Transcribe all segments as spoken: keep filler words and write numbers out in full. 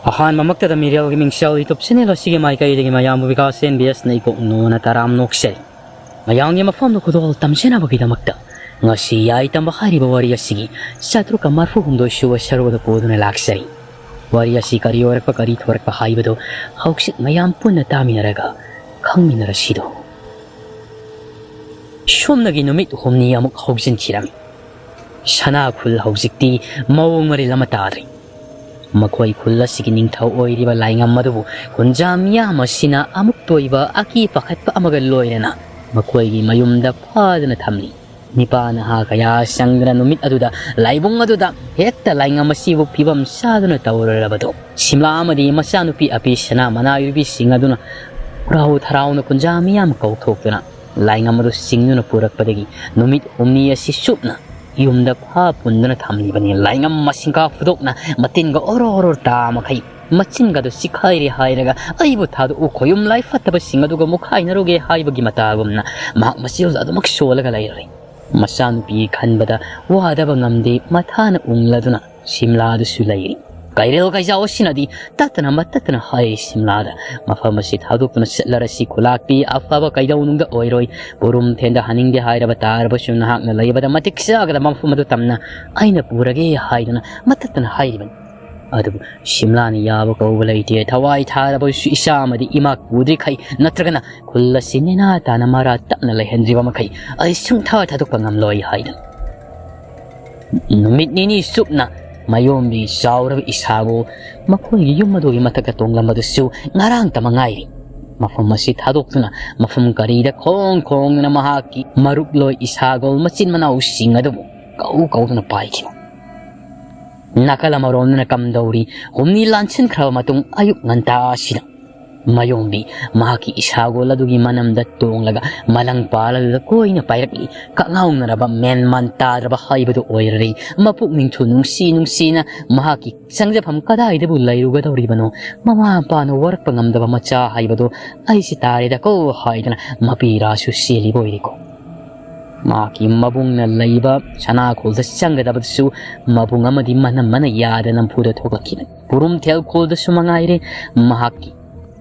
ꯑꯍꯥꯟꯕꯃꯛꯇꯗ ꯃꯤꯔꯦꯜꯒꯤ ꯃꯤꯡꯁꯦꯜ YouTube channel ꯑꯁꯤꯒꯤ ꯃꯥꯏꯀꯩꯗꯒꯤ ꯃꯌꯥꯝꯕꯨ ꯕꯤꯀꯥꯁ ꯑꯦꯟ ꯕꯤ ꯑꯦꯁꯅ ꯏꯀꯣꯛ ꯅꯣꯅ ꯇꯔꯥꯝ ꯅꯣꯛꯆꯔꯤ꯫ ꯃꯌꯥꯝꯒꯤ ꯃꯐꯝꯗ ꯈꯨꯗꯣꯜ ꯇꯝꯖꯅꯕꯒꯤꯗꯃꯛꯇ ꯉꯁꯤ ꯌꯥꯏ ꯇꯝꯕ ꯍꯥꯏꯔꯤꯕ ꯋꯥꯔꯤ ꯑꯁꯤꯒꯤ ꯆꯥꯇ꯭ꯔꯨꯛꯀ ꯃꯔꯐꯨ ꯍꯨꯝꯗꯣꯏ ꯁꯨꯕ ꯁꯔꯨꯛ ꯑꯗꯨ ꯄꯨꯗꯨꯅ ꯂꯥꯛꯆꯔꯤ꯫ ꯋꯥꯔꯤ ꯑꯁꯤ ꯀꯔꯤ ꯑꯣꯏꯔꯛꯄ, ꯀꯔꯤ ꯊꯣꯔꯛꯄ ꯍꯥꯏꯕꯗꯨ ꯍꯧꯖꯤꯛ ꯃꯌꯥꯝ ꯄꯨꯟꯅ ꯇꯥꯃꯤꯟꯅꯔꯒ ꯈꯪꯃꯤꯟꯅꯔꯁꯤꯗꯣ꯫ ꯁꯨꯝꯅꯒꯤ ꯅꯨꯃꯤꯠ ꯍꯨꯝꯅꯤ ꯑꯃꯨꯛ ꯍꯧꯖꯤꯟꯈꯤꯔꯝꯃꯤ꯫ ꯁꯅꯥ ꯈꯨꯜ ꯍꯧꯖꯤꯛꯇꯤ ꯃꯑꯣꯡ ꯃꯔꯤꯜ ꯑꯃ ꯇꯥꯗ꯭ꯔꯦ꯫ ꯃꯈꯣꯏ ꯈꯨꯜ ꯑꯁꯤꯒꯤ ꯅꯤꯡꯊꯧ ꯑꯣꯏꯔꯤꯕ ꯂꯥꯏꯉꯝ ꯑꯗꯨꯕꯨ ꯈꯨꯟꯖꯥ ꯃꯤꯌꯥꯝ ꯑꯁꯤꯅ ꯑꯃꯨꯛꯇ ꯑꯣꯏꯕ ꯑꯀꯤ ꯄꯥꯈꯠꯄ ꯑꯃꯒ ꯂꯣꯏꯅꯅ ꯃꯈꯣꯏꯒꯤ ꯃꯌꯨꯝꯗ ꯐꯥꯗꯨꯅ ꯊꯝꯂꯤ꯫ ꯅꯤꯄꯥ ꯅꯍꯥ ꯀꯌꯥ ꯆꯪꯗꯨꯅ ꯅꯨꯃꯤꯠ ꯑꯗꯨꯗ ꯂꯥꯏꯕꯨꯡ ꯑꯗꯨꯗ ꯍꯦꯛꯇ ꯂꯥꯏꯉꯝ ꯑꯁꯤꯕꯨ ꯐꯤꯕꯝ ꯆꯥꯗꯨꯅ ꯇꯧꯔꯔꯕꯗꯣ, ꯁꯤꯝꯂꯥ ꯑꯃꯗꯤ ꯃꯆꯥꯅꯨꯄꯤ ꯑꯄꯤ ꯁꯅꯥ ꯃꯅꯥ ꯌꯨꯕꯤꯁꯤꯡ ꯑꯗꯨꯅ ꯍꯔꯥꯎ ꯊꯔꯥꯎꯅ ꯈꯨꯟꯖꯥ ꯃꯤꯌꯥꯝ ꯀꯧꯊꯣꯛꯇꯨꯅ ꯂꯥꯏꯉꯝ ꯑꯗꯨ ꯆꯤꯡꯗꯨꯅ ꯄꯨꯔꯛꯄꯗꯒꯤ ꯅꯨꯃꯤꯠ ꯍꯨꯝꯅꯤ ꯑꯁꯤ ꯆꯨꯞꯅ ꯌꯨꯝꯗ ꯐꯥ ꯄꯨꯟꯗꯨꯅ ꯊꯝꯂꯤꯕꯅꯤ꯫ ꯂꯥꯏꯉꯝ ꯃꯁꯤꯡꯈꯥ ꯐꯨꯗꯣꯛꯅ ꯃꯇꯤꯟꯒ ꯑꯣꯔꯣ ꯑꯣꯔꯣ ꯇꯥ ꯃꯈꯩ ꯃꯆꯤꯟꯒꯗꯨ ꯆꯤꯈꯥꯏꯔꯦ ꯍꯥꯏꯔꯒ ꯑꯩꯕꯨ ꯊꯥꯗꯣꯛꯎ, ꯈꯣꯌꯨꯝ ꯂꯥꯏ ꯐꯠꯇꯕꯁꯤꯡ ꯑꯗꯨꯒ ꯃꯨꯛꯈꯥꯏꯅꯔꯨꯒꯦ ꯍꯥꯏꯕꯒꯤ ꯃꯇꯥꯒꯨꯝꯅ ꯃꯍꯥꯛ ꯃꯆꯤꯜ ꯑꯗꯨꯃꯛ ꯁꯣꯜꯂꯒ ꯂꯩꯔꯔꯦ꯫ ꯃꯆꯥꯅꯨꯄꯤ ꯈꯟꯕꯗ ꯋꯥꯗꯕ ꯉꯝꯗꯦ, ꯃꯊꯥꯅ ꯎꯪꯂꯗꯨꯅ ꯁꯤꯝꯂꯥꯗꯁꯨ ꯂꯩꯔꯤ꯫ ꯀꯩꯔꯦꯜ ꯀꯩꯖꯥꯎ ꯑꯁꯤꯅꯗꯤ ꯇꯠꯇꯅ ꯃꯇꯠꯇꯅ ꯍꯥꯏꯔꯤ ꯁꯤꯝꯂꯥꯗ, ꯃꯐꯝ ꯑꯁꯤ ꯊꯥꯗꯣꯛꯇꯨꯅ ꯆꯠꯂꯔꯁꯤ, ꯈꯨꯂꯥꯛꯄꯤ ꯑꯐꯕ ꯀꯩꯗꯧꯅꯨꯡꯗ ꯑꯣꯏꯔꯣꯏ, ꯄꯨꯔꯨꯝ ꯊꯦꯟꯗ ꯍꯟꯅꯤꯡꯗꯦ ꯍꯥꯏꯔꯕ ꯇꯥꯔꯕꯁꯨ ꯅꯍꯥꯛꯅ ꯂꯩꯕꯗ ꯃꯇꯤꯛ ꯆꯥꯒꯗꯕ ꯃꯐꯝ ꯑꯗꯨ ꯇꯝꯅ ꯑꯩꯅ ꯄꯨꯔꯒꯦ ꯍꯥꯏꯗꯨꯅ ꯃꯇꯠꯇꯅ ꯍꯥꯏꯔꯤꯕꯅꯤ꯫ ꯑꯗꯨꯕꯨ ꯁꯤꯝꯂꯥꯅ ꯌꯥꯕ ꯀꯧꯕ ꯂꯩꯇꯦ꯫ ꯊꯋꯥꯏ ꯊꯥꯔꯕꯁꯨ ꯏꯆꯥ ꯑꯃꯗꯤ ꯏꯃꯥ ꯄꯨꯗ꯭ꯔꯤꯈꯩ ꯅꯠꯇ꯭ꯔꯒꯅ ꯈꯨꯜ ꯑꯁꯤ ꯅꯦꯅꯥ ꯇꯥꯅ ꯃꯔꯥ ꯇꯞꯅ ꯂꯩꯍꯟꯗ꯭ꯔꯤꯕ ꯃꯈꯩ ꯑꯩ ꯁꯨꯡꯊꯥ ꯊꯥꯗꯣꯛꯄ ꯉꯝꯂꯣꯏ ꯍꯥꯏꯗꯨꯅ ꯅꯨꯃꯤꯠ ꯅꯤꯅꯤ ꯆꯨꯞꯅ ꯃꯌꯣꯝꯕꯤ ꯆꯥꯎꯔꯕ ꯏꯁꯥꯕꯨ ꯃꯈꯣꯏꯒꯤ ꯌꯨꯝ ꯑꯗꯨꯒꯤ ꯃꯊꯛꯇ ꯇꯣꯡꯂꯝꯕꯗꯨꯁꯨ ꯉꯔꯥꯡꯇ ꯃꯉꯥꯏꯔꯤ꯫ ꯃꯐꯝ ꯑꯁꯤ ꯊꯥꯗꯣꯛꯇꯨꯅ ꯃꯐꯝ ꯀꯔꯤꯗ ꯈꯣꯡ ꯈꯣꯡꯗꯨꯅ ꯃꯍꯥꯛꯀꯤ ꯃꯔꯨꯞꯂꯣꯏ ꯏꯁꯥꯒꯣꯜ ꯃꯆꯤꯟ ꯃꯅꯥꯎꯁꯤꯡ ꯑꯗꯨꯕꯨ ꯀꯧ ꯀꯧꯗꯨꯅ ꯄꯥꯏꯈꯤꯕ꯫ ꯅꯥꯀꯜ ꯑꯃꯔꯣꯝꯗꯅ ꯀꯝꯗꯧꯔꯤ ꯍꯨꯝꯅꯤ ꯂꯥꯟꯁꯤꯟꯈ꯭ꯔꯕ ꯃꯇꯨꯡ ꯑꯌꯨꯛ ꯉꯟꯇꯥ ꯑꯁꯤꯗ ꯃꯌꯣꯝꯕꯤ ꯃꯍꯥꯛꯀꯤ ꯏꯁꯥꯒꯣꯜ ꯑꯗꯨꯒꯤ ꯃꯅꯝꯗ ꯇꯣꯡꯂꯒ ꯃꯂꯪ ꯄꯥꯜ ꯑꯗꯨꯗ ꯀꯣꯏꯅ ꯄꯥꯏꯔꯛꯂꯤ꯫ ꯀꯛꯉꯥꯎꯅꯔꯕ ꯃꯦꯟ ꯃꯥꯟ ꯇꯥꯗ꯭ꯔꯕ ꯍꯥꯏꯕꯗꯨ ꯑꯣꯏꯔꯔꯦ꯫ ꯃꯄꯨꯛꯅꯤꯡꯁꯨ ꯅꯨꯡꯁꯤ ꯅꯨꯡꯁꯤꯅ ꯃꯍꯥꯛꯀꯤ ꯆꯪꯖꯐꯝ ꯀꯗꯥꯏꯗꯕꯨ ꯂꯩꯔꯨꯒꯗꯧꯔꯤꯕꯅꯣ? ꯃꯃꯥ ꯃꯄꯥꯅ ꯋꯥꯔꯛꯄ ꯉꯝꯗꯕ ꯃꯆꯥ ꯍꯥꯏꯕꯗꯨ ꯑꯩꯁꯤ ꯇꯥꯔꯦꯗꯀꯣ ꯍꯥꯏꯗꯅ ꯃꯄꯤꯔꯥꯁꯨ ꯆꯦꯜꯂꯤꯕ ꯑꯣꯏꯔꯦꯀꯣ꯫ ꯃꯍꯥꯛꯀꯤ ꯃꯕꯨꯡꯅ ꯂꯩꯕ ꯁꯅꯥꯈꯣꯜꯗ ꯆꯪꯒꯗꯕꯗꯨꯁꯨ ꯃꯕꯨꯡ ꯑꯃꯗꯤ ꯃꯅꯝ ꯑꯃꯅ ꯌꯥꯗ ꯅꯝꯐꯨꯗ ꯊꯣꯛꯂꯛꯈꯤꯕꯅꯤ꯫ ꯄꯨꯔꯨꯝꯊꯦꯜ ꯈꯣꯜꯗꯁꯨ ꯃꯉꯥꯏꯔꯦ, ꯃꯍꯥꯛꯀꯤ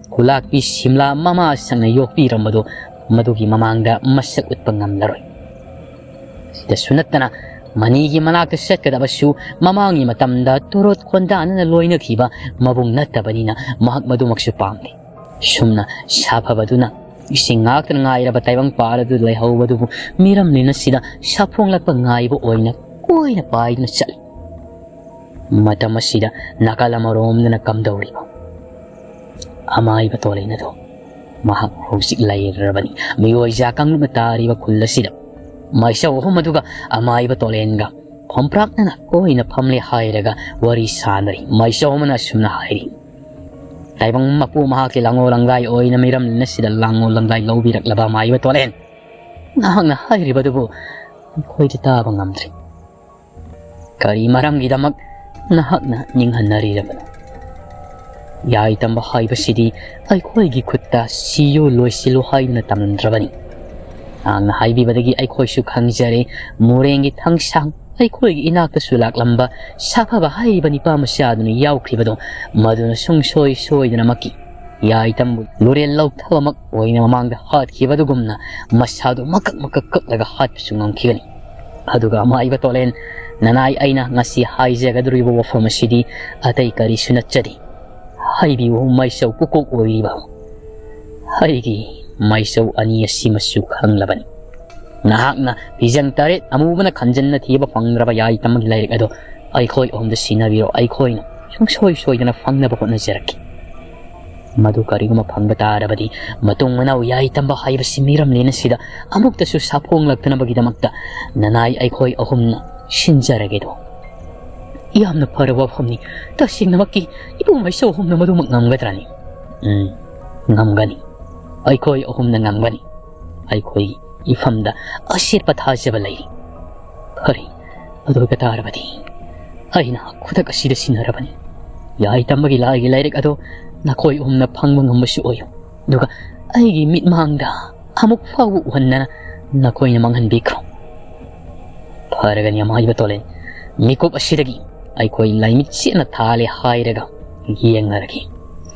ꯈꯨꯂꯥꯛꯄꯤ ꯁꯤꯝꯂꯥ ꯃꯃꯥ ꯁꯪꯅ ꯌꯣꯛꯄꯤꯔꯝꯕꯗꯨ ꯃꯗꯨꯒꯤ ꯃꯃꯥꯡꯗ ꯃꯁꯛ ꯎꯠꯄ ꯉꯝꯂꯔꯣꯏ꯫ ꯁꯤꯗꯁꯨ ꯅꯠꯇꯅ ꯃꯅꯤꯒꯤ ꯃꯅꯥꯛꯇ ꯆꯠꯀꯗꯕꯁꯨ ꯃꯃꯥꯡꯒꯤ ꯃꯇꯝꯗ ꯇꯣꯔꯣꯠ ꯈꯣꯟꯗꯥꯅꯅ ꯂꯣꯏꯅꯈꯤꯕ ꯃꯕꯨꯡ ꯅꯠꯇꯕꯅꯤꯅ ꯃꯍꯥꯛ ꯃꯗꯨꯃꯛꯁꯨ ꯄꯥꯝꯗꯦ꯫ ꯁꯨꯝꯅ ꯁꯥꯐꯕꯗꯨꯅ ꯏꯁꯤꯡ ꯉꯥꯛꯇꯅ ꯉꯥꯏꯔꯕ ꯇꯥꯏꯕꯪ ꯄꯥꯜ ꯑꯗꯨ ꯂꯩꯍꯧꯕꯗꯨꯕꯨ ꯃꯤꯔꯝꯂꯤꯅ ꯁꯤꯗ ꯁꯥꯐꯣꯡꯂꯛꯄ ꯉꯥꯏꯕ ꯑꯣꯏꯅ ꯀꯣꯏꯅ ꯄꯥꯏꯗꯨꯅ ꯆꯠꯂꯤ꯫ ꯃꯇꯝ ꯑꯁꯤꯗ ꯅꯥꯀꯜ ꯑꯃꯔꯣꯝꯗꯅ ꯀꯝꯗꯧꯔꯤꯕ ꯑꯃꯥꯏꯕ ꯇꯣꯂꯦꯟ ꯑꯗꯣ? ꯃꯍꯥꯛ ꯍꯧꯖꯤꯛ ꯂꯩꯔꯕꯅꯤ ꯃꯤꯑꯣꯏꯖꯥ ꯀꯥꯡꯂꯨꯞꯅ ꯇꯥꯔꯤꯕ ꯈꯨꯜ ꯑꯁꯤꯗ꯫ ꯃꯥꯏꯁꯧ ꯑꯍꯨꯝ ꯑꯗꯨꯒ ꯑꯃꯥꯏꯕ ꯇꯣꯂꯦꯟꯒ ꯈꯣꯝꯄ꯭ꯔꯥꯛꯅꯅ ꯀꯣꯏꯅ ꯐꯝꯂꯦ ꯍꯥꯏꯔꯒ ꯋꯥꯔꯤ ꯁꯥꯅꯔꯤ꯫ ꯃꯥꯏꯁꯧ ꯑꯃꯅ ꯑꯁꯨꯝꯅ ꯍꯥꯏꯔꯤ, "ꯇꯥꯏꯕꯪ ꯃꯄꯨ, ꯃꯍꯥꯛꯀꯤ ꯂꯥꯡꯉꯣ ꯂꯪꯒꯥꯏ ꯑꯣꯏꯅ ꯃꯤꯔꯝ ꯑꯁꯤꯗ ꯂꯥꯡꯉꯣ ꯂꯪꯒꯥꯏ ꯂꯧꯕꯤꯔꯛꯂꯕ ꯑꯃꯥꯏꯕ ꯇꯣꯂꯦꯟ, ꯅꯍꯥꯛꯅ ꯍꯥꯏꯔꯤꯕꯗꯨꯕꯨ ꯑꯩꯈꯣꯏꯗꯤ ꯇꯥꯕ ꯉꯝꯗ꯭ꯔꯤ꯫ ꯀꯔꯤ ꯃꯔꯝꯒꯤꯗꯃꯛ ꯅꯍꯥꯛꯅ ꯅꯤꯡꯍꯟꯅꯔꯤꯔꯕꯅꯣ? ꯌꯥꯏ ꯇꯝꯕ ꯍꯥꯏꯕꯁꯤꯗꯤ ꯑꯩꯈꯣꯏꯒꯤ ꯈꯨꯠꯇ ꯁꯤꯌꯨ ꯂꯣꯏꯁꯤꯜꯂꯨ ꯍꯥꯏꯗꯨꯅ ꯇꯝꯂꯝꯗ꯭ꯔꯕꯅꯤ꯫ ꯅꯍꯥꯛꯅ ꯍꯥꯏꯕꯤꯕꯗꯒꯤ ꯑꯩꯈꯣꯏꯁꯨ ꯈꯪꯖꯔꯦ, ꯃꯣꯔꯦꯡꯒꯤ ꯊꯥꯡꯁꯥꯡ ꯑꯩꯈꯣꯏꯒꯤ ꯏꯅꯥꯛꯇꯁꯨ ꯂꯥꯛꯂꯝꯕ ꯁꯥꯐꯕ ꯍꯥꯏꯔꯤꯕ ꯅꯤꯄꯥ ꯃꯆꯥꯗꯨꯅ ꯌꯥꯎꯈ꯭ꯔꯤꯕꯗꯣ, ꯃꯗꯨꯅ ꯁꯨꯡꯁꯣꯏ ꯁꯣꯏꯗꯅꯃꯛꯀꯤ ꯌꯥꯏꯇꯝꯕꯨ ꯂꯨꯔꯦꯜ ꯂꯧꯊꯕꯃꯛ ꯑꯣꯏꯅ ꯃꯃꯥꯡꯗ ꯍꯥꯠꯈꯤꯕ ꯑꯗꯨꯒꯨꯝꯅ ꯃꯁꯥꯗꯨ ꯃꯀꯛ ꯃꯀꯛ ꯀꯛꯂꯒ ꯍꯥꯠꯄꯁꯨ ꯉꯝꯈꯤꯒꯅꯤ꯫ ꯑꯗꯨꯒ ꯑꯃꯥꯏꯕ ꯇꯣꯂꯦꯟ, ꯅꯅꯥꯏ ꯑꯩꯅ ꯉꯁꯤ ꯍꯥꯏꯖꯒꯗꯧꯔꯤꯕ ꯋꯥꯐꯝ ꯑꯁꯤꯗꯤ ꯑꯇꯩ ꯀꯔꯤꯁꯨ ꯅꯠꯆꯗꯦ꯫ ꯍꯥꯏꯕꯤꯌꯨ, ꯃꯥꯏꯆꯧ ꯄꯨꯀꯣꯛ ꯑꯣꯏꯔꯤꯕ ꯑꯩꯒꯤ ꯃꯥꯏꯆꯧ ꯑꯅꯤ ꯑꯁꯤꯃꯁꯨ ꯈꯪꯂꯕꯅꯤ꯫ ꯅꯍꯥꯛꯅ ꯐꯤꯖꯪ ꯇꯔꯦꯠ ꯑꯃꯨꯕꯅ ꯈꯟꯖꯟꯅ ꯊꯤꯕ ꯐꯪꯗ꯭ꯔꯕ ꯌꯥꯏꯇꯝꯕꯒꯤ ꯂꯥꯏꯔꯤꯛ ꯑꯗꯣ ꯑꯩꯈꯣꯏ ꯑꯍꯨꯝꯗ ꯁꯤꯟꯅꯕꯤꯔꯣ, ꯑꯩꯈꯣꯏꯅ ꯁꯨꯡꯁꯣꯏ ꯁꯣꯏꯗꯅ ꯐꯪꯅꯕ ꯍꯣꯠꯅꯖꯔꯛꯀꯦ꯫ ꯃꯗꯨ ꯀꯔꯤꯒꯨꯝꯕ ꯐꯪꯕ ꯇꯥꯔꯕꯗꯤ, ꯃꯇꯨꯡ ꯃꯅꯥꯎ ꯌꯥꯏꯇꯝꯕ ꯍꯥꯏꯕꯁꯤ ꯃꯤꯔꯝꯂꯦꯟ ꯑꯁꯤꯗ ꯑꯃꯨꯛꯇꯁꯨ ꯁꯥꯐꯣꯡꯂꯛꯇꯅꯕꯒꯤꯗꯃꯛꯇ ꯅꯅꯥꯏ ꯑꯩꯈꯣꯏ ꯑꯍꯨꯝꯅ ꯁꯤꯟꯖꯔꯒꯦꯗꯣ꯫" "ꯌꯥꯝꯅ ꯐꯔꯕ ꯋꯥꯐꯝꯅꯤ꯫ ꯇꯁꯦꯡꯅꯃꯛꯀꯤ ꯏꯄꯨ ꯃꯥꯏꯆꯧ ꯑꯍꯨꯝꯅ ꯃꯗꯨꯃꯛ ꯉꯝꯒꯗ꯭ꯔꯥꯅꯤ?" "ꯎꯝ, ꯉꯝꯒꯅꯤ꯫ ꯑꯩꯈꯣꯏ ꯑꯍꯨꯝꯅ ꯉꯝꯒꯅꯤ꯫ ꯑꯩꯈꯣꯏꯒꯤ ꯏꯐꯝꯗ ꯑꯁꯦꯠꯄ ꯊꯥꯖꯕ ꯂꯩ꯫" "ꯐꯔꯦ, ꯑꯗꯨ ꯑꯣꯏꯕ ꯇꯥꯔꯕꯗꯤ ꯑꯩꯅ ꯈꯨꯗꯛ ꯑꯁꯤꯗ ꯁꯤꯟꯅꯔꯕꯅꯤ꯫ ꯌꯥꯏꯇꯝꯕꯒꯤ ꯂꯥꯏꯒꯤ ꯂꯥꯏꯔꯤꯛ ꯑꯗꯣ ꯅꯈꯣꯏ ꯑꯍꯨꯝꯅ ꯐꯪꯕ ꯉꯝꯕꯁꯨ ꯑꯣꯏꯌꯨ꯫ ꯑꯗꯨꯒ ꯑꯩꯒꯤ ꯃꯤꯠꯃꯥꯡꯗ ꯑꯃꯨꯛ ꯐꯥꯎꯕ ꯎꯍꯟꯗꯅ ꯅꯈꯣꯏꯅ ꯃꯥꯡꯍꯟꯕꯤꯈ꯭ꯔꯣ꯫ ꯐꯔꯒꯅꯤ, ꯑꯃꯥꯏꯕ ꯇꯣꯂꯦꯟ꯫ ꯃꯤꯀꯨꯞ ꯑꯁꯤꯗꯒꯤ ꯑꯩꯈꯣꯏ ꯂꯥꯏꯃꯤꯠ ꯆꯦꯠꯅ ꯊꯥꯜꯂꯦ ꯍꯥꯏꯔꯒ ꯌꯦꯡꯅꯔꯒꯦ꯫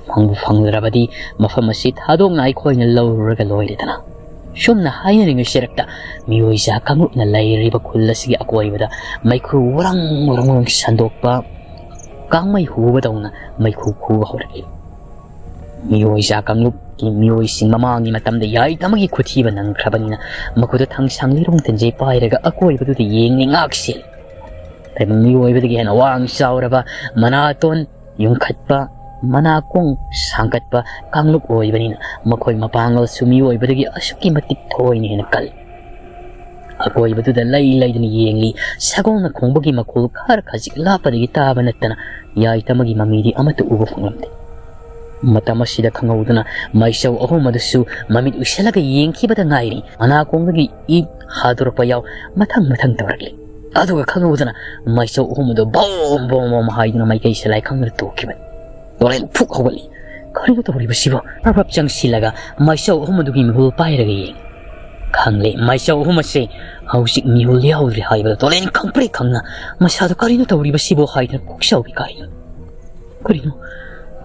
ꯐꯪꯕꯨ ꯐꯪꯂꯔꯕꯗꯤ ꯃꯐꯝ ꯑꯁꯤ ꯊꯥꯗꯣꯛꯅ ꯑꯩꯈꯣꯏꯅ ꯂꯧꯔꯨꯔꯒ ꯂꯣꯏꯔꯦꯗꯅ꯫ ꯁꯨꯝꯅ ꯍꯥꯏꯅꯔꯤꯉꯩ ꯁꯤꯔꯛꯇ ꯃꯤꯑꯣꯏ ꯖꯥ ꯀꯥꯡꯂꯨꯞꯅ ꯂꯩꯔꯤꯕ ꯈꯨꯜ ꯑꯁꯤꯒꯤ ꯑꯀꯣꯏꯕꯗ ꯃꯩꯈꯨ ꯋꯥꯔꯪ ꯋꯥꯔꯪ ꯋꯥꯔꯪ ꯁꯟꯗꯣꯛꯄ, ꯀꯥꯡꯃꯩ ꯍꯨꯕꯗꯧꯅ ꯃꯩꯈꯨ ꯈꯨꯕ ꯍꯧꯔꯛꯂꯤ꯫ ꯃꯤꯑꯣꯏ ꯖꯥ ꯀꯥꯡꯂꯨꯞꯀꯤ ꯃꯤꯑꯣꯏꯁꯤꯡ ꯃꯃꯥꯡꯒꯤ ꯃꯇꯝꯗ ꯌꯥꯏꯇꯃꯒꯤ ꯈꯨꯊꯤꯕ ꯅꯪꯈ꯭ꯔꯕꯅꯤꯅ ꯃꯈꯨꯠꯇ ꯊꯥꯡꯁꯥꯡ ꯂꯤꯔꯨꯡ ꯇꯤꯟꯖꯩ ꯄꯥꯏꯔꯒ ꯑꯀꯣꯏꯕꯗꯨꯗ ꯌꯦꯡꯂꯤ ꯉꯥꯛ ꯁꯦꯜꯂꯤ꯫ ꯇꯥꯏꯕꯪ ꯃꯤꯑꯣꯏꯕꯗꯒꯤ ꯍꯦꯟꯅ ꯋꯥꯡ ꯆꯥꯎꯔꯕ, ꯃꯅꯥꯇꯣꯟ ꯌꯨꯡꯈꯠꯄ, ꯃꯅꯥꯀꯣꯡ ꯁꯥꯡꯒꯠꯄ ꯀꯥꯡꯂꯨꯞ ꯑꯣꯏꯕꯅꯤꯅ ꯃꯈꯣꯏ ꯃꯄꯥꯡꯒꯜꯁꯨ ꯃꯤꯑꯣꯏꯕꯗꯒꯤ ꯑꯁꯨꯛꯀꯤ ꯃꯇꯤꯛ ꯊꯣꯏꯅ ꯍꯦꯟꯅ ꯀꯜꯂꯤ꯫ ꯑꯀꯣꯏꯕꯗꯨꯗ ꯂꯩ ꯂꯩꯗꯅ ꯌꯦꯡꯂꯤ꯫ ꯁꯒꯣꯜꯅ ꯈꯣꯡꯕꯒꯤ ꯃꯈꯣꯜ ꯈꯔ ꯈꯖꯤꯛ ꯂꯥꯞꯄꯗꯒꯤ ꯇꯥꯕ ꯅꯠꯇꯅ ꯌꯥꯏꯇꯃꯒꯤ ꯃꯃꯤꯗꯤ ꯑꯃꯠꯇ ꯎꯕ ꯐꯪꯂꯝꯗꯦ꯫ ꯃꯇꯝ ꯑꯁꯤꯗ ꯈꯪꯍꯧꯗꯅ ꯃꯥꯏꯆꯧ ꯑꯍꯨꯝ ꯑꯗꯨꯁꯨ ꯃꯃꯤꯠ ꯎꯏꯁꯜꯂꯒ ꯌꯦꯡꯈꯤꯕꯗ ꯉꯥꯏꯔꯤ꯫ ꯃꯅꯥꯀꯣꯡꯗꯒꯤ ꯏ ꯍꯥꯗꯣꯔꯛꯄ ꯌꯥꯎ ꯃꯊꯪ ꯃꯊꯪ ꯇꯧꯔꯛꯂꯤ꯫ ꯑꯗꯨꯒ ꯈꯪꯍꯧꯗꯅ ꯃꯥꯏꯆꯧ ꯑꯍꯨꯝ ꯑꯗꯨ ꯕꯣꯝ ꯕꯣꯝ ꯕꯣꯝ ꯍꯥꯏꯗꯨꯅ ꯃꯥꯏꯀꯩ ꯁꯂꯥꯏ ꯈꯪꯗꯅ ꯇꯣꯛꯈꯤꯕꯅꯤ꯫ ꯇꯣꯂꯦꯟ ꯐꯨꯛ ꯍꯧꯒꯠꯂꯤ꯫ "ꯀꯔꯤꯅꯣ ꯇꯧꯔꯤꯕꯁꯤꯕꯣ?" ꯔꯞ ꯔꯞ ꯆꯪꯁꯤꯜꯂꯒ ꯃꯥꯏꯆꯧ ꯑꯍꯨꯝ ꯑꯗꯨꯒꯤ ꯃꯤꯍꯨꯜ ꯄꯥꯏꯔꯒ ꯌꯦꯡꯉꯤ꯫ ꯈꯪꯂꯦ, ꯃꯥꯏꯆꯧ ꯑꯍꯨꯝ ꯑꯁꯦ ꯍꯧꯖꯤꯛ ꯃꯤꯍꯨꯜ ꯌꯥꯎꯗ꯭ꯔꯤ ꯍꯥꯏꯕꯗꯣ ꯇꯣꯂꯦꯟ ꯈꯪꯄ꯭ꯔꯦꯛ ꯈꯪꯅ ꯃꯁꯥꯗꯣ "ꯀꯔꯤꯅꯣ ꯇꯧꯔꯤꯕꯁꯤꯕꯣ?" ꯍꯥꯏꯗꯨꯅ ꯀꯣꯛꯆꯥꯎꯕꯤ ꯀꯥꯏ꯫ "ꯀꯔꯤꯅꯣ?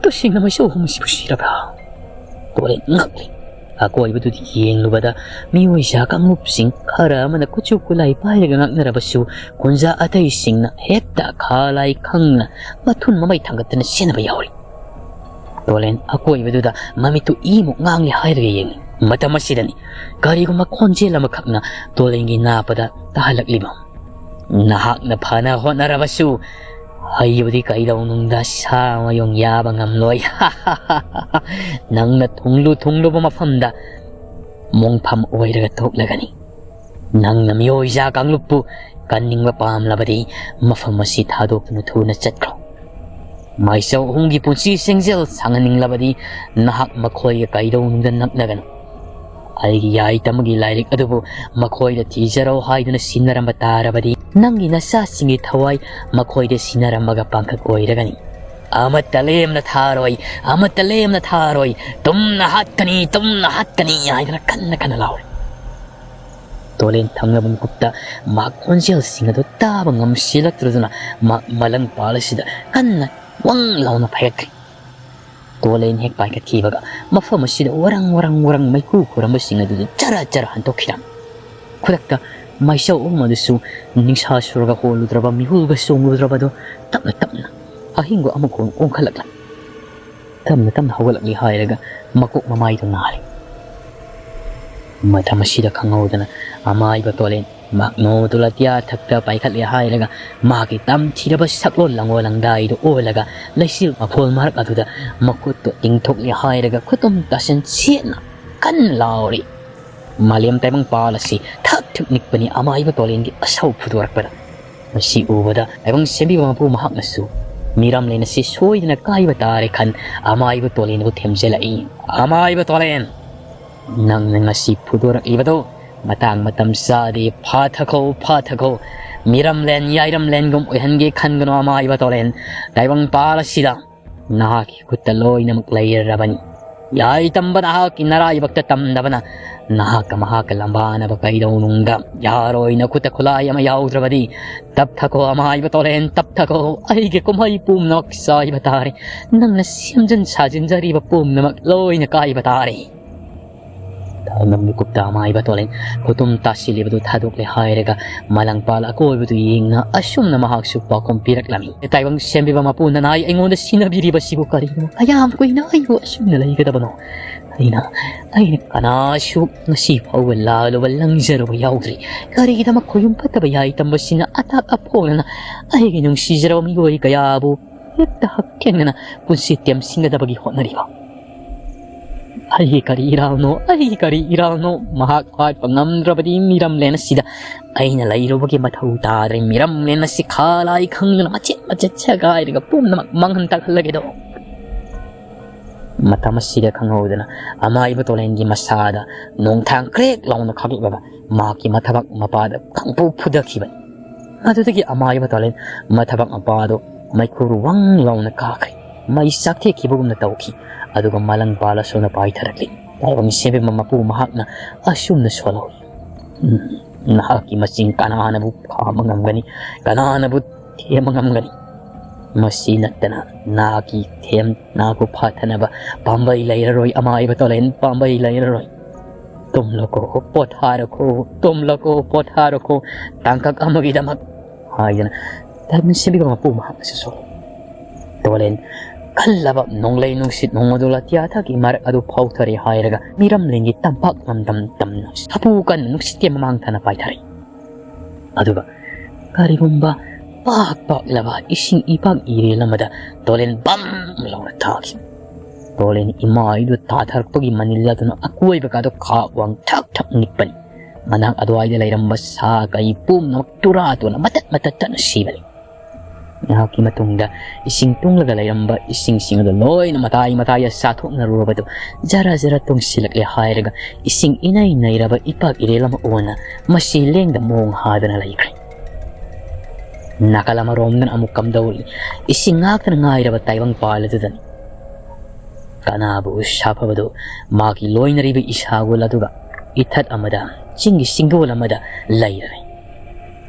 ꯇꯁꯦꯡꯅ ꯃꯥꯏꯆꯧ ꯑꯍꯨꯝ ꯑꯁꯤꯕꯨ ꯁꯤꯔꯕ꯭ꯔꯥ?" ꯇꯣꯂꯦꯟ ꯉꯛꯂꯤ꯫ ꯑꯀꯣꯏꯕꯗꯨꯗ ꯌꯦꯡꯂꯨꯕꯗ ꯃꯤꯑꯣꯏ ꯖꯥ ꯀꯥꯡꯂꯨꯞꯁꯤꯡ ꯈꯔ ꯑꯃꯅ ꯈꯨꯠꯁꯨ ꯈꯨꯠꯂꯥꯏ ꯄꯥꯏꯔꯒ ꯉꯥꯛꯅꯔꯕꯁꯨ ꯈꯨꯟꯖꯥ ꯑꯇꯩꯁꯤꯡꯅ ꯍꯦꯛꯇ ꯈꯥ ꯂꯥꯏ ꯈꯪꯅ ꯃꯊꯨꯟ ꯃꯃꯩ ꯊꯥꯡꯒꯠꯇꯅ ꯆꯦꯟꯅꯕ ꯌꯥꯎꯔꯤ꯫ ꯇꯣꯂꯦꯟ ꯑꯀꯣꯏꯕꯗꯨꯗ ꯃꯃꯤꯠꯇꯨ ꯏꯃꯨꯛ ꯉꯥꯡꯂꯦ ꯍꯥꯏꯔꯒ ꯌꯦꯡꯂꯤ꯫ ꯃꯇꯝ ꯑꯁꯤꯗꯅꯤ ꯀꯔꯤꯒꯨꯝꯕ ꯈꯣꯟꯖꯦꯜ ꯑꯃꯈꯛꯅ ꯇꯣꯂꯦꯟꯒꯤ ꯅꯥꯄꯗ ꯇꯥꯍꯜꯂꯛꯂꯤꯕ꯫ "ꯅꯍꯥꯛꯅ ꯐꯅ ꯍꯣꯠꯅꯔꯕꯁꯨ ꯍꯩꯕꯗꯤ ꯀꯩꯗꯧꯅꯨꯡꯗ ꯁꯥ ꯑꯃ ꯌꯣꯡ ꯌꯥꯕ ꯉꯝꯂꯣꯏ꯫ ꯅꯪꯅ ꯊꯨꯡꯂꯨ ꯊꯨꯡꯂꯨꯕ ꯃꯐꯝꯗ ꯃꯣꯡꯐꯝ ꯑꯣꯏꯔꯒ ꯇꯣꯛꯂꯒꯅꯤ꯫ ꯅꯪꯅ ꯃꯤꯑꯣꯏ ꯖꯥ ꯀꯥꯡꯂꯨꯞꯄꯨ ꯀꯟꯅꯤꯡꯕ ꯄꯥꯝꯂꯕꯗꯤ ꯃꯐꯝ ꯑꯁꯤ ꯊꯥꯗꯣꯛꯇꯨꯅ ꯊꯨꯅ ꯆꯠꯈ꯭ꯔꯣ꯫ ꯃꯥꯏꯆꯧ ꯑꯍꯨꯝꯒꯤ ꯄꯨꯟꯁꯤ ꯁꯦꯡꯖꯦꯜ ꯁꯥꯡꯍꯟꯅꯤꯡꯂꯕꯗꯤ ꯅꯍꯥꯛ ꯃꯈꯣꯏꯒ ꯀꯩꯗꯧꯅꯨꯡꯗ ꯅꯛꯅꯒꯅꯨ꯫ ꯑꯩꯒꯤ ꯌꯥꯏꯇꯃꯒꯤ ꯂꯥꯏꯔꯤꯛ ꯑꯗꯨꯕꯨ ꯃꯈꯣꯏꯗ ꯊꯤꯖꯔꯣ ꯍꯥꯏꯗꯨꯅ ꯁꯤꯟꯅꯔꯝꯕ ꯇꯥꯔꯕꯗꯤ ꯅꯪꯒꯤ ꯅꯆꯥꯁꯤꯡꯒꯤ ꯊꯋꯥꯏ ꯃꯈꯣꯏꯗ ꯁꯤꯟꯅꯔꯝꯃꯒ ꯄꯥꯡꯈꯛ ꯑꯣꯏꯔꯒꯅꯤ꯫ ꯑꯃꯠꯇ ꯂꯦꯝꯅ ꯊꯥꯔꯣꯏ, ꯑꯃꯠꯇ ꯂꯦꯝꯅ ꯊꯥꯔꯣꯏ, ꯇꯨꯝꯅ ꯍꯥꯠꯀꯅꯤ, ꯇꯨꯝꯅ ꯍꯥꯠꯀꯅꯤ" ꯍꯥꯏꯗꯨꯅ ꯀꯟꯅ ꯀꯟꯅ ꯂꯥꯎꯔꯤ꯫ ꯇꯣꯂꯦꯟ ꯊꯪꯂꯕ ꯃꯤꯀꯨꯞꯇ ꯃꯍꯥꯛ ꯈꯣꯟꯖꯦꯜꯁꯤꯡ ꯑꯗꯨ ꯇꯥꯕ ꯉꯝꯁꯤꯜꯂꯛꯇ꯭ꯔꯗꯨꯅ ꯃꯍꯥꯛ ꯃꯂꯪ ꯄꯥꯜ ꯑꯁꯤꯗ ꯀꯟꯅ ꯋꯪ ꯂꯥꯎꯅ ꯐꯥꯏꯒꯠꯈ꯭ꯔꯦ꯫ ꯇꯣꯂꯦꯟ ꯍꯦꯛ ꯄꯥꯏꯈꯠꯈꯤꯕꯒ ꯃꯐꯝ ꯑꯁꯤꯗ ꯋꯥꯔꯪ ꯋꯥꯔꯪ ꯋꯥꯔꯪ ꯃꯩꯈꯨ ꯈꯨꯔꯝꯕꯁꯤꯡ ꯑꯗꯨꯗ ꯆꯔ ꯆꯔ ꯍꯟꯗꯣꯛꯈꯤꯔꯝꯃꯤ꯫ ꯈꯨꯗꯛꯇ ꯃꯩꯁꯧ ꯑꯍꯨꯝ ꯑꯗꯨꯁꯨ ꯅꯤꯡꯁꯥ ꯁꯨꯔꯒ ꯍꯣꯜꯂꯨꯗ꯭ꯔꯕ, ꯃꯤꯍꯨꯜꯒ ꯆꯣꯡꯂꯨꯗ꯭ꯔꯕꯗꯣ ꯇꯞꯅ ꯇꯞꯅ ꯑꯍꯤꯡꯕ ꯑꯃ ꯀꯣꯟ ꯑꯣꯟꯈꯠꯂꯛꯂꯝꯃꯤ꯫ ꯇꯞꯅ ꯇꯞꯅ ꯍꯧꯒꯠꯂꯛꯂꯤ ꯍꯥꯏꯔꯒ ꯃꯀꯣꯛ ꯃꯃꯥꯏꯗꯣ ꯅꯥꯔꯦ꯫ ꯃꯇꯝ ꯑꯁꯤꯗ ꯈꯪꯍꯧꯗꯅ ꯑꯃꯥꯏꯕ ꯇꯣꯂꯦꯟ ꯃꯍꯥꯛ ꯅꯣꯡꯃꯗꯨ ꯑꯇꯤꯌꯥ ꯊꯛꯇ ꯄꯥꯏꯈꯠꯂꯦ ꯍꯥꯏꯔꯒ ꯃꯍꯥꯛꯀꯤ ꯇꯝꯊꯤꯔꯕ ꯁꯛꯂꯣꯟ ꯂꯪꯉꯣ ꯂꯪꯗꯥꯏꯗꯨ ꯑꯣꯜꯂꯒ ꯂꯩꯆꯤꯜ ꯃꯈꯣꯜ ꯃꯔꯛ ꯑꯗꯨꯗ ꯃꯈꯨꯠꯇꯣ ꯇꯤꯡꯊꯣꯛꯂꯦ ꯍꯥꯏꯔꯒ ꯈꯨꯇꯨꯝ ꯇꯥꯁꯤꯟ ꯁꯦꯠꯅ ꯀꯟꯅ ꯂꯥꯎꯔꯤ꯫ ꯃꯥꯂꯦꯝ ꯇꯥꯏꯕꯪꯄꯥꯜ ꯑꯁꯤ ꯊꯛ ꯊꯛ ꯅꯤꯛꯄꯅꯤ ꯑꯃꯥꯏꯕ ꯇꯣꯂꯦꯟꯒꯤ ꯑꯁꯧ ꯐꯨꯗꯣꯔꯛꯄꯗ꯫ ꯃꯁꯤ ꯎꯕꯗ ꯇꯥꯏꯕꯪ ꯁꯦꯝꯕꯤꯕ ꯃꯄꯨ ꯃꯍꯥꯛꯅꯁꯨ ꯃꯤꯔꯝꯂꯦꯟ ꯑꯁꯤ ꯁꯣꯏꯗꯅ ꯀꯥꯏꯕ ꯇꯥꯔꯦ ꯈꯟ ꯑꯃꯥꯏꯕ ꯇꯣꯂꯦꯟꯕꯨ ꯊꯦꯝꯖꯤꯜꯂꯛꯏ꯫ ꯑꯃꯥꯏꯕ ꯇꯣꯂꯦꯟ! ꯅꯪꯅ ꯉꯁꯤ ꯐꯨꯗꯣꯔꯛꯂꯤꯕꯗꯨ ꯃꯇꯥꯡ ꯃꯇꯝ ꯆꯥꯗꯦ꯫ ꯐꯥꯊꯈꯣ, ꯐꯥꯊꯈꯣ꯫ ꯃꯤꯔꯝꯂꯦꯟ ꯌꯥꯏꯔꯝꯂꯦꯟꯒꯨꯝ ꯑꯣꯏꯍꯟꯒꯦ ꯈꯟꯒꯅꯨ ꯑꯃꯥꯏꯕ ꯇꯣꯂꯦꯟ꯫ ꯇꯥꯏꯕꯪꯄꯥꯜ ꯑꯁꯤꯗ ꯅꯍꯥꯛꯀꯤ ꯈꯨꯠꯇ ꯂꯣꯏꯅꯃꯛ ꯂꯩꯔꯕꯅꯤ꯫ ꯌꯥꯏ ꯇꯝꯕ ꯅꯍꯥꯛꯀꯤ ꯅꯔꯥꯏꯕꯛꯇ ꯇꯝꯗꯕꯅ ꯅꯍꯥꯛꯀ ꯃꯍꯥꯛꯀ ꯂꯝꯕꯥꯅꯕ ꯀꯩꯗꯧꯅꯨꯡꯗ ꯌꯥꯔꯣꯏ꯫ ꯅꯈꯨꯠꯇ ꯈꯨꯠꯂꯥꯏ ꯑꯃ ꯌꯥꯎꯗ꯭ꯔꯕꯗꯤ ꯇꯞꯊꯈꯣ ꯑꯃꯥꯏꯕ ꯇꯣꯂꯦꯟ, ꯇꯞꯊꯈꯣ꯫ ꯑꯩꯒꯤ ꯀꯨꯝꯍꯩ ꯄꯨꯝꯅꯃꯛ ꯆꯥꯏꯕ ꯇꯥꯔꯦ꯫ ꯅꯪꯅ ꯁꯦꯝꯖꯤꯟ ꯁꯥꯖꯤꯟꯖꯔꯤꯕ ꯄꯨꯝꯅꯃꯛ ꯂꯣꯏꯅ ꯀꯥꯏꯕ ꯇꯥꯔꯦ꯫ ꯊꯥꯏꯅ ꯃꯤꯀꯨꯞꯇ ꯑꯃꯥꯏꯕ ꯇꯣꯂꯦꯟ ꯈꯨꯇꯨꯝ ꯇꯥꯁꯤꯜꯂꯤꯕꯗꯨ ꯊꯥꯗꯣꯛꯂꯦ ꯍꯥꯏꯔꯒ ꯃꯂꯪꯄꯥꯜ ꯑꯀꯣꯏꯕꯗꯨ ꯌꯦꯡꯅ ꯑꯁꯨꯝꯅ ꯃꯍꯥꯛꯁꯨ ꯄꯥꯎꯈꯨꯝ ꯄꯤꯔꯛꯂꯝꯃꯤ꯫ ꯇꯥꯏꯕꯪ ꯁꯦꯝꯕꯤꯕ ꯃꯄꯨ ꯅꯅꯥꯏ ꯑꯩꯉꯣꯟꯗ ꯁꯤꯟꯅꯕꯤꯔꯤꯕꯁꯤꯕꯨ ꯀꯔꯤꯅꯣ? ꯀꯌꯥꯝ ꯀꯨꯏꯅ ꯑꯩꯕꯨ ꯑꯁꯨꯝꯅ ꯂꯩꯒꯗꯕꯅꯣ? ꯑꯩꯅ, ꯑꯩꯅ ꯀꯅꯥꯁꯨ ꯉꯁꯤ ꯐꯥꯎꯕ ꯂꯥꯜꯂꯨꯕ ꯂꯪꯖꯔꯨꯕ ꯌꯥꯎꯗ꯭ꯔꯤ꯫ ꯀꯔꯤꯒꯤꯗꯃꯛ ꯈꯣꯏꯌꯨꯝ ꯐꯠꯇꯕ ꯌꯥꯏ ꯇꯝꯕꯁꯤꯅ ꯑꯇꯥꯛ ꯑꯐꯣꯡꯅꯅ ꯑꯩꯒꯤ ꯅꯨꯡꯁꯤꯖꯔꯕ ꯃꯤꯑꯣꯏ ꯀꯌꯥꯕꯨ ꯍꯦꯛꯇ ꯍꯛꯊꯦꯡꯅꯅ ꯄꯨꯟꯁꯤ ꯇꯦꯝꯁꯤꯟꯒꯗꯕꯒꯤ ꯍꯣꯠꯅꯔꯤꯕ? ꯑꯩꯒꯤ ꯀꯔꯤ ꯏꯔꯥꯜꯅꯣ? ꯑꯩꯒꯤ ꯀꯔꯤ ꯏꯔꯥꯜꯅꯣ? ꯃꯍꯥꯛ ꯍꯥꯠꯄ ꯉꯝꯗ꯭ꯔꯕꯗꯤ ꯃꯤꯔꯝꯂꯦꯟ ꯑꯁꯤꯗ ꯑꯩꯅ ꯂꯩꯔꯨꯕꯒꯤ ꯃꯊꯧ ꯇꯥꯗ꯭ꯔꯦ꯫ ꯃꯤꯔꯝꯂꯦꯟ ꯑꯁꯤ ꯈꯥ ꯂꯥꯏ ꯈꯪꯗꯅ ꯃꯆꯦꯠ ꯃꯆꯦꯠ ꯁꯦꯒꯥꯏꯔꯒ ꯄꯨꯝꯅꯃꯛ ꯃꯥꯡꯍꯟ ꯇꯥꯛꯍꯜꯂꯒꯦꯗꯣ꯫ ꯃꯇꯝ ꯑꯁꯤꯗ ꯈꯪꯍꯧꯗꯅ ꯑꯃꯥꯏꯕ ꯇꯣꯂꯦꯟꯒꯤ ꯃꯁꯥꯗ ꯅꯣꯡꯊꯥꯡ ꯀ꯭ꯔꯦꯛ ꯂꯥꯎꯅ ꯈꯥꯛꯂꯛꯂꯒ ꯃꯍꯥꯛꯀꯤ ꯃꯊꯕꯥꯛ ꯃꯄꯥꯗ ꯈꯪꯐꯨ ꯐꯨꯊꯈꯤꯕꯅꯤ꯫ ꯑꯗꯨꯗꯒꯤ ꯑꯃꯥꯏꯕ ꯇꯣꯂꯦꯟ ꯃꯊꯕꯥꯛ ꯃꯄꯥꯗꯨ ꯃꯩꯈꯨꯔꯨ ꯋꯪ ꯂꯥꯎꯅ ꯀꯥꯈ꯭ꯔꯦ꯫ ꯃꯩ ꯆꯥꯛꯊꯦꯛꯈꯤꯕꯒꯨꯝꯅ ꯇꯧꯈꯤ꯫ ꯑꯗꯨꯒ ꯃꯂꯪꯄꯥꯜ ꯑꯁꯣꯝꯅ ꯄꯥꯏꯊꯔꯛꯂꯤ꯫ ꯇꯥꯏꯕꯪ ꯁꯦꯝꯕꯤꯕ ꯃꯄꯨ ꯃꯍꯥꯛꯅ ꯑꯁꯨꯝꯅ ꯁꯣꯜꯍꯧꯏ꯫ ꯎꯝ, ꯅꯍꯥꯛꯀꯤ ꯃꯆꯤꯡ ꯀꯅꯥꯅꯕꯨ ꯈꯥꯝꯕ ꯉꯝꯒꯅꯤ? ꯀꯅꯥꯅꯕꯨ ꯊꯦꯝꯕ ꯉꯝꯒꯅꯤ? ꯃꯁꯤ ꯅꯠꯇꯅ ꯅꯍꯥꯛꯀꯤ ꯊꯦꯝ, ꯅꯍꯥꯛꯄꯨ ꯐꯥꯊꯅꯕ ꯄꯥꯝꯕꯩ ꯂꯩꯔꯔꯣꯏ, ꯑꯃꯥꯏꯕ ꯇꯣꯂꯦꯟ, ꯄꯥꯝꯕꯩ ꯂꯩꯔꯔꯣꯏ꯫ "ꯇꯨꯝꯂꯣꯀꯣ, ꯄꯣꯊꯥꯔꯣꯀꯣ, ꯇꯨꯝꯂꯣꯀꯣ, ꯄꯣꯊꯥꯔꯣꯀꯣ, ꯇꯥꯡꯀꯛ ꯑꯃꯒꯤꯗꯃꯛ" ꯍꯥꯏꯗꯅ ꯇꯥꯏꯕꯪ ꯁꯦꯝꯕꯤꯕ ꯃꯄꯨ ꯃꯍꯥꯛ ꯑꯁꯤꯁꯨ ꯇꯣꯂꯦꯟ ꯀꯜꯂꯕ ꯅꯣꯡꯂꯩ ꯅꯨꯡꯁꯤꯠ ꯅꯣꯡꯃꯗꯣ ꯂꯥꯇꯤꯌꯥ ꯊꯛꯀꯤ ꯃꯔꯛ ꯑꯗꯨ ꯐꯥꯎꯊꯔꯦ ꯍꯥꯏꯔꯒ ꯃꯤꯔꯝꯂꯦꯟꯒꯤ ꯇꯝꯄꯥꯛ ꯂꯝꯗꯝ ꯇꯝꯅ ꯁꯥꯐꯨ ꯀꯟꯅ ꯅꯨꯡꯁꯤꯠꯀꯤ ꯃꯃꯥꯡ ꯊꯥꯅ ꯄꯥꯏꯊꯔꯦ꯫ ꯑꯗꯨꯒ ꯀꯔꯤꯒꯨꯝꯕ ꯄꯥꯛ ꯄꯥꯛꯂꯕ ꯏꯁꯤꯡ ꯏꯄꯥꯛ ꯏꯔꯦꯜ ꯑꯃꯗ ꯇꯣꯂꯦꯟ ꯕꯝ ꯂꯥꯎꯅ ꯊꯥꯈꯤ꯫ ꯇꯣꯂꯦꯟ ꯏꯃꯥꯏꯗꯨ ꯇꯥꯊꯔꯛꯄꯒꯤ ꯃꯅꯤꯜ ꯑꯗꯨꯅ ꯑꯀꯣꯏꯕꯒꯗꯨ ꯈꯥꯛ ꯋꯥꯡ ꯊꯛ ꯊꯛ ꯅꯤꯛꯄꯅꯤ꯫ ꯃꯅꯥꯛ ꯑꯗꯨꯋꯥꯏꯗ ꯂꯩꯔꯝꯕ ꯁꯥ ꯀꯩ ꯄꯨꯝꯅꯃꯛ ꯇꯨꯔꯥ ꯇꯨꯅ ꯃꯇꯠ ꯃꯇꯠ ꯇꯠꯅ ꯁꯤꯕꯅꯤ꯫ ꯉꯥꯏꯍꯥꯛꯀꯤ ꯃꯇꯨꯡꯗ ꯏꯁꯤꯡ ꯇꯨꯡꯂꯒ ꯂꯩꯔꯝꯕ ꯏꯁꯤꯡꯁꯤꯡ ꯑꯗꯨ ꯂꯣꯏꯅ ꯃꯇꯥꯏ ꯃꯇꯥꯏꯗ ꯆꯥꯊꯣꯛꯅꯔꯨꯔꯕꯗꯨ ꯖꯔ ꯖꯔ ꯇꯨꯡꯁꯤꯜꯂꯛꯂꯦ ꯍꯥꯏꯔꯒ ꯏꯁꯤꯡ ꯏꯅꯩ ꯅꯩꯔꯕ ꯏꯄꯥꯛ ꯏꯔꯦꯜ ꯑꯃ ꯑꯣꯏꯅ ꯃꯁꯤ ꯂꯦꯡꯗ ꯃꯣꯡ ꯍꯥꯗꯅ ꯂꯩꯈ꯭ꯔꯦ꯫ ꯅꯥꯀꯜ ꯑꯃꯔꯣꯝꯗꯅ ꯑꯃꯨꯛ ꯀꯝꯗꯧꯔꯤ? ꯏꯁꯤꯡ ꯉꯥꯛꯇꯅ ꯉꯥꯏꯔꯕ ꯇꯥꯏꯕꯪ ꯄꯥꯜ ꯑꯗꯨꯗꯅꯤ꯫ ꯀꯅꯥꯕꯨ ꯁꯥꯐꯕꯗꯨ ꯃꯥꯒꯤ ꯂꯣꯏꯅꯔꯤꯕ ꯏꯁꯥꯒꯣꯜ ꯑꯗꯨꯒ ꯏꯊꯠ ꯑꯃꯗ, ꯆꯤꯡꯒꯤ ꯆꯤꯡꯗꯣꯜ ꯑꯃꯗ ꯂꯩꯔꯔꯦ꯫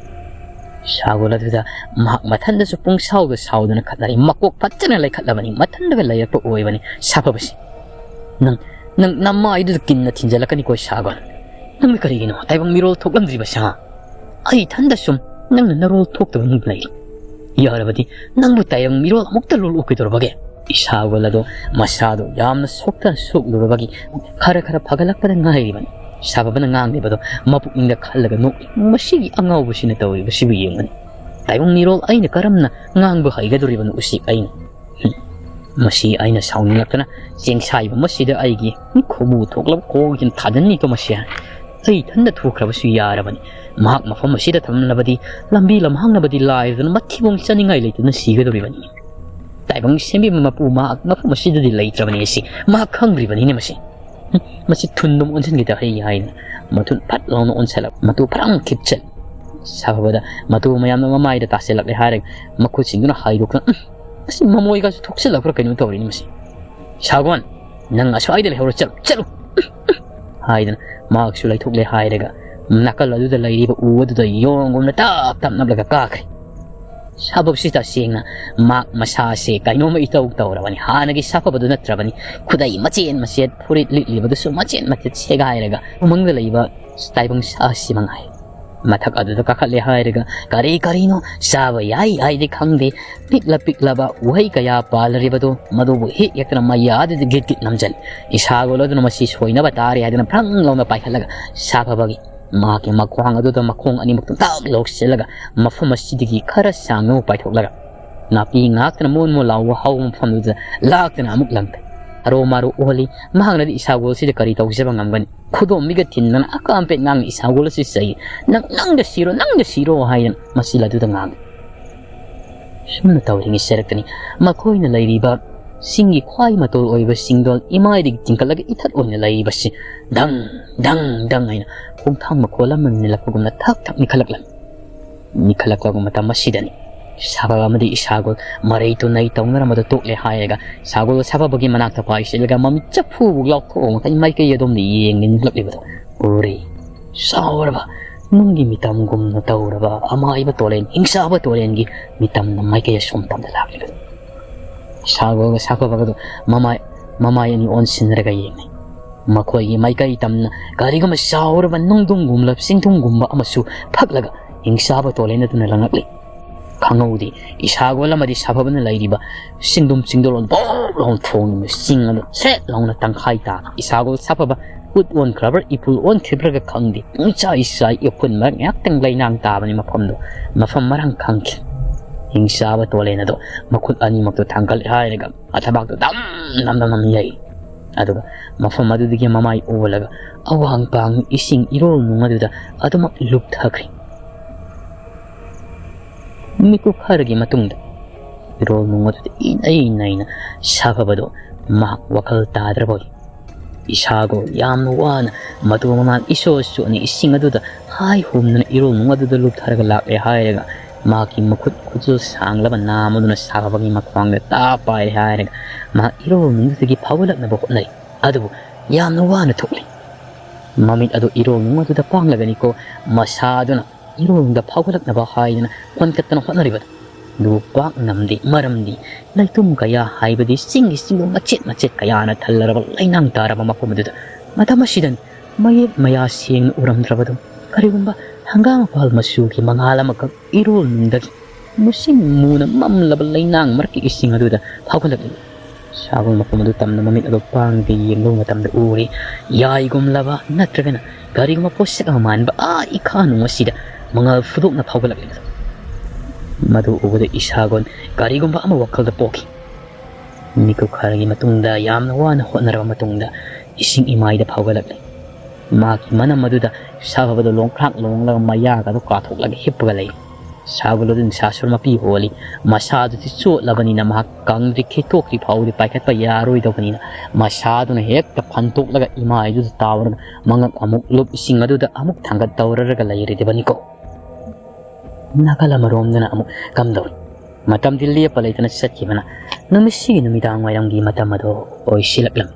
ꯏꯁꯥꯒꯣꯜ ꯑꯗꯨꯗ ꯃꯍꯥꯛ ꯃꯊꯟꯗꯁꯨ ꯄꯨꯡꯁꯥꯎꯗ ꯁꯥꯎꯗꯨꯅ ꯈꯠꯅꯔꯤ꯫ ꯃꯀꯣꯛ ꯐꯠꯇꯅ ꯂꯩꯈꯠꯂꯕꯅꯤ, ꯃꯊꯟꯗꯒ ꯂꯩꯔꯛꯄ ꯑꯣꯏꯕꯅꯤ ꯁꯥꯐꯕꯁꯤ꯫ "ꯅꯪ, ꯅꯪ ꯅꯃꯥꯏꯗꯨꯗ ꯀꯤꯟꯅ ꯊꯤꯟꯖꯜꯂꯛꯀꯅꯤꯀꯣ ꯏꯁꯥꯒꯣꯜ꯫ ꯅꯪꯅ ꯀꯔꯤꯒꯤꯅꯣ ꯇꯥꯏꯕꯪ ꯃꯤꯔꯣꯜ ꯊꯣꯛꯂꯝꯗ꯭ꯔꯤꯕꯁꯦ, ꯍꯥ? ꯑꯩ ꯏꯊꯟꯗ ꯁꯨꯝ ꯅꯪꯅ ꯅꯔꯣꯜ ꯊꯣꯛꯇꯕ ꯑꯃꯨꯛ ꯂꯩꯔꯤ꯫ ꯌꯥꯔꯕꯗꯤ ꯅꯪꯕꯨ ꯇꯥꯏꯕꯪ ꯃꯤꯔꯣꯜ ꯑꯃꯨꯛꯇ ꯂꯣꯜꯂꯛꯎ ꯀꯩꯗꯧꯔꯕꯒꯦ?" ꯏꯁꯥꯒꯣꯜ ꯑꯗꯣ ꯃꯁꯥꯗꯣ ꯌꯥꯝꯅ ꯁꯣꯛꯇꯅ ꯁꯣꯛꯂꯨꯔꯕꯒꯤ ꯈꯔ ꯈꯔ ꯐꯒꯠꯂꯛꯄꯗ ꯉꯥꯏꯔꯤꯕꯅꯤ꯫ ꯁꯥꯐꯕꯅ ꯉꯥꯡꯂꯤꯕꯗꯣ ꯃꯄꯨꯛꯅꯤꯡꯗ ꯈꯜꯂꯒ ꯅꯣꯛꯏ꯫ "ꯃꯁꯤꯒꯤ ꯑꯉꯥꯎꯕꯁꯤꯅ ꯇꯧꯔꯤꯕꯁꯤꯕꯨ ꯌꯦꯡꯉꯨꯅꯦ꯫ ꯇꯥꯏꯕꯪ ꯃꯤꯔꯣꯜ ꯑꯩꯅ ꯀꯔꯝꯅ ꯉꯥꯡꯕ ꯍꯩꯒꯗꯧꯔꯤꯕꯅꯣ ꯎꯆꯦꯛ ꯑꯩꯅ? ꯍꯨꯝ, ꯃꯁꯤ ꯑꯩꯅ ꯁꯥꯎꯅꯤꯡꯂꯛꯇꯅ ꯆꯦꯡꯁꯥꯏꯕ ꯃꯁꯤꯗ ꯑꯩꯒꯤ ꯈꯨꯕꯨ ꯊꯣꯛꯂꯕ ꯈꯣꯡꯁꯤꯅ ꯊꯥꯖꯤꯟꯅꯤꯀꯣ ꯃꯁꯤ꯫ ꯑꯩ ꯏꯊꯟꯗ ꯊꯣꯛꯈ꯭ꯔꯕꯁꯨ ꯌꯥꯔꯕꯅꯤ꯫ ꯃꯍꯥꯛ ꯃꯐꯝ ꯑꯁꯤꯗ ꯊꯝꯂꯕꯗꯤ ꯂꯝꯕꯤ ꯂꯝꯍꯥꯡꯅꯕꯗꯤ ꯂꯥꯏꯔꯗꯅ ꯃꯊꯤꯕꯣꯡ ꯆꯥꯅꯤꯡꯉꯥꯏ ꯂꯩꯇꯅ ꯁꯤꯒꯗꯧꯔꯤꯕꯅꯤ꯫ ꯇꯥꯏꯕꯪ ꯁꯦꯝꯕꯤꯕ ꯃꯄꯨ ꯃꯍꯥꯛ ꯃꯐꯝ ꯑꯁꯤꯗꯗꯤ ꯂꯩꯇ꯭ꯔꯕꯅꯤ ꯑꯁꯤ꯫ ꯃꯍꯥꯛ ꯈꯪꯗ꯭ꯔꯤꯕꯅꯤꯅꯦ ꯃꯁꯤ꯫ ꯍꯨꯝ, ꯃꯁꯤ ꯊꯨꯟꯗꯨꯝ ꯑꯣꯟꯁꯤꯟꯈꯤꯗ ꯍꯩ" ꯍꯥꯏꯅ ꯃꯊꯨꯟ ꯐꯠ ꯂꯥꯎꯅ ꯑꯣꯟꯁꯜꯂꯛ, ꯃꯇꯨ ꯐꯔꯥꯡ ꯈꯤꯞꯆꯜ꯫ ꯁꯥꯐꯕꯗ ꯃꯇꯨ ꯃꯌꯥꯝꯅ ꯃꯃꯥꯏꯗ ꯇꯥꯁꯤꯜꯂꯛꯂꯦ ꯍꯥꯏꯔꯒ ꯃꯈꯨꯠꯁꯤꯡꯗꯨꯅ ꯍꯥꯏꯗꯣꯛꯇꯨꯅ, "ꯎꯝ, ꯑꯁꯤ ꯃꯃꯣꯏꯒꯁꯨ ꯊꯣꯛꯆꯤꯜꯂꯛꯄ꯭ꯔꯥ ꯀꯩꯅꯣ ꯇꯧꯔꯤꯅꯤ ꯃꯁꯤ꯫ ꯁꯥꯒꯣꯟ, ꯅꯪ ꯑꯁ꯭ꯋꯥꯏꯗ ꯂꯩꯍꯧꯔꯣ, ꯆꯠꯂꯨ, ꯆꯠꯂꯨ!" ꯍꯥꯏꯗꯅ ꯃꯍꯥꯛꯁꯨ ꯂꯩꯊꯣꯛꯂꯦ ꯍꯥꯏꯔꯒ ꯅꯥꯀꯜ ꯑꯗꯨꯗ ꯂꯩꯔꯤꯕ ꯎ ꯑꯗꯨꯗ ꯌꯣꯡꯒꯨꯝꯅ ꯇꯞ ꯇꯞ ꯅꯞꯂꯒ ꯀꯥꯈ꯭ꯔꯦ꯫ ꯁꯥꯐꯕꯁꯤ ꯇꯁꯦꯡꯅ ꯃꯍꯥꯛ ꯃꯁꯥꯁꯦ ꯀꯩꯅꯣꯝꯃ ꯏꯇꯧ ꯇꯧꯔꯕꯅꯤ, ꯍꯥꯟꯅꯒꯤ ꯁꯥꯐꯕꯗꯨ ꯅꯠꯇ꯭ꯔꯕꯅꯤ꯫ ꯈꯨꯗꯩ ꯃꯆꯦꯠ ꯃꯆꯦꯠ, ꯐꯨꯔꯤꯠ ꯂꯤꯠꯂꯤꯕꯗꯨꯁꯨ ꯃꯆꯦꯠ ꯃꯆꯦꯠ ꯁꯦꯒꯥꯏꯔꯒ ꯎꯃꯪꯗ ꯂꯩꯕ ꯇꯥꯏꯕꯪ ꯁꯥꯁꯤ ꯃꯉꯥꯏ꯫ ꯃꯊꯛ ꯑꯗꯨꯗ ꯀꯥꯈꯠꯂꯦ ꯍꯥꯏꯔꯒ ꯀꯔꯤ ꯀꯔꯤꯅꯣ ꯆꯥꯕ ꯌꯥꯏ ꯍꯥꯏꯗꯤ ꯈꯪꯗꯦ, ꯄꯤꯛꯂ ꯄꯤꯛꯂꯕ ꯎꯍꯩ ꯀꯌꯥ ꯄꯥꯜꯂꯔꯤꯕꯗꯨ ꯃꯗꯨꯕꯨ ꯍꯦꯛ ꯍꯦꯛꯇꯅ ꯃꯌꯥꯗꯨꯗ ꯒꯤꯠ ꯒꯤꯠ ꯅꯝꯖꯜꯂꯤ꯫ ꯏꯁꯥꯒꯣꯜ ꯑꯗꯨꯅ ꯃꯁꯤ ꯁꯣꯏꯅꯕ ꯇꯥꯔꯦ ꯍꯥꯏꯗꯨꯅ ꯐ꯭ꯔꯪ ꯂꯥꯎꯅ ꯄꯥꯏꯈꯠꯂꯒ ꯁꯥꯐꯕꯒꯤ ꯃꯍꯥꯛꯀꯤ ꯃꯈ꯭ꯋꯥꯡ ꯑꯗꯨꯗ ꯃꯈꯣꯡ ꯑꯅꯤꯃꯛꯇꯨ ꯇꯛ ꯂꯧꯁꯤꯜꯂꯒ ꯃꯐꯝ ꯑꯁꯤꯗꯒꯤ ꯈꯔ ꯁꯥꯡꯅ ꯑꯃꯨꯛ ꯄꯥꯏꯊꯣꯛꯂꯒ ꯅꯥꯄꯤ ꯉꯥꯛꯇꯅ ꯃꯣꯟ ꯃꯣꯟ ꯂꯥꯎꯕ ꯍꯧꯕ ꯃꯐꯝꯗꯨꯗ ꯂꯥꯛꯇꯅ ꯑꯃꯨꯛ ꯂꯪꯊꯩ꯫ ꯍꯔꯣ ꯃꯥꯔꯣ ꯑꯣꯍꯜꯂꯤ꯫ ꯃꯍꯥꯛꯅꯗꯤ ꯏꯁꯥꯒꯣꯜꯁꯤꯗ ꯀꯔꯤ ꯇꯧꯖꯕ ꯉꯝꯒꯅꯤ? ꯈꯨꯗꯣꯝꯕꯤꯒ ꯊꯤꯟꯗꯅ ꯑꯀꯥꯝꯄꯦꯠ ꯉꯥꯡꯅ ꯏꯁꯥꯒꯣꯜ ꯑꯁꯤ ꯆꯩ꯫ "ꯅꯪ, ꯅꯪꯗ ꯁꯤꯔꯣ, ꯅꯪꯗ ꯁꯤꯔꯣ" ꯍꯥꯏꯗꯅ ꯃꯁꯤ ꯂꯗꯨꯗ ꯉꯥꯡꯏ꯫ ꯁꯨꯝꯅ ꯇꯧꯔꯤꯉꯩ ꯁꯦꯔꯛꯇꯅꯤ ꯃꯈꯣꯏꯅ ꯂꯩꯔꯤꯕ ꯆꯤꯡꯒꯤ ꯈ꯭ꯋꯥꯏ ꯃꯇꯣꯜ ꯑꯣꯏꯕ ꯆꯤꯡꯗꯣꯜ ꯏꯃꯥꯏꯗꯒꯤ ꯆꯤꯡꯈꯠꯂꯒ ꯏꯊꯠ ꯑꯣꯏꯅ ꯂꯩꯔꯤꯕꯁꯤ ꯗꯪ ꯗꯪ ꯗꯪ ꯍꯥꯏꯅ ꯈꯣꯡꯊꯥꯡ ꯃꯈꯣꯜ ꯑꯃ ꯅꯤꯜꯂꯛꯄꯒꯨꯝꯅ ꯊꯛ ꯊꯛ ꯅꯤꯛꯈꯠꯂꯛꯂꯝꯃꯤ꯫ ꯅꯤꯛꯈꯠꯂꯛꯄ ꯃꯇꯝ ꯑꯁꯤꯗꯅꯤ ꯁꯥꯐꯕ ꯑꯃꯗꯤ ꯏꯁꯥꯒꯣꯜ ꯃꯔꯩ ꯇꯨꯅꯩ ꯇꯧꯅꯔꯝꯕꯗꯨ ꯇꯣꯛꯂꯦ ꯍꯥꯏꯔꯒ ꯏꯁꯥꯒꯣꯜ ꯁꯥꯐꯕꯒꯤ ꯃꯅꯥꯛꯇ ꯄꯥꯏꯁꯤꯜꯂꯒ ꯃꯃꯤꯠ ꯆꯐꯨꯕꯨ ꯂꯥꯎꯊꯣꯛꯑ ꯃꯈꯩ ꯃꯥꯏꯀꯩ ꯑꯗꯣꯝꯗ ꯌꯦꯡ ꯅꯤꯛꯂꯛꯂꯤꯕꯗꯨ ꯎꯔꯦ꯫ ꯆꯥꯎꯔꯕ ꯅꯨꯡꯒꯤ ꯃꯤꯇꯝꯒꯨꯝꯅ ꯇꯧꯔꯕ ꯑꯃꯥꯏꯕ ꯇꯣꯂꯦꯟ, ꯍꯤꯡꯆꯥꯕ ꯇꯣꯂꯦꯟꯒꯤ ꯃꯤꯇꯝꯅ ꯃꯥꯏꯀꯩ ꯑꯁꯣꯝ ꯇꯝꯗ ꯂꯥꯛꯂꯤꯕꯗꯨ꯫ ꯏꯁꯥꯒꯣꯜꯒ ꯁꯥꯐꯕꯒꯗꯨ ꯃꯃꯥꯏ, ꯃꯃꯥꯏ ꯑꯅꯤ ꯑꯣꯟꯁꯤꯟꯅꯔꯒ ꯌꯦꯡꯅꯩ꯫ ꯃꯈꯣꯏꯒꯤ ꯃꯥꯏꯀꯩ ꯇꯝꯅ ꯀꯔꯤꯒꯨꯝꯕ ꯆꯥꯎꯔꯕ ꯅꯨꯡꯗꯨꯝꯒꯨꯝꯂꯕ ꯆꯤꯡꯗꯨꯝꯒꯨꯝꯕ ꯑꯃꯁꯨ ꯐꯛꯂꯒ ꯍꯤꯡꯆꯥꯕ ꯇꯣꯂꯦꯟ ꯑꯗꯨꯅ ꯂꯪꯉꯛꯂꯤ꯫ ꯈꯪꯍꯧꯗꯦ, ꯏꯁꯥꯒꯣꯜ ꯑꯃꯗꯤ ꯁꯥꯐꯕꯅ ꯂꯩꯔꯤꯕ ꯆꯤꯡꯗꯨꯝ ꯆꯤꯡꯗꯣꯜ ꯕꯣꯛ ꯂꯥꯎꯅ ꯊꯣꯡꯂꯤꯕ ꯆꯤꯡ ꯑꯗꯨ ꯁꯦꯠ ꯂꯥꯎꯅ ꯇꯪꯈꯥꯏ ꯇꯥ꯫ ꯏꯁꯥꯒꯣꯜ ꯁꯥꯐꯕ ꯎꯠ ꯑꯣꯟꯈ꯭ꯔꯕ꯭ꯔꯥ, ꯏꯄꯨꯜ ꯑꯣꯟꯈꯤꯕ꯭ꯔꯥ ꯈꯪꯗꯦ, ꯄꯨꯡꯆꯥꯏ ꯆꯥꯏ, ꯏꯐꯨꯟ ꯃꯔꯛ ꯉꯥꯏꯍꯥꯛꯇꯪ ꯂꯩꯅꯥꯡ ꯇꯥꯕꯅꯤ ꯃꯐꯝꯗꯨ꯫ ꯃꯐꯝ ꯃꯔꯥꯡ ꯈꯪꯈꯤ꯫ ꯍꯤꯡꯆꯥꯕ ꯇꯣꯂꯦꯟ ꯑꯗꯣ ꯃꯈꯨꯠ ꯑꯅꯤꯃꯛꯇꯣ ꯊꯥꯡꯒꯠꯂꯦ ꯍꯥꯏꯔꯒ ꯃꯊꯕꯥꯛꯇꯣ ꯗꯝ ꯗꯝ ꯗꯝ ꯗꯝ ꯌꯩ꯫ ꯑꯗꯨꯒ ꯃꯐꯝ ꯑꯗꯨꯗꯒꯤ ꯃꯃꯥꯏ ꯑꯣꯜꯂꯒ ꯑꯋꯥꯡ ꯄꯥꯡ ꯏꯁꯤꯡ ꯏꯔꯣꯜ ꯅꯨꯡ ꯑꯗꯨꯗ ꯑꯗꯨꯃꯛ ꯂꯨꯞꯊꯈ꯭ꯔꯦ꯫ ꯃꯤꯀꯨꯞ ꯈꯔꯒꯤ ꯃꯇꯨꯡꯗ ꯏꯔꯣꯜ ꯅꯨꯡ ꯑꯗꯨꯗ ꯏꯅꯩ ꯅꯩꯅ ꯁꯥꯐꯕꯗꯣ ꯃꯍꯥꯛ ꯋꯥꯈꯜ ꯇꯥꯗ꯭ꯔꯕꯣꯏ꯫ ꯏꯁꯥꯒꯣꯜ ꯌꯥꯝꯅ ꯋꯥꯅ ꯃꯇꯨ ꯃꯃꯥꯟ ꯏꯁꯣ ꯁꯣꯠꯅ ꯏꯁꯤꯡ ꯑꯗꯨꯗ ꯍꯥꯏ ꯍꯨꯝꯗꯅ ꯏꯔꯣꯜ ꯅꯨꯡ ꯑꯗꯨꯗ ꯂꯨꯞꯊꯔꯒ ꯂꯥꯛꯂꯦ ꯍꯥꯏꯔꯒ ꯃꯍꯥꯛꯀꯤ ꯃꯈꯨꯠ ꯈꯨꯖꯤꯜ ꯁꯥꯡꯂꯕ ꯅꯥꯝ ꯑꯗꯨꯅ ꯁꯥꯐꯕꯒꯤ ꯃꯈ꯭ꯋꯥꯡꯗ ꯇꯥ ꯄꯥꯏꯔꯦ ꯍꯥꯏꯔꯒ ꯃꯍꯥꯛ ꯏꯔꯣꯜ ꯅꯨꯡꯗꯨꯗꯒꯤ ꯐꯥꯎꯒꯠꯂꯛꯅꯕ ꯍꯣꯠꯅꯔꯤ꯫ ꯑꯗꯨꯕꯨ ꯌꯥꯝꯅ ꯋꯥꯅ ꯊꯣꯛꯂꯤ꯫ ꯃꯃꯤꯠ ꯑꯗꯨ ꯏꯔꯣꯡꯅꯨꯡ ꯑꯗꯨꯗ ꯄꯥꯡꯂꯒꯅꯤꯀꯣ ꯃꯁꯥꯗꯨꯅ ꯏꯔꯣꯡꯗ ꯐꯥꯎꯒꯠꯂꯛꯅꯕ ꯍꯥꯏꯗꯨꯅ ꯈꯣꯟꯀꯠꯇꯅ ꯍꯣꯠꯅꯔꯤꯕꯗꯨ꯫ ꯑꯗꯨꯕꯨ ꯄꯥꯛ ꯉꯝꯗꯦ, ꯃꯔꯝꯗꯤ ꯂꯩꯇꯨꯝ ꯀꯌꯥ ꯍꯥꯏꯕꯗꯤ ꯆꯤꯡꯒꯤ ꯆꯤꯡꯗꯨ ꯃꯆꯦꯠ ꯃꯆꯦꯠ ꯀꯌꯥꯅ ꯊꯜꯂꯔꯕ ꯂꯩꯅꯥꯡ ꯇꯥꯔꯕ ꯃꯐꯝ ꯑꯗꯨꯗ ꯃꯇꯝ ꯑꯁꯤꯗ ꯃꯌꯦꯛ ꯃꯌꯥ ꯁꯦꯡꯅ ꯎꯔꯝꯗ꯭ꯔꯕꯗꯨ ꯀꯔꯤꯒꯨꯝꯕ ꯍꯪꯒꯥꯝ ꯃꯄꯥꯜ ꯃꯆꯨꯒꯤ ꯃꯉꯥꯜ ꯑꯃꯈꯛ ꯏꯔꯣꯜꯅꯨꯡꯗꯒꯤ ꯃꯨꯁꯤꯟ ꯃꯨꯅ ꯃꯝꯂꯕ ꯂꯩꯅꯥꯡ ꯃꯔꯛꯀꯤ ꯏꯁꯤꯡ ꯑꯗꯨꯗ ꯐꯥꯎꯒꯠꯂꯛꯂꯤ꯫ ꯁꯥꯒꯣꯜ ꯃꯈꯣꯡ ꯑꯗꯨ ꯇꯝꯅ ꯃꯃꯤꯠ ꯑꯗꯨ ꯄꯥꯡꯗ ꯌꯦꯡꯂꯨꯕ ꯃꯇꯝꯗ ꯎꯔꯤ, ꯌꯥꯏꯒꯨꯝꯂꯕ ꯅꯠꯇ꯭ꯔꯒꯅ ꯀꯔꯤꯒꯨꯝꯕ ꯄꯣꯠꯁꯛ ꯑꯃ ꯃꯥꯟꯕ ꯑꯥ ꯏꯈꯥ ꯅꯨꯡ ꯑꯁꯤꯗ ꯃꯉꯥꯜ ꯐꯨꯗꯣꯛꯅ ꯐꯥꯎꯒꯠꯂꯛꯂꯤꯕꯗꯨ꯫ ꯃꯗꯨ ꯎꯕꯗ ꯏꯁꯥꯒꯣꯟ ꯀꯔꯤꯒꯨꯝꯕ ꯑꯃ ꯋꯥꯈꯜꯗ ꯄꯣꯛꯈꯤ꯫ ꯃꯤꯀꯨꯞ ꯈꯔꯒꯤ ꯃꯇꯨꯡꯗ ꯌꯥꯝꯅ ꯋꯥꯅ ꯍꯣꯠꯅꯔꯕ ꯃꯇꯨꯡꯗ ꯏꯁꯤꯡ ꯏꯃꯥꯏꯗ ꯐꯥꯎꯒꯠꯂꯛꯂꯤ꯫ ꯃꯍꯥꯛꯀꯤ ꯃꯅꯝ ꯑꯗꯨꯗ ꯁꯥꯐꯕꯗꯨ ꯂꯣꯡꯈ꯭ꯔꯥꯛ ꯂꯣꯡꯂꯒ ꯃꯌꯥꯒ ꯑꯗꯨ ꯀꯥꯊꯣꯛꯂꯒ ꯍꯤꯞꯄꯒ ꯂꯩ꯫ ꯁꯥꯒꯣꯜ ꯑꯗꯨ ꯅꯤꯁꯥꯁꯨꯔ ꯃꯄꯤ ꯍꯣꯜꯂꯤ꯫ ꯃꯁꯥꯗꯨꯗꯤ ꯆꯣꯠꯂꯕꯅꯤꯅ ꯃꯍꯥꯛ ꯀꯪꯗ꯭ꯔꯤ ꯈꯤꯇꯣꯛꯇ꯭ꯔꯤ ꯐꯥꯎꯕꯗꯤ ꯄꯥꯏꯈꯠꯄ ꯌꯥꯔꯣꯏꯗꯧꯕꯅꯤꯅ ꯃꯁꯥꯗꯨꯅ ꯍꯦꯛꯇ ꯐꯟꯇꯣꯛꯂꯒ ꯏꯃꯥꯏꯗꯨꯗ ꯇꯥꯎꯔꯒ ꯃꯉꯛ ꯑꯃꯨꯛ ꯂꯨꯞ ꯏꯁꯤꯡ ꯑꯗꯨꯗ ꯑꯃꯨꯛ ꯊꯥꯡꯒꯠ ꯇꯧꯔꯔꯒ ꯂꯩꯔꯤꯕꯅꯤꯀꯣ꯫ ꯅꯥꯀꯜ ꯑꯃꯔꯣꯝꯗꯅ ꯑꯃꯨꯛ ꯀꯝꯗꯧꯔꯤ? ꯃꯇꯝꯗꯤ ꯂꯦꯞꯄ ꯂꯩꯇꯅ ꯆꯠꯈꯤꯕꯅ ꯅꯨꯃꯤꯠꯁꯤꯒꯤ ꯅꯨꯃꯤꯗꯥꯡ ꯋꯥꯏꯔꯝꯒꯤ ꯃꯇꯝ ꯑꯗꯨ ꯑꯣꯏꯁꯤꯜꯂꯛꯂꯝꯃꯤ꯫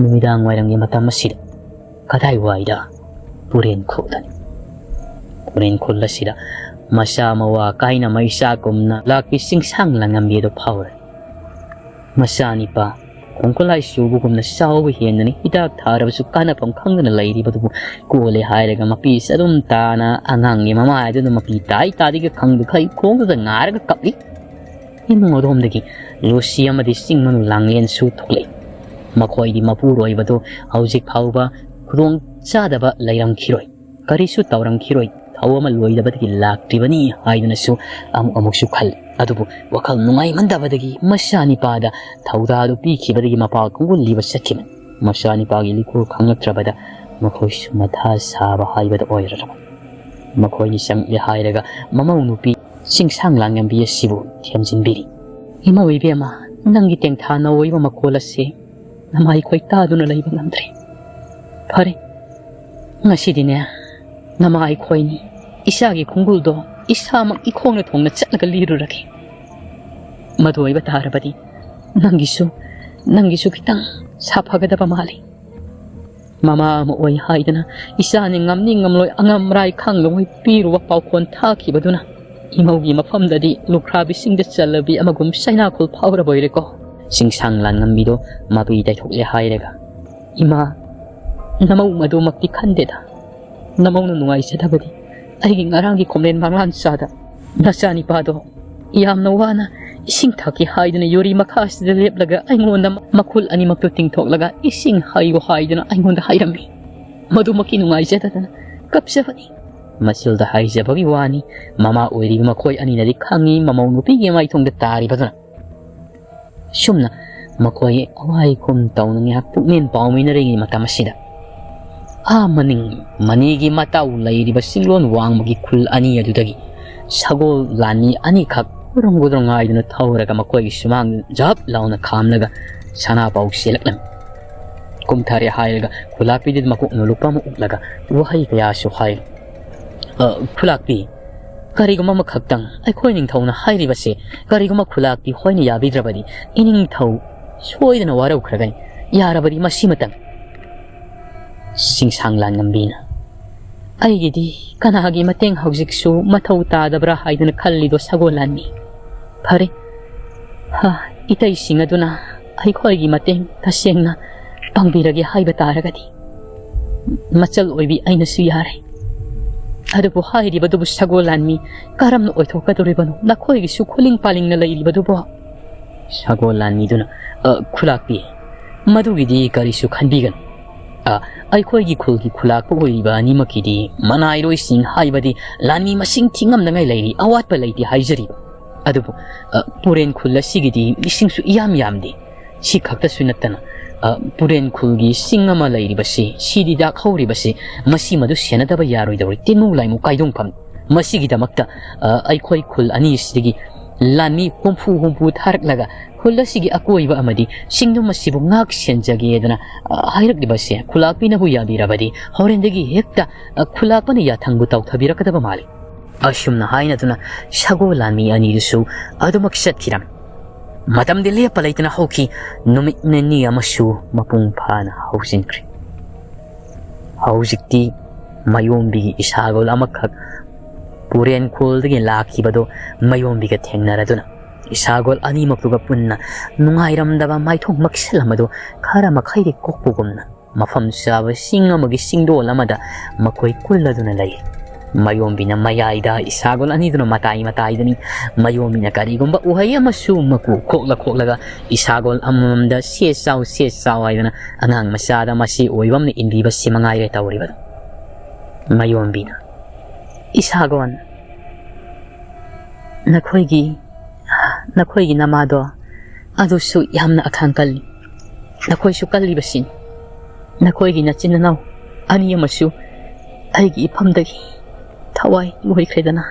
ꯅꯨꯃꯤꯗꯥꯡ ꯋꯥꯏꯔꯝꯒꯤ ꯃꯇꯝ ꯑꯁꯤꯗ ꯀꯗꯥꯏꯋꯥꯏꯗ? ꯄꯨꯔꯦꯟ ꯈꯨꯜꯗꯅꯤ꯫ ꯄꯨꯔꯦꯟ ꯈꯨꯜ ꯑꯁꯤꯗ ꯃꯆꯥ ꯃꯋꯥ ꯀꯥꯏꯅ ꯃꯩꯁꯥꯒꯨꯝꯅ ꯂꯥꯛꯄꯤ ꯆꯤꯡꯁꯥꯡ ꯂꯥꯡꯉꯝꯕꯤ ꯑꯗꯨ ꯐꯥꯎꯔꯦ꯫ ꯃꯆꯥꯅꯤꯄꯥ ꯈꯣꯡꯀꯨꯂꯥꯏ ꯆꯨꯕꯒꯨꯝꯅ ꯆꯥꯎꯕ ꯍꯦꯟꯗꯅ ꯍꯤꯗꯥꯛ ꯊꯥꯔꯕꯁꯨ ꯀꯥꯟꯅꯐꯝ ꯈꯪꯗꯅ ꯂꯩꯔꯤꯕꯗꯨꯕꯨ ꯀꯣꯜꯂꯦ ꯍꯥꯏꯔꯒ ꯃꯄꯤꯁꯦ ꯑꯗꯨꯝ ꯇꯥꯅ ꯑꯉꯥꯡꯒꯤ ꯃꯃꯥꯏ ꯑꯗꯨꯅ ꯃꯄꯤ ꯇꯥꯏ ꯇꯥꯗꯤꯒ ꯈꯪꯗ ꯈꯩ ꯈꯣꯡꯗꯨꯗ ꯉꯥꯏꯔꯒ ꯀꯞꯂꯤ꯫ ꯏꯃꯨꯡ ꯑꯗꯣꯝꯗꯒꯤ ꯂꯨꯁꯤ ꯑꯃꯗꯤ ꯆꯤꯡ ꯃꯅꯨ ꯂꯥꯡꯂꯦꯟꯁꯨ ꯊꯣꯛꯂꯛꯏ꯫ ꯃꯈꯣꯏꯗꯤ ꯃꯄꯨꯔꯣꯏꯕꯗꯨ ꯍꯧꯖꯤꯛ ꯐꯥꯎꯕ ꯈꯨꯗꯣꯡ ꯆꯥꯗꯕ ꯂꯩꯔꯝꯈꯤꯔꯣꯏ꯫ ꯀꯔꯤꯁꯨ ꯇꯧꯔꯝꯈꯤꯔꯣꯏ, ꯊꯧ ꯑꯃ ꯂꯣꯏꯗꯕꯗꯒꯤ ꯂꯥꯛꯇ꯭ꯔꯤꯕꯅꯤ ꯍꯥꯏꯗꯨꯅꯁꯨ ꯑꯃꯨꯛ ꯑꯃꯨꯛꯁꯨ ꯈꯜꯂꯤ꯫ ꯑꯗꯨꯕꯨ ꯋꯥꯈꯜ ꯅꯨꯡꯉꯥꯏꯃꯟꯗꯕꯗꯒꯤ ꯃꯆꯥꯅꯤꯄꯥꯗ ꯊꯧꯗꯥꯗꯨ ꯄꯤꯈꯤꯕꯗꯒꯤ ꯃꯄꯥ ꯈꯣꯡꯒꯨꯜ ꯂꯤꯕ ꯆꯠꯈꯤꯕꯅꯤ꯫ ꯃꯆꯥꯅꯤꯄꯥꯒꯤ ꯂꯤꯈꯨꯜ ꯈꯪꯂꯛꯇ꯭ꯔꯕꯗ ꯃꯈꯣꯏꯁꯨ ꯃꯊꯥ ꯁꯥꯕ ꯍꯥꯏꯕꯗꯨ ꯑꯣꯏꯔꯔꯕꯅꯤ꯫ ꯃꯈꯣꯏꯅꯤ ꯆꯪꯂꯦ ꯍꯥꯏꯔꯒ ꯃꯃꯧ ꯅꯨꯄꯤ ꯆꯤꯡꯁꯥꯡ ꯂꯥꯡꯉꯝꯕꯤ ꯑꯁꯤꯕꯨ ꯊꯦꯝꯖꯤꯟꯕꯤꯔꯤ꯫ "ꯏꯃꯧ ꯏꯕꯦꯝꯃ, ꯅꯪꯒꯤ ꯇꯦꯡꯊꯥ ꯅꯧ ꯑꯣꯏꯕ ꯃꯈꯣꯜ ꯑꯁꯤ ꯅꯃꯥꯏꯈꯣꯏ ꯇꯥꯗꯨꯅ ꯂꯩꯕ ꯉꯝꯗ꯭ꯔꯦ꯫ ꯐꯔꯦ, ꯉꯁꯤꯗꯤꯅꯦ, ꯅꯃꯥꯏꯈꯣꯏꯅꯤ ꯏꯆꯥꯒꯤ ꯈꯣꯡꯒꯨꯜꯗꯣ ꯏꯁꯥꯃꯛ ꯏꯈꯣꯡꯅ ꯊꯣꯡꯅ ꯆꯠꯂꯒ ꯂꯤꯔꯨꯔꯒꯦ꯫ ꯃꯗꯨ ꯑꯣꯏꯕ ꯇꯥꯔꯕꯗꯤ ꯅꯪꯒꯤꯁꯨ, ꯅꯪꯒꯤꯁꯨ ꯈꯤꯇꯪ ꯁꯥꯐꯒꯗꯕ ꯃꯥꯜꯂꯤ"꯫ ꯃꯃꯥ ꯑꯃ ꯑꯣꯏ ꯍꯥꯏꯗꯅ ꯏꯆꯥꯅ ꯉꯝꯅꯤ ꯉꯝꯂꯣꯏ ꯑꯉꯝ ꯑꯔꯥꯏ ꯈꯪꯗꯉꯩ ꯄꯤꯔꯨꯕ ꯄꯥꯎꯈꯣꯟ ꯊꯥꯈꯤꯕꯗꯨꯅ ꯏꯃꯧꯒꯤ ꯃꯐꯝꯗꯗꯤ ꯂꯨꯈ꯭ꯔꯥꯕꯤꯁꯤꯡꯗ ꯆꯜꯂꯕꯤ ꯑꯃꯒꯨꯝ ꯆꯩꯅꯥꯈꯣꯜ ꯐꯥꯎꯔꯕ ꯑꯣꯏꯔꯦꯀꯣ꯫ ꯆꯤꯡꯁꯥꯡ ꯂꯥꯟꯉꯝꯕꯤꯗꯣ ꯃꯄꯤ ꯇꯩꯊꯣꯛꯂꯦ ꯍꯥꯏꯔꯒ, "ꯏꯃꯥ, ꯅꯃꯧ ꯃꯗꯨꯃꯛꯇꯤ ꯈꯟꯗꯦꯗ꯫ ꯅꯃꯧꯅ ꯅꯨꯡꯉꯥꯏꯖꯗꯕꯗꯤ ꯑꯩꯒꯤ ꯉꯔꯥꯡꯒꯤ ꯈꯣꯝꯂꯦꯟ ꯃꯥꯡꯂꯥꯟ ꯆꯥꯗ ꯅꯆꯥꯅꯤꯄꯥꯗꯣ ꯌꯥꯝꯅ ꯋꯥꯅ ꯏꯁꯤꯡ ꯊꯛꯀꯦ ꯍꯥꯏꯗꯨꯅ ꯌꯨꯔꯤ ꯃꯈꯥꯁꯤꯗ ꯂꯦꯞꯂꯒ ꯑꯩꯉꯣꯟꯗ ꯃꯈꯨꯜ ꯑꯅꯤꯃꯛꯇꯨ ꯇꯤꯡꯊꯣꯛꯂꯒ ꯏꯁꯤꯡ ꯍꯩꯌꯨ ꯍꯥꯏꯗꯨꯅ ꯑꯩꯉꯣꯟꯗ ꯍꯥꯏꯔꯝꯃꯤ꯫ ꯃꯗꯨꯃꯛꯀꯤ ꯅꯨꯡꯉꯥꯏꯖꯗꯗꯅ ꯀꯞꯆꯕꯅꯤ꯫" ꯃꯆꯤꯜꯗ ꯍꯥꯏꯖꯕꯒꯤ ꯋꯥꯅꯤ, ꯃꯃꯥ ꯑꯣꯏꯔꯤꯕ ꯃꯈꯣꯏ ꯑꯅꯤꯅꯗꯤ ꯈꯪꯉꯤ ꯃꯃꯧ ꯅꯨꯄꯤꯒꯤ ꯃꯥꯏꯊꯣꯡꯗ ꯇꯥꯔꯤꯕꯗꯨꯅ꯫ ꯁꯨꯝꯅ ꯃꯈꯣꯏ ꯑꯋꯥꯏ ꯈꯨꯝ ꯇꯧꯅ ꯉꯥꯏꯍꯥꯛ ꯄꯨꯛꯃꯦꯟ ꯄꯥꯎꯃꯤꯟꯅꯔꯤꯉꯩ ꯃꯇꯝ ꯑꯁꯤꯗ, ꯑꯥ ꯃꯅꯤꯡ ꯃꯅꯤꯒꯤ ꯃꯇꯥꯎ ꯂꯩꯔꯤꯕ ꯆꯤꯡꯂꯣꯟ ꯋꯥꯡꯃꯒꯤ ꯈꯨꯜ ꯑꯅꯤ ꯑꯗꯨꯗꯒꯤ ꯁꯒꯣꯜ ꯂꯥꯟꯃꯤ ꯑꯅꯤꯈꯛ ꯒꯨꯗ꯭ꯔꯣꯡ ꯒꯨꯗ꯭ꯔꯣꯡ ꯉꯥꯏꯗꯨꯅ ꯊꯧꯔꯒ ꯃꯈꯣꯏꯒꯤ ꯁꯨꯃꯥꯡ ꯖꯞ ꯂꯥꯎꯅ ꯈꯥꯝꯂꯒ ꯁꯅꯥꯄꯥꯎ ꯆꯦꯜꯂꯛꯂꯝꯃꯤ꯫ ꯀꯨꯝꯊꯔꯦ ꯍꯥꯏꯔꯒ ꯈꯨꯂꯥꯛꯄꯤꯗꯨ ꯃꯀꯣꯛ ꯅꯣꯂꯨꯛꯄ ꯑꯃ ꯎꯠꯂꯒ ꯋꯥꯍꯩ ꯀꯌꯥꯁꯨ ꯍꯥꯏ꯫ "ꯑ, ꯈꯨꯂꯥꯛꯄꯤ, ꯀꯔꯤꯒꯨꯝꯕ ꯑꯃꯈꯛꯇꯪ ꯑꯩꯈꯣꯏ ꯅꯤꯡꯊꯧꯅ ꯍꯥꯏꯔꯤꯕꯁꯦ ꯀꯔꯤꯒꯨꯝꯕ ꯈꯨꯂꯥꯛꯄꯤ ꯍꯣꯏꯅ ꯌꯥꯕꯤꯗ꯭ꯔꯕꯗꯤ ꯏꯅꯤꯡꯊꯧ ꯁꯣꯏꯗꯅ ꯋꯥꯔꯧꯈ꯭ꯔꯒꯅꯤ꯫ ꯌꯥꯔꯕꯗꯤ ꯃꯁꯤꯃꯇꯪ꯫" ꯆꯤꯡꯁꯥꯡ ꯂꯥꯟꯉꯝꯕꯤꯅ, "ꯑꯩꯒꯤꯗꯤ ꯀꯅꯥꯒꯤ ꯃꯇꯦꯡ ꯍꯧꯖꯤꯛꯁꯨ ꯃꯊꯧ ꯇꯥꯗꯕ꯭ꯔꯥ ꯍꯥꯏꯗꯨꯅ ꯈꯜꯂꯤꯗꯣ ꯁꯒꯣꯜ ꯂꯥꯟꯃꯤ꯫ ꯐꯔꯦ, ꯍꯥ, ꯏꯇꯩꯁꯤꯡ ꯑꯗꯨꯅ ꯑꯩꯈꯣꯏꯒꯤ ꯃꯇꯦꯡ ꯇꯁꯦꯡꯅ ꯄꯥꯡꯕꯤꯔꯒꯦ ꯍꯥꯏꯕ ꯇꯥꯔꯒꯗꯤ ꯃꯆꯜ ꯑꯣꯏꯕꯤ ꯑꯩꯅꯁꯨ ꯌꯥꯔꯦ꯫ ꯑꯗꯨꯕꯨ ꯍꯥꯏꯔꯤꯕꯗꯨꯕꯨ ꯁꯒꯣꯜ ꯂꯥꯟꯃꯤ ꯀꯔꯝꯅ ꯑꯣꯏꯊꯣꯛꯀꯗꯧꯔꯤꯕꯅꯣ? ꯅꯈꯣꯏꯒꯤꯁꯨ ꯈꯨꯂꯤꯡ ꯄꯥꯂꯤꯡꯅ ꯂꯩꯔꯤꯕꯗꯨꯕꯨ?" ꯁꯒꯣꯜ ꯂꯥꯟꯃꯤꯗꯨꯅ, "ꯑ, ꯈꯨꯂꯥꯛꯄꯤ, ꯃꯗꯨꯒꯤꯗꯤ ꯀꯔꯤꯁꯨ ꯈꯟꯕꯤꯒꯅꯨ꯫ ꯑ, ꯑꯩꯈꯣꯏꯒꯤ ꯈꯨꯜꯒꯤ ꯈꯨꯂꯥꯛꯄ ꯑꯣꯏꯔꯤꯕ ꯑꯅꯤꯃꯛꯀꯤꯗꯤ ꯃꯅꯥꯏꯔꯣꯏꯁꯤꯡ ꯍꯥꯏꯕꯗꯤ ꯂꯥꯟꯃꯤ ꯃꯁꯤꯡ ꯊꯤꯉꯝꯗꯉꯥꯏ ꯂꯩꯔꯤ, ꯑꯋꯥꯠꯄ ꯂꯩꯇꯦ ꯍꯥꯏꯖꯔꯤꯕ꯫ ꯑꯗꯨꯕꯨ, ꯑ, ꯄꯨꯔꯦꯟ ꯈꯨꯜ ꯑꯁꯤꯒꯤꯗꯤ ꯃꯤꯁꯤꯡꯁꯨ ꯏꯌꯥꯝ ꯌꯥꯝꯗꯦ꯫ ꯁꯤ ꯈꯛꯇꯁꯨ ꯅꯠꯇꯅ, ꯑ, ꯄꯨꯔꯦꯟ ꯈꯨꯜꯒꯤ ꯆꯤꯡ ꯑꯃ ꯂꯩꯔꯤꯕꯁꯤ, ꯁꯤꯗꯤ ꯗꯥꯛ ꯍꯧꯔꯤꯕꯁꯤ, ꯃꯁꯤ ꯃꯗꯨ ꯁꯦꯟꯅꯗꯕ ꯌꯥꯔꯣꯏꯗꯧꯔꯤ꯫ ꯇꯤꯟꯃꯨ ꯂꯥꯏꯃꯨ ꯀꯥꯏꯗꯣꯡꯐꯝ꯫ ꯃꯁꯤꯒꯤꯗꯃꯛꯇ, ꯑ, ꯑꯩꯈꯣꯏ ꯈꯨꯜ ꯑꯅꯤꯁꯤꯗꯒꯤ ꯂꯥꯟꯃꯤ ꯍꯨꯝꯐꯨ ꯍꯨꯝꯐꯨ ꯊꯥꯔꯛꯂꯒ ꯈꯨꯜ ꯑꯁꯤꯒꯤ ꯑꯀꯣꯏꯕ ꯑꯃꯗꯤ ꯆꯤꯡꯗꯨꯝ ꯑꯁꯤꯕꯨ ꯉꯥꯛ ꯁꯦꯟꯖꯒꯦꯗꯅ, ꯑ, ꯍꯥꯏꯔꯛꯂꯤꯕꯁꯦ ꯈꯨꯂꯥꯛꯄꯤꯅꯕꯨ ꯌꯥꯕꯤꯔꯕꯗꯤ ꯍꯣꯔꯦꯟꯗꯒꯤ ꯍꯦꯛꯇ, ꯑ, ꯈꯨꯂꯥꯛꯄꯅ ꯌꯥꯊꯪꯕꯨ ꯇꯧꯊꯕꯤꯔꯛꯀꯗꯕ ꯃꯥꯜꯂꯤ꯫" ꯑꯁꯨꯝꯅ ꯍꯥꯏꯅꯗꯨꯅ ꯁꯒꯣꯜ ꯂꯥꯟꯃꯤ ꯑꯅꯤꯗꯨꯁꯨ ꯑꯗꯨꯃꯛ ꯆꯠꯈꯤꯔꯝꯃꯤ꯫ ꯃꯇꯝꯗꯤ ꯂꯦꯞꯄ ꯂꯩꯇꯅ ꯍꯧꯈꯤ꯫ ꯅꯨꯃꯤꯠ ꯅꯤꯅꯤ ꯑꯃꯁꯨ ꯃꯄꯨꯡ ꯐꯥꯅ ꯍꯧꯖꯤꯟꯈ꯭ꯔꯦ꯫ ꯍꯧꯖꯤꯛꯇꯤ ꯃꯌꯣꯝꯕꯤꯒꯤ ꯏꯁꯥꯒꯣꯜ ꯑꯃꯈꯛ ꯄꯨꯔꯦꯟꯈꯣꯜꯗꯒꯤ ꯂꯥꯛꯈꯤꯕꯗꯨ ꯃꯌꯣꯝꯕꯤꯒ ꯊꯦꯡꯅꯔꯗꯨꯅ ꯏꯁꯥꯒꯣꯜ ꯑꯅꯤꯃꯛꯇꯨꯒ ꯄꯨꯟꯅ ꯅꯨꯡꯉꯥꯏꯔꯝꯗꯕ ꯃꯥꯏꯊꯣꯡ ꯃꯛꯁꯤꯜ ꯑꯃꯗꯨ ꯈꯔ ꯃꯈꯩꯗꯤ ꯀꯣꯛꯄꯒꯨꯝꯅ ꯃꯐꯝ ꯆꯥꯕ ꯆꯤꯡ ꯑꯃꯒꯤ ꯆꯤꯡꯗꯣꯜ ꯑꯃꯗ ꯃꯈꯣꯏ ꯀꯨꯜꯂꯗꯨꯅ ꯂꯩ꯫ ꯃꯌꯣꯝꯕꯤꯅ ꯃꯌꯥꯏꯗ, ꯏꯁꯥꯒꯣꯜ ꯑꯅꯤꯗꯨꯅ ꯃꯇꯥꯏ ꯃꯇꯥꯏꯗꯅꯤ꯫ ꯃꯌꯣꯝꯕꯤꯅ ꯀꯔꯤꯒꯨꯝꯕ ꯎꯍꯩ ꯑꯃꯁꯨ ꯃꯀꯨ ꯈꯣꯛꯂ ꯈꯣꯛꯂꯒ ꯏꯁꯥꯒꯣꯜ ꯑꯃꯃꯝꯗ "ꯁꯦ ꯆꯥꯎ, ꯁꯦ ꯆꯥꯎ" ꯍꯥꯏꯗꯅ ꯑꯉꯥꯡ ꯃꯆꯥꯗ ꯃꯆꯦ ꯑꯣꯏꯕ ꯑꯃꯅ ꯏꯟꯕꯤꯕ ꯁꯤ ꯃꯉꯥꯏꯔꯦ ꯇꯧꯔꯤꯕꯗꯣ꯫ ꯃꯌꯣꯝꯕꯤꯅ, "ꯏꯁꯥꯒꯣꯜ, ꯅꯈꯣꯏꯒꯤ, ꯅꯈꯣꯏꯒꯤ ꯅꯃꯥꯗꯣ ꯑꯗꯨꯁꯨ ꯌꯥꯝꯅ ꯑꯈꯥꯡ ꯀꯜꯂꯤ꯫ ꯅꯈꯣꯏꯁꯨ ꯀꯜꯂꯤꯕꯁꯤꯅꯤ꯫ ꯅꯈꯣꯏꯒꯤ ꯅꯆꯤꯟ ꯅꯅꯥꯎ ꯑꯅꯤ ꯑꯃꯁꯨ ꯑꯩꯒꯤ ꯏꯐꯝꯗꯒꯤ ꯊꯋꯥꯏ ꯂꯣꯏꯈ꯭ꯔꯦꯗꯅ꯫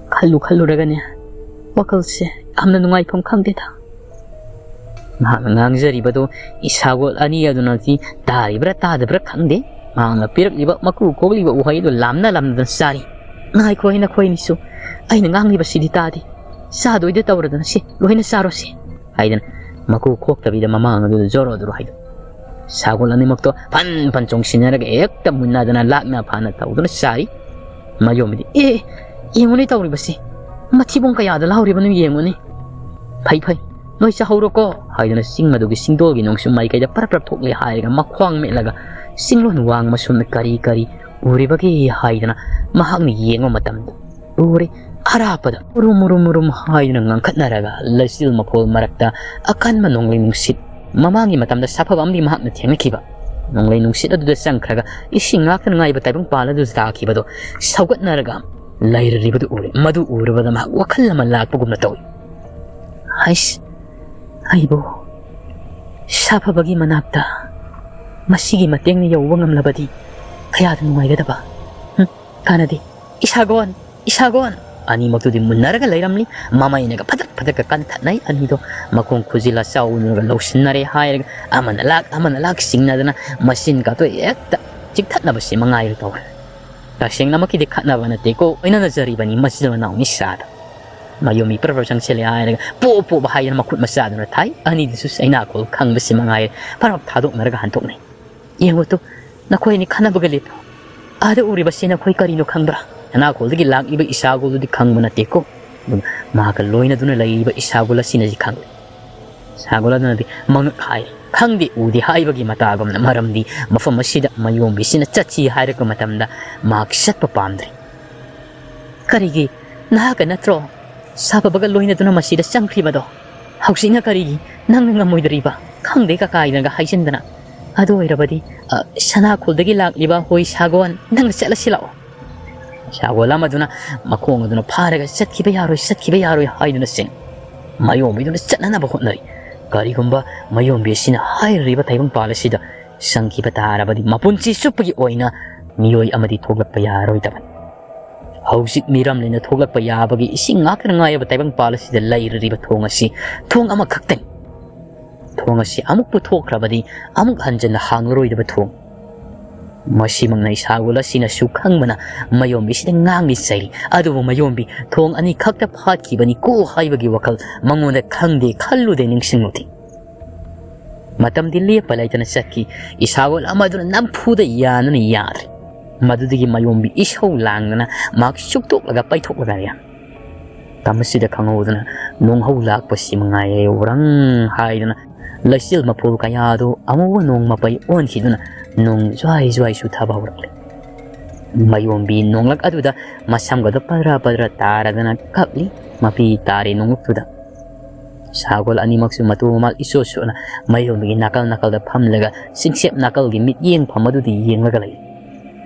ꯈꯜꯂꯨ ꯈꯜꯂꯨꯔꯒꯅꯦ, ꯋꯥꯈꯜꯁꯦ ꯌꯥꯝꯅ ꯅꯨꯡꯉꯥꯏꯐꯝ ꯈꯪꯗꯦꯗ"꯫ ꯃꯍꯥꯛꯅ ꯉꯥꯡꯖꯔꯤꯕꯗꯨ ꯏꯁꯥꯒꯣꯜ ꯑꯅꯤ ꯑꯗꯨꯅꯗꯤ ꯇꯥꯔꯤꯕ꯭ꯔꯥ ꯇꯥꯗꯕ꯭ꯔꯥ ꯈꯪꯗꯦ꯫ ꯃꯍꯥꯛꯅ ꯄꯤꯔꯛꯂꯤꯕ ꯃꯀꯨ ꯀꯣꯛꯂꯤꯕ ꯎꯍꯩ ꯑꯗꯨ ꯂꯥꯝꯅ ꯂꯥꯝꯅ ꯆꯥꯔꯤ꯫ "ꯉꯥꯏꯈꯣ ꯍꯦ, ꯅꯈꯣꯏ ꯑꯅꯤꯁꯨ, ꯑꯩꯅ ꯉꯥꯡꯂꯤꯕꯁꯤ ꯇꯥꯗꯦ꯫ ꯆꯥꯗꯣꯏꯗ ꯇꯧꯔꯗꯅ ꯁꯦ, ꯂꯣꯏꯅ ꯆꯥꯔꯣꯁꯦ" ꯍꯥꯏꯗꯅ ꯃꯀꯨ ꯈꯣꯛꯇꯕꯤꯗ ꯃꯃꯥꯡ ꯑꯗꯨꯗ ꯖꯣꯔꯣ ꯖꯣꯔꯣ ꯍꯥꯏꯗꯣ꯫ ꯁꯥꯒꯣꯜ ꯑꯅꯤꯃꯛꯇꯣ ꯐꯟ ꯐꯟ ꯆꯣꯡꯁꯤꯟꯅꯔꯒ ꯍꯦꯛꯇ ꯃꯨꯟꯅꯗꯅ ꯂꯥꯛꯅ ꯐꯥꯅ ꯇꯧꯗꯨꯅ ꯆꯥꯔꯤ꯫ ꯃꯌꯣꯝꯕꯤꯗꯤ, "ꯑꯦ, ꯌꯦꯡꯉꯨꯅꯦ ꯇꯧꯔꯤꯕꯁꯤ, ꯃꯊꯤꯕꯣꯡ ꯀꯌꯥꯗ ꯂꯥꯎꯔꯤꯕꯅꯣ ꯌꯦꯡꯉꯨꯅꯦ꯫ ꯐꯩ ꯐꯩ, ꯅꯣꯏ ꯆꯥꯍꯧꯔꯣꯀꯣ" ꯍꯥꯏꯗꯅ ꯆꯤꯡ ꯑꯗꯨꯒꯤ ꯆꯤꯡꯗꯣꯜꯒꯤ ꯅꯣꯡꯆꯨꯞ ꯃꯥꯏꯀꯩꯗ ꯄꯔꯞ ꯄꯔꯞ ꯊꯣꯛꯂꯦ ꯍꯥꯏꯔꯒ ꯃꯈ꯭ꯋꯥꯡ ꯃꯦꯠꯂꯒ ꯆꯤꯡꯂꯣꯟ ꯋꯥꯡꯃ ꯁꯣꯝꯗ ꯀꯔꯤ ꯀꯔꯤ ꯎꯔꯤꯕꯒꯦ ꯍꯥꯏꯗꯅ ꯃꯍꯥꯛꯅ ꯌꯦꯡꯕ ꯃꯇꯝꯗ ꯎꯔꯦ꯫ ꯑꯔꯥꯞꯄꯗ ꯎꯔꯨꯝ ꯎꯔꯨꯝ ꯎꯔꯨꯝ ꯍꯥꯏꯗꯨꯅ ꯉꯪꯈꯠꯅꯔꯒ ꯂꯩꯆꯤꯜ ꯃꯈꯣꯜ ꯃꯔꯛꯇ ꯑꯀꯟꯕ ꯅꯣꯡꯂꯩ ꯅꯨꯡꯁꯤꯠ, ꯃꯃꯥꯡꯒꯤ ꯃꯇꯝꯗ ꯁꯥꯐꯕ ꯑꯃꯗꯤ ꯃꯍꯥꯛꯅ ꯊꯦꯡꯅꯈꯤꯕ ꯅꯣꯡꯂꯩ ꯅꯨꯡꯁꯤꯠ ꯑꯗꯨꯗ ꯆꯪꯈ꯭ꯔꯒ ꯏꯁꯤꯡ ꯉꯥꯛꯇ ꯉꯥꯏꯕ ꯇꯥꯏꯕꯪ ꯄꯥꯜ ꯑꯗꯨꯗ ꯇꯥꯈꯤꯕꯗꯣ ꯁꯧꯒꯠꯅꯔꯒ ꯂꯩꯔꯔꯤꯕꯗꯨ ꯎꯔꯦ꯫ ꯃꯗꯨ ꯎꯔꯕꯗ ꯃꯍꯥꯛ ꯋꯥꯈꯜ ꯑꯃ ꯂꯥꯛꯄꯒꯨꯝꯅ ꯇꯧꯏ꯫ "ꯍꯩꯁ, ꯑꯩꯕꯨ ꯁꯥꯐꯕꯒꯤ ꯃꯅꯥꯛꯇ ꯃꯁꯤꯒꯤ ꯃꯇꯦꯡꯅ ꯌꯧꯕ ꯉꯝꯂꯕꯗꯤ ꯀꯌꯥꯗ ꯅꯨꯡꯉꯥꯏꯒꯗꯕ꯫ ꯍꯨꯝ, ꯀꯥꯟꯅꯗꯦ꯫ ꯏꯁꯥꯒꯣꯟ, ꯏꯁꯥꯒꯣꯟ!" ꯑꯅꯤꯃꯛꯇꯨꯗꯤ ꯃꯨꯟꯅꯔꯒ ꯂꯩꯔꯝꯂꯤ꯫ ꯃꯃꯩꯅꯒ ꯐꯗꯛ ꯐꯗꯛꯀ ꯀꯟꯊꯠꯅꯩ ꯑꯅꯤꯗꯣ꯫ ꯃꯈꯣꯡ ꯈꯨꯖꯤꯜꯂ ꯆꯥꯎꯅꯒ ꯂꯧꯁꯤꯟꯅꯔꯦ ꯍꯥꯏꯔꯒ ꯑꯃꯅ ꯂꯥꯛ, ꯑꯃꯅ ꯂꯥꯛ ꯆꯤꯡꯅꯗꯅ ꯃꯆꯤꯟ ꯀꯥꯇꯣ ꯍꯦꯛꯇ ꯆꯤꯛꯊꯠꯅꯕꯁꯤ ꯃꯉꯥꯏꯔꯦ ꯇꯧꯔꯦ꯫ ꯇꯁꯦꯡꯅꯃꯛꯀꯤꯗꯤ ꯈꯠꯅꯕ ꯅꯠꯇꯦꯀꯣ, ꯑꯣꯏꯅꯅꯖꯔꯤꯕꯅꯤ ꯃꯆꯤꯟ ꯃꯅꯥꯎ ꯅꯤꯁꯥꯗ꯫ ꯃꯌꯨꯝ ꯃꯤ ꯄ꯭ꯔꯞ ꯄ꯭ꯔꯞ ꯆꯪꯁꯤꯜꯂꯦ ꯍꯥꯏꯔꯒ ꯄꯣꯞ ꯄꯣꯞ ꯍꯥꯏꯗꯅ ꯃꯈꯨꯠ ꯃꯆꯥꯗꯨꯅ ꯊꯥꯏ꯫ ꯑꯅꯤꯗꯨꯁꯨ ꯆꯩꯅꯥꯈꯣꯜ ꯈꯪꯕꯁꯤ ꯃꯉꯥꯏꯔꯦ꯫ ꯐꯔꯞ ꯊꯥꯗꯣꯛꯅꯔꯒ ꯍꯟꯗꯣꯛꯅꯩ꯫ "ꯌꯦꯡꯉꯨ ꯇꯨ, ꯅꯈꯣꯏ ꯑꯅꯤ ꯈꯟꯅꯕꯒ ꯂꯦꯞꯄꯨ꯫ ꯑꯥꯗ ꯎꯔꯤꯕꯁꯤ ꯅꯈꯣꯏ ꯀꯔꯤꯅꯣ ꯈꯪꯕ꯭ꯔꯥ? ꯁꯅꯥꯈꯣꯜꯗꯒꯤ ꯂꯥꯛꯂꯤꯕ ꯏꯁꯥꯒꯣꯜꯗꯨꯗꯤ ꯈꯪꯕ ꯅꯠꯇꯦꯀꯣ꯫ ꯑꯗꯨꯒ ꯃꯍꯥꯛꯀ ꯂꯣꯏꯅꯗꯨꯅ ꯂꯩꯔꯤꯕ ꯏꯁꯥꯒꯣꯜ ꯑꯁꯤꯅꯗꯤ ꯈꯪꯂꯤ꯫ ꯏꯁꯥꯒꯣꯜ ꯑꯗꯨꯅꯗꯤ ꯃꯉꯛ ꯍꯥꯏ, ꯈꯪꯗꯦ ꯎꯗꯦ ꯍꯥꯏꯕꯒꯤ ꯃꯇꯥꯒꯨꯝꯅ, ꯃꯔꯝꯗꯤ ꯃꯐꯝ ꯑꯁꯤꯗ ꯃꯌꯣꯝꯕꯤꯁꯤꯅ ꯆꯠꯁꯤ ꯍꯥꯏꯔꯛꯄ ꯃꯇꯝꯗ ꯃꯍꯥꯛ ꯆꯠꯄ ꯄꯥꯝꯗ꯭ꯔꯦ꯫ "ꯀꯔꯤꯒꯤ? ꯅꯍꯥꯛꯀ ꯅꯠꯇ꯭ꯔꯣ ꯁꯥꯐꯕꯒ ꯂꯣꯏꯅꯗꯨꯅ ꯃꯁꯤꯗ ꯆꯪꯈ꯭ꯔꯤꯕꯗꯣ? ꯍꯧꯖꯤꯛꯅ ꯀꯔꯤꯒꯤ ꯅꯪꯅ ꯉꯝꯃꯣꯏꯗꯧꯔꯤꯕ? ꯈꯪꯗꯦ ꯀꯀꯥꯏꯅꯒ ꯍꯥꯏꯖꯤꯟꯗꯅ꯫ ꯑꯗꯨ ꯑꯣꯏꯔꯕꯗꯤ, ꯑ, ꯁꯅꯥꯈꯣꯜꯗꯒꯤ ꯂꯥꯛꯂꯤꯕ ꯍꯣꯏ ꯁꯥꯒꯣꯟ, ꯅꯪꯅ ꯆꯠꯂꯁꯤ ꯂꯥꯛꯑꯣ꯫" ꯁꯥꯒꯣꯜ ꯑꯃꯗꯨꯅ ꯃꯈꯣꯡ ꯑꯗꯨꯅ ꯐꯥꯔꯒ, "ꯆꯠꯈꯤꯕ ꯌꯥꯔꯣꯏ, ꯆꯠꯈꯤꯕ ꯌꯥꯔꯣꯏ" ꯍꯥꯏꯗꯨꯅ ꯆꯦꯟ꯫ ꯃꯌꯣꯝꯕꯤꯗꯨꯅ ꯆꯠꯅꯅꯕ ꯍꯣꯠꯅꯔꯤ꯫ ꯀꯔꯤꯒꯨꯝꯕ ꯃꯌꯣꯝꯕꯤ ꯑꯁꯤꯅ ꯍꯥꯏꯔꯤꯕ ꯇꯥꯏꯕꯪꯄꯥꯜ ꯑꯁꯤꯗ ꯆꯪꯈꯤꯕ ꯇꯥꯔꯕꯗꯤ ꯃꯄꯨꯟꯁꯤ ꯆꯨꯞꯄꯒꯤ ꯑꯣꯏꯅ ꯃꯤꯑꯣꯏ ꯑꯃꯗꯤ ꯊꯣꯛꯂꯛꯄ ꯌꯥꯔꯔꯣꯏꯗꯕꯅꯤ꯫ ꯍꯧꯖꯤꯛ ꯃꯤꯔꯝꯂꯦꯟꯅ ꯊꯣꯛꯂꯛꯄ ꯌꯥꯕꯒꯤ ꯏꯁꯤꯡ ꯉꯥꯛꯇ ꯉꯥꯏꯔꯕ ꯇꯥꯏꯕꯪꯄꯥꯜ ꯑꯁꯤꯗ ꯂꯩꯔꯤꯕ ꯊꯣꯡ ꯑꯁꯤ ꯊꯣꯡ ꯑꯃꯈꯛꯇꯅꯤ꯫ ꯊꯣꯡ ꯑꯁꯤ ꯑꯃꯨꯛ ꯄꯨꯊꯣꯛꯈ꯭ꯔꯕꯗꯤ ꯑꯃꯨꯛ ꯍꯟꯖꯟꯅ ꯍꯥꯡꯂꯔꯣꯏꯗꯕ ꯊꯣꯡ꯫ ꯃꯁꯤꯃꯛꯅ ꯏꯁꯥꯒꯨꯜ ꯑꯁꯤꯅꯁꯨ ꯈꯪꯕꯅ ꯃꯌꯣꯝꯕꯤꯁꯤꯗ ꯉꯥꯡꯂꯤ ꯆꯩꯔꯤ꯫ ꯑꯗꯨꯕꯨ ꯃꯌꯣꯝꯕꯤ ꯊꯣꯡ ꯑꯅꯤꯈꯛꯇ ꯐꯥꯠꯈꯤꯕꯅꯤꯀꯣ ꯍꯥꯏꯕꯒꯤ ꯋꯥꯈꯜ ꯃꯉꯣꯟꯗ ꯈꯪꯗꯦ ꯈꯜꯂꯨꯗꯦ ꯅꯤꯡꯁꯤꯡꯂꯨꯗꯦ꯫ ꯃꯇꯝꯗꯤ ꯂꯦꯞꯄ ꯂꯩꯇꯅ ꯆꯠꯈꯤ꯫ ꯏꯁꯥꯒꯣꯜ ꯑꯃꯗꯨꯅ ꯅꯝꯐꯨꯗ ꯌꯥꯟꯗꯨꯅ ꯌꯥꯗ꯭ꯔꯦ꯫ ꯃꯗꯨꯗꯒꯤ ꯃꯌꯣꯝꯕꯤ ꯏꯁꯧ ꯂꯥꯡꯗꯅ ꯃꯍꯥꯛ ꯁꯨꯛꯇꯣꯛꯂꯒ ꯄꯩꯊꯣꯛꯂꯒ ꯌꯥ ꯃꯇꯝ ꯑꯁꯤꯗ ꯈꯪꯍꯧꯗꯅ ꯅꯣꯡꯍꯧ ꯂꯥꯛꯄꯁꯤ ꯃꯉꯥꯏꯔꯦ ꯎꯔꯪ ꯍꯥꯏꯗꯨꯅ ꯂꯩꯆꯤꯜ ꯃꯄꯨ ꯀꯌꯥꯗꯨ ꯑꯃꯨꯕ ꯅꯣꯡ ꯃꯄꯩ ꯑꯣꯟꯈꯤꯗꯨꯅ ꯅꯣꯡ ꯖ꯭ꯋꯥꯏ ꯖ꯭ꯋꯥꯏ ꯆꯨꯊꯕ ꯍꯧꯔꯛꯂꯦ꯫ ꯃꯌꯣꯝꯕꯤ ꯅꯣꯡꯂꯛ ꯑꯗꯨꯗ ꯃꯁꯝꯒꯗꯣ ꯄꯗ꯭ꯔ ꯄꯗ꯭ꯔ ꯇꯥꯔꯗꯅ ꯀꯞꯂꯤ꯫ ꯃꯄꯤ ꯇꯥꯔꯤ ꯅꯣꯡꯂꯛꯇꯨꯗ꯫ ꯁꯥꯒꯣꯜ ꯑꯅꯤꯃꯛꯁꯨ ꯃꯇꯨ ꯃꯃꯥꯜ ꯏꯁꯣ ꯁꯣꯠꯅ ꯃꯌꯣꯝꯕꯤꯒꯤ ꯅꯥꯀꯜ ꯅꯥꯀꯜꯗ ꯐꯝꯂꯒ ꯆꯤꯡꯁꯦꯞ ꯅꯥꯀꯜꯒꯤ ꯃꯤꯠꯌꯦꯡꯐꯝ ꯑꯗꯨꯗ ꯌꯦꯡꯂꯒ ꯂꯩ꯫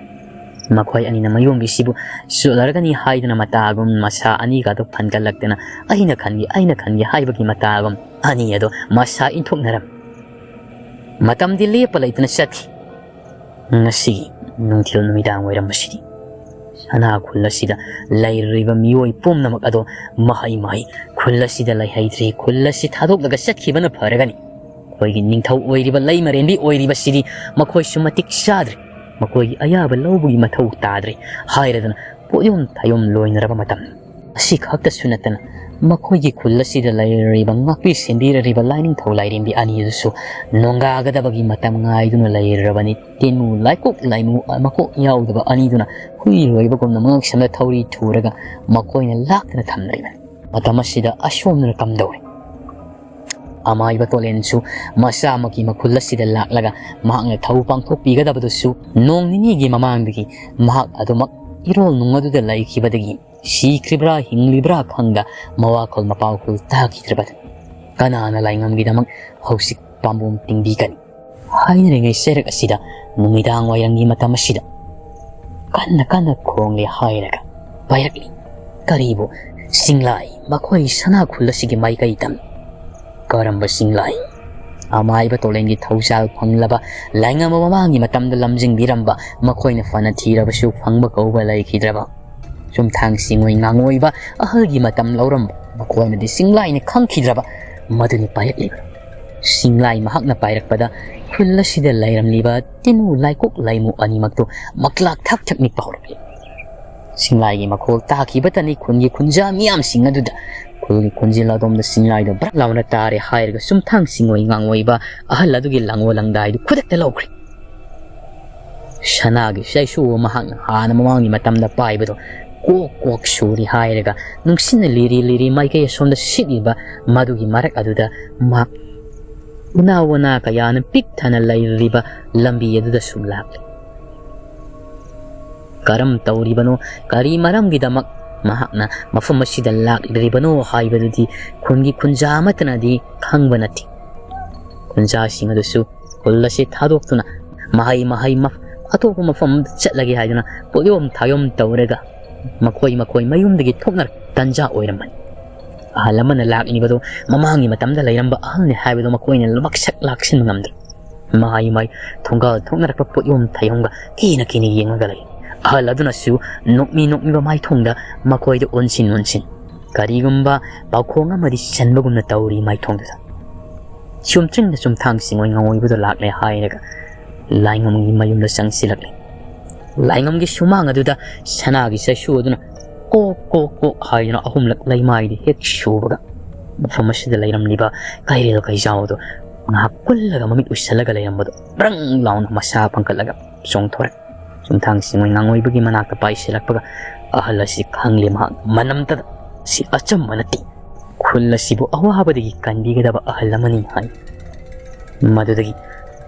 ꯃꯈꯣꯏ ꯑꯅꯤꯅ ꯃꯌꯣꯝꯕꯤꯁꯤꯕꯨ ꯁꯨꯠꯂꯔꯒꯅꯤ ꯍꯥꯏꯗꯨꯅ ꯃꯇꯥꯒꯨꯝ ꯃꯁꯥ ꯑꯅꯤꯒꯗꯨ ꯐꯟꯒꯠꯂꯛꯇꯅ "ꯑꯩꯅ ꯈꯟꯒꯦ, ꯑꯩꯅ ꯈꯟꯒꯦ" ꯍꯥꯏꯕꯒꯤ ꯃꯇꯥꯒꯨꯝ ꯑꯅꯤ ꯑꯗꯨ ꯃꯁꯥ ꯏꯟꯊꯣꯛꯅꯔꯝꯃꯤ꯫ ꯃꯇꯝꯗꯤ ꯂꯦꯞꯄ ꯂꯩꯇꯅ ꯆꯠꯈꯤ꯫ ꯉꯁꯤꯒꯤ ꯅꯨꯡꯊꯤꯜ ꯅꯨꯃꯤꯗꯥꯡ ꯋꯥꯏꯔꯝ ꯑꯁꯤꯗꯤ ꯁꯅꯥ ꯈꯨꯜ ꯑꯁꯤꯗ ꯂꯩꯔꯤꯕ ꯃꯤꯑꯣꯏ ꯄꯨꯝꯅꯃꯛ ꯑꯗꯣ ꯃꯍꯩ ꯃꯍꯩ ꯈꯨꯜ ꯑꯁꯤꯗ ꯂꯩꯍꯩꯗ꯭ꯔꯦ꯫ ꯈꯨꯜ ꯑꯁꯤ ꯊꯥꯗꯣꯛꯂꯒ ꯆꯠꯈꯤꯕꯅ ꯐꯔꯒꯅꯤ꯫ ꯑꯩꯈꯣꯏꯒꯤ ꯅꯤꯡꯊꯧ ꯑꯣꯏꯔꯤꯕ ꯂꯩꯃꯔꯦꯟꯕꯤ ꯑꯣꯏꯔꯤꯕꯁꯤꯗꯤ ꯃꯈꯣꯏꯁꯨ ꯃꯇꯤꯛ ꯆꯥꯗ꯭ꯔꯦ꯫ ꯃꯈꯣꯏꯒꯤ ꯑꯌꯥꯕ ꯂꯧꯕꯒꯤ ꯃꯊꯧ ꯇꯥꯗ꯭ꯔꯦ ꯍꯥꯏꯔꯗꯅ ꯄꯣꯠꯌꯣꯝ ꯊꯥꯌꯣꯝ ꯂꯣꯏꯅꯔꯕ ꯃꯇꯝꯅꯤ꯫ ꯑꯁꯤ ꯈꯛꯇꯁꯨ ꯅꯠꯇꯅ ꯃꯈꯣꯏꯒꯤ ꯈꯨꯜ ꯑꯁꯤꯗ ꯂꯩꯔꯤꯕ, ꯉꯥꯛꯄꯤ ꯁꯦꯟꯕꯤꯔꯤꯕ ꯂꯥꯏꯅꯤꯡꯊꯧ ꯂꯥꯏꯔꯦꯝꯕꯤ ꯑꯅꯤ ꯑꯗꯨꯁꯨ ꯅꯣꯡꯒꯥꯒꯗꯕꯒꯤ ꯃꯇꯝ ꯉꯥꯏꯗꯨꯅ ꯂꯩꯔꯕꯅꯤ꯫ ꯇꯤꯟꯃꯨ ꯂꯥꯏꯀꯣꯛ ꯂꯥꯏꯃꯨ ꯃꯀꯣꯛ ꯌꯥꯎꯗꯕ ꯑꯅꯤꯗꯨꯅ ꯍꯨꯏ ꯂꯣꯏꯕꯒꯨꯝꯅ ꯃꯉꯛꯁꯝꯗ ꯊꯧꯔꯤ ꯊꯨꯔꯒ ꯃꯈꯣꯏꯅ ꯂꯥꯛꯇꯅ ꯊꯝꯂꯤꯕꯅꯤ꯫ ꯃꯇꯝ ꯑꯁꯤꯗ ꯑꯁꯣꯝꯗꯅ ꯀꯝꯗꯧꯏ? ꯑꯃꯥꯏꯕ ꯇꯣꯂꯦꯟꯁꯨ ꯃꯁꯥꯃꯛꯀꯤ ꯃꯈꯨꯜ ꯑꯁꯤꯗ ꯂꯥꯛꯂꯒ ꯃꯍꯥꯛꯅ ꯊꯧ ꯄꯥꯡꯊꯣꯛꯄꯤꯒꯗꯕꯗꯨꯁꯨ ꯅꯣꯡ ꯅꯤꯅꯤꯒꯤ ꯃꯃꯥꯡꯗꯒꯤ ꯃꯍꯥꯛ ꯑꯗꯨꯃꯛ ꯏꯔꯣꯜ ꯅꯨꯡ ꯑꯗꯨꯗ ꯂꯩꯈꯤꯕꯗꯒꯤ ꯁꯤꯈ꯭ꯔꯤꯕ꯭ꯔꯥ ꯍꯤꯡꯂꯤꯕ꯭ꯔꯥ ꯈꯪꯗ ꯃꯋꯥꯈꯨꯜ ꯃꯄꯥꯎꯈꯨꯜ ꯇꯥꯈꯤꯗ꯭ꯔꯕꯅꯤ꯫ ꯀꯅꯥꯅ ꯂꯥꯏꯉꯝꯒꯤꯗꯃꯛ ꯍꯧꯖꯤꯛ ꯄꯥꯝꯕꯣꯝ ꯇꯤꯡꯕꯤꯒꯅꯤ? ꯍꯥꯏꯅꯔꯤꯉꯩ ꯆꯩꯔꯛ ꯑꯁꯤꯗ ꯅꯨꯃꯤꯗꯥꯡ ꯋꯥꯏꯔꯝꯒꯤ ꯃꯇꯝ ꯑꯁꯤꯗ ꯀꯟꯅ ꯀꯟꯅ ꯈꯣꯡꯂꯦ ꯍꯥꯏꯔꯒ ꯄꯥꯏꯔꯛꯂꯤ꯫ ꯀꯔꯤꯕꯨ ꯆꯤꯡꯂꯥꯏ ꯃꯈꯣꯏ ꯁꯅꯥ ꯈꯨꯜ ꯑꯁꯤꯒꯤ ꯃꯥꯏꯀꯩ ꯇꯝ? ꯀꯔꯝꯕ ꯆꯤꯡꯂꯥꯏ? ꯑꯃꯥꯏꯕ ꯇꯣꯂꯦꯟꯒꯤ ꯊꯧꯖꯥꯜ ꯐꯪꯂꯕ ꯂꯥꯏꯉꯝꯕ ꯃꯃꯥꯡꯒꯤ ꯃꯇꯝꯗ ꯂꯝꯖꯤꯡꯕꯤꯔꯝꯕ, ꯃꯈꯣꯏꯅ ꯐꯅ ꯊꯤꯔꯕꯁꯨ ꯐꯪꯕ ꯀꯧꯕ ꯂꯩꯈꯤꯗ꯭ꯔꯕ, ꯆꯨꯝꯊꯥꯡ ꯆꯤꯡꯉꯣꯏ ꯉꯥꯡꯉꯣꯏꯕ ꯑꯍꯜꯒꯤ ꯃꯇꯝ ꯂꯧꯔꯝꯕ, ꯃꯈꯣꯏꯅꯗꯤ ꯆꯤꯡꯂꯥꯏꯅ ꯈꯪꯈꯤꯗ꯭ꯔꯕ, ꯃꯗꯨꯅꯤ ꯄꯥꯏꯔꯛꯂꯤꯕ꯫ ꯆꯤꯡꯂꯥꯏ ꯃꯍꯥꯛꯅ ꯄꯥꯏꯔꯛꯄꯗ ꯈꯨꯜ ꯑꯁꯤꯗ ꯂꯩꯔꯝꯂꯤꯕ ꯇꯤꯟꯃꯨ ꯂꯥꯏꯀꯣꯛ ꯂꯥꯏꯃꯨ ꯑꯅꯤꯃꯛꯇꯨ ꯃꯛꯂꯥꯛ ꯊꯛ ꯊꯛ ꯅꯤꯛꯄ ꯍꯧꯔꯛꯂꯤ꯫ ꯆꯤꯡꯂꯥꯏꯒꯤ ꯃꯈꯣꯜ ꯇꯥꯈꯤꯕꯇꯅꯤ ꯈꯨꯟꯒꯤ ꯈꯨꯟꯖꯥ ꯃꯤꯌꯥꯝꯁꯤꯡ ꯑꯗꯨꯗ ꯈꯨꯜꯒꯤ ꯈꯨꯟꯖꯤꯜ ꯑꯗꯣꯝꯗ ꯆꯤꯡꯂꯥꯏꯗꯣ ꯕ꯭ꯔꯛ ꯂꯥꯎꯅ ꯇꯥꯔꯦ ꯍꯥꯏꯔꯒ ꯆꯨꯝꯊꯥꯡ ꯆꯤꯡꯉꯣꯏ ꯉꯥꯡꯉꯣꯏꯕ ꯑꯍꯜ ꯑꯗꯨꯒꯤ ꯂꯥꯡꯑꯣ ꯂꯥꯡꯗꯥꯏꯗꯨ ꯈꯨꯗꯛꯇ ꯂꯧꯈ꯭ꯔꯦ꯫ ꯁꯅꯥꯒꯤ ꯆꯩꯁꯨ ꯃꯍꯥꯛꯅ ꯍꯥꯟꯅ ꯃꯃꯥꯡꯒꯤ ꯃꯇꯝꯗ ꯄꯥꯏꯕꯗꯣ ꯀꯣꯛ ꯀꯣꯛ ꯁꯨꯔꯤ ꯍꯥꯏꯔꯒ ꯅꯨꯡꯁꯤꯠꯅ ꯂꯤꯔꯤ ꯂꯤꯔꯤ ꯃꯥꯏꯀꯩ ꯑꯁꯣꯝꯗ ꯁꯤꯠꯂꯤꯕ ꯃꯗꯨꯒꯤ ꯃꯔꯛ ꯑꯗꯨꯗ ꯃꯍꯥꯛ ꯎꯅꯥ ꯋꯥꯅꯥ ꯀꯌꯥꯅ ꯄꯤꯛ ꯊꯟꯅ ꯂꯩꯔꯤꯕ ꯂꯝꯕꯤ ꯑꯗꯨꯗ ꯁꯨꯝ ꯂꯥꯛꯂꯤ꯫ ꯀꯔꯝ ꯇꯧꯔꯤꯕꯅꯣ, ꯀꯔꯤ ꯃꯔꯝꯒꯤꯗꯃꯛ ꯃꯍꯥꯛꯅ ꯃꯐꯝ ꯑꯁꯤꯗ ꯂꯥꯛꯂꯤꯕꯅꯣ ꯍꯥꯏꯕꯗꯨꯗꯤ ꯈꯨꯟꯒꯤ ꯈꯨꯟꯖꯥ ꯑꯃꯠꯇꯅꯗꯤ ꯈꯪꯕ ꯅꯠꯇꯦ꯫ ꯈꯨꯟꯖꯥꯁꯤꯡ ꯑꯗꯨꯁꯨ ꯈꯨꯜ ꯑꯁꯤ ꯊꯥꯗꯣꯛꯇꯨꯅ ꯃꯍꯩ ꯃꯍꯩ ꯃꯐ-, ꯑꯇꯣꯞꯄ ꯃꯐꯝ ꯑꯃꯗ ꯆꯠꯂꯒꯦ ꯍꯥꯏꯗꯨꯅ ꯄꯣꯠꯌꯣꯝ ꯊꯥꯌꯣꯝ ꯇꯧꯔꯒ ꯃꯈꯣꯏ ꯃꯈꯣꯏ ꯃꯌꯨꯝꯗꯒꯤ ꯊꯣꯛꯅꯔꯛꯄ ꯇꯟꯖꯥ ꯑꯣꯏꯔꯝꯕꯅꯤ꯫ ꯑꯍꯜ ꯑꯃꯅ ꯂꯥꯛꯂꯤꯕꯗꯨ ꯃꯃꯥꯡꯒꯤ ꯃꯇꯝꯗ ꯂꯩꯔꯝꯕ ꯑꯍꯜꯅꯤ ꯍꯥꯏꯕꯗꯨ ꯃꯈꯣꯏꯅ ꯃꯛꯁꯛ ꯂꯥꯛꯁꯤꯟꯕ ꯉꯝꯗ꯭ꯔꯦ꯫ ꯃꯍꯩ ꯃꯍꯩ ꯊꯣꯡꯒꯥꯜ ꯊꯣꯛꯅꯔꯛꯄ ꯄꯣꯠꯌꯣꯝ ꯊꯥꯌꯣꯝꯒ ꯀꯤꯅ ꯀꯤꯅ ꯌꯦꯡꯂꯒ ꯂꯩ꯫ ꯑꯍꯜ ꯑꯗꯨꯅꯁꯨ ꯅꯣꯛꯃꯤ ꯅꯣꯛꯃꯤꯕ ꯃꯥꯏꯊꯣꯡꯗ ꯃꯈꯣꯏꯗ ꯑꯣꯟꯁꯤꯟ ꯑꯣꯟꯁꯤꯟ ꯀꯔꯤꯒꯨꯝꯕ ꯄꯥꯎꯈꯣꯡ ꯑꯃꯗꯤ ꯆꯟꯕꯒꯨꯝꯅ ꯇꯧꯔꯤ ꯃꯥꯏꯊꯣꯡꯗꯨꯗ꯫ ꯆꯨꯝꯊ꯭ꯔꯤꯡꯅ ꯆꯨꯝꯊꯥꯡ ꯆꯤꯡꯉꯣꯏ ꯉꯥꯉꯣꯏꯕꯗꯨ ꯂꯥꯛꯂꯦ ꯍꯥꯏꯔꯒ ꯂꯥꯏꯉꯝꯒꯤ ꯃꯌꯨꯝꯗ ꯆꯪꯁꯤꯜꯂꯛꯂꯦ꯫ ꯂꯥꯏꯉꯝꯒꯤ ꯁꯨꯃꯥꯡ ꯑꯗꯨꯗ ꯁꯅꯥꯒꯤ ꯆꯩꯁꯨ ꯑꯗꯨꯅ ꯀꯣꯛ ꯀꯣꯛ ꯀꯣꯛ ꯍꯥꯏꯗꯨꯅ ꯑꯍꯨꯝꯂꯛ ꯂꯩꯃꯥꯏꯗꯤ ꯍꯦꯛ ꯁꯨꯕꯒ, ꯃꯐꯝ ꯑꯁꯤꯗ ꯂꯩꯔꯝꯂꯤꯕ ꯀꯩꯔꯦꯜ ꯀꯩꯖꯥꯎꯗꯣ ꯉꯥꯏꯍꯥꯛ ꯀꯨꯜꯂꯒ ꯃꯃꯤꯠ ꯎꯏꯁꯜꯂꯒ ꯂꯩꯔꯝꯕꯗꯣ ꯕ꯭ꯔꯪ ꯂꯥꯎꯅ ꯃꯁꯥ ꯄꯪꯈꯠꯂꯒ ꯆꯣꯡꯊꯣꯔꯛꯑꯦ꯫ ꯆꯨꯝꯊꯥꯡ ꯆꯤꯡꯉꯣꯏ ꯉꯥꯡꯉꯣꯏꯕꯒꯤ ꯃꯅꯥꯛꯇ ꯄꯥꯏꯁꯤꯜꯂꯛꯄꯒ ꯑꯍꯜ ꯑꯁꯤ ꯈꯪꯂꯦ ꯃꯍꯥꯛ ꯃꯅꯝꯇꯗ꯫ ꯁꯤ ꯑꯆꯝꯕ ꯅꯠꯇꯦ꯫ ꯈꯨꯜ ꯑꯁꯤꯕꯨ ꯑꯋꯥꯕꯗꯒꯤ ꯀꯟꯕꯤꯒꯗꯕ ꯑꯍꯜ ꯑꯃꯅꯤ ꯍꯥꯏ꯫ ꯃꯗꯨꯗꯒꯤ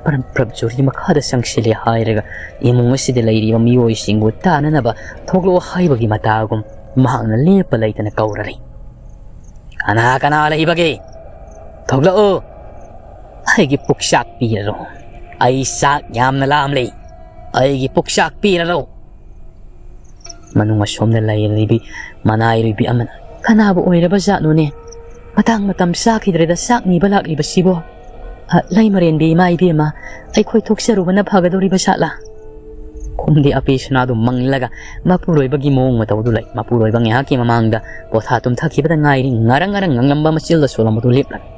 ꯄ꯭ꯔꯞ ꯄ꯭ꯔꯞ ꯖꯨꯔꯤ ꯃꯈꯥꯗ ꯆꯪꯁꯤꯜꯂꯦ ꯍꯥꯏꯔꯒ ꯏꯃꯨꯡ ꯑꯁꯤꯗ ꯂꯩꯔꯤꯕ ꯃꯤꯑꯣꯏꯁꯤꯡꯕꯨ ꯇꯥꯅꯅꯕ ꯊꯣꯛꯂꯛꯑꯣ ꯍꯥꯏꯕꯒꯤ ꯃꯇꯥꯒꯨꯝ ꯃꯍꯥꯛꯅ ꯂꯦꯞꯄ ꯂꯩꯇꯅ ꯀꯧꯔꯔꯤ꯫ "ꯀꯅꯥ ꯀꯅꯥ ꯂꯩꯕꯒꯦ? ꯊꯣꯛꯂꯛꯎ꯫ ꯑꯩꯒꯤ ꯄꯨꯛꯆꯥꯛ ꯄꯤꯔꯔꯣ꯫ ꯑꯩ ꯆꯥꯛ ꯌꯥꯝꯅ ꯂꯥꯝꯂꯦ꯫ ꯑꯩꯒꯤ ꯄꯨꯛꯆꯥꯛ ꯄꯤꯔꯔꯣ꯫" ꯃꯅꯨꯡ ꯑꯁꯣꯝꯗ ꯂꯩꯔꯤꯕꯤ ꯃꯅꯥꯏꯔꯨꯏꯕꯤ ꯑꯃꯅ, "ꯀꯅꯥꯕꯨ ꯑꯣꯏꯔꯕ ꯖꯥꯠꯅꯣꯅꯦ? ꯃꯇꯥꯡ ꯃꯇꯝ ꯆꯥꯈꯤꯗ꯭ꯔꯦꯗ ꯆꯥꯛ ꯅꯤꯕ ꯂꯥꯛꯂꯤꯕꯁꯤꯕꯣ? ꯑ, ꯂꯩꯃꯔꯦꯟꯕꯤ ꯏꯃꯥ ꯏꯕꯦꯝꯃ, ꯑꯩꯈꯣꯏ ꯊꯣꯛꯆꯔꯨꯕꯅ ꯐꯒꯗꯧꯔꯤꯕ ꯖꯥꯠꯂꯥ?" ꯈꯨꯝꯗꯦ ꯑꯄꯦ ꯁꯅꯥꯗꯨ ꯃꯪꯂꯒ ꯃꯄꯨꯔꯣꯏꯕꯒꯤ ꯃꯑꯣꯡ ꯃꯇꯧꯗꯨ ꯂꯩ꯫ ꯃꯄꯨꯔꯣꯏꯕ ꯉꯥꯏꯍꯥꯛꯀꯤ ꯃꯃꯥꯡꯗ ꯄꯣꯊꯥ ꯇꯨꯝꯊꯈꯤꯕꯗ ꯉꯥꯏꯔꯤ ꯉꯔꯪ ꯉꯔꯪ ꯉꯪꯂꯝꯕ ꯃꯆꯤꯜꯗ ꯁꯣꯜꯂꯝꯕꯗꯨ ꯂꯦꯞꯂꯝꯃꯤ꯫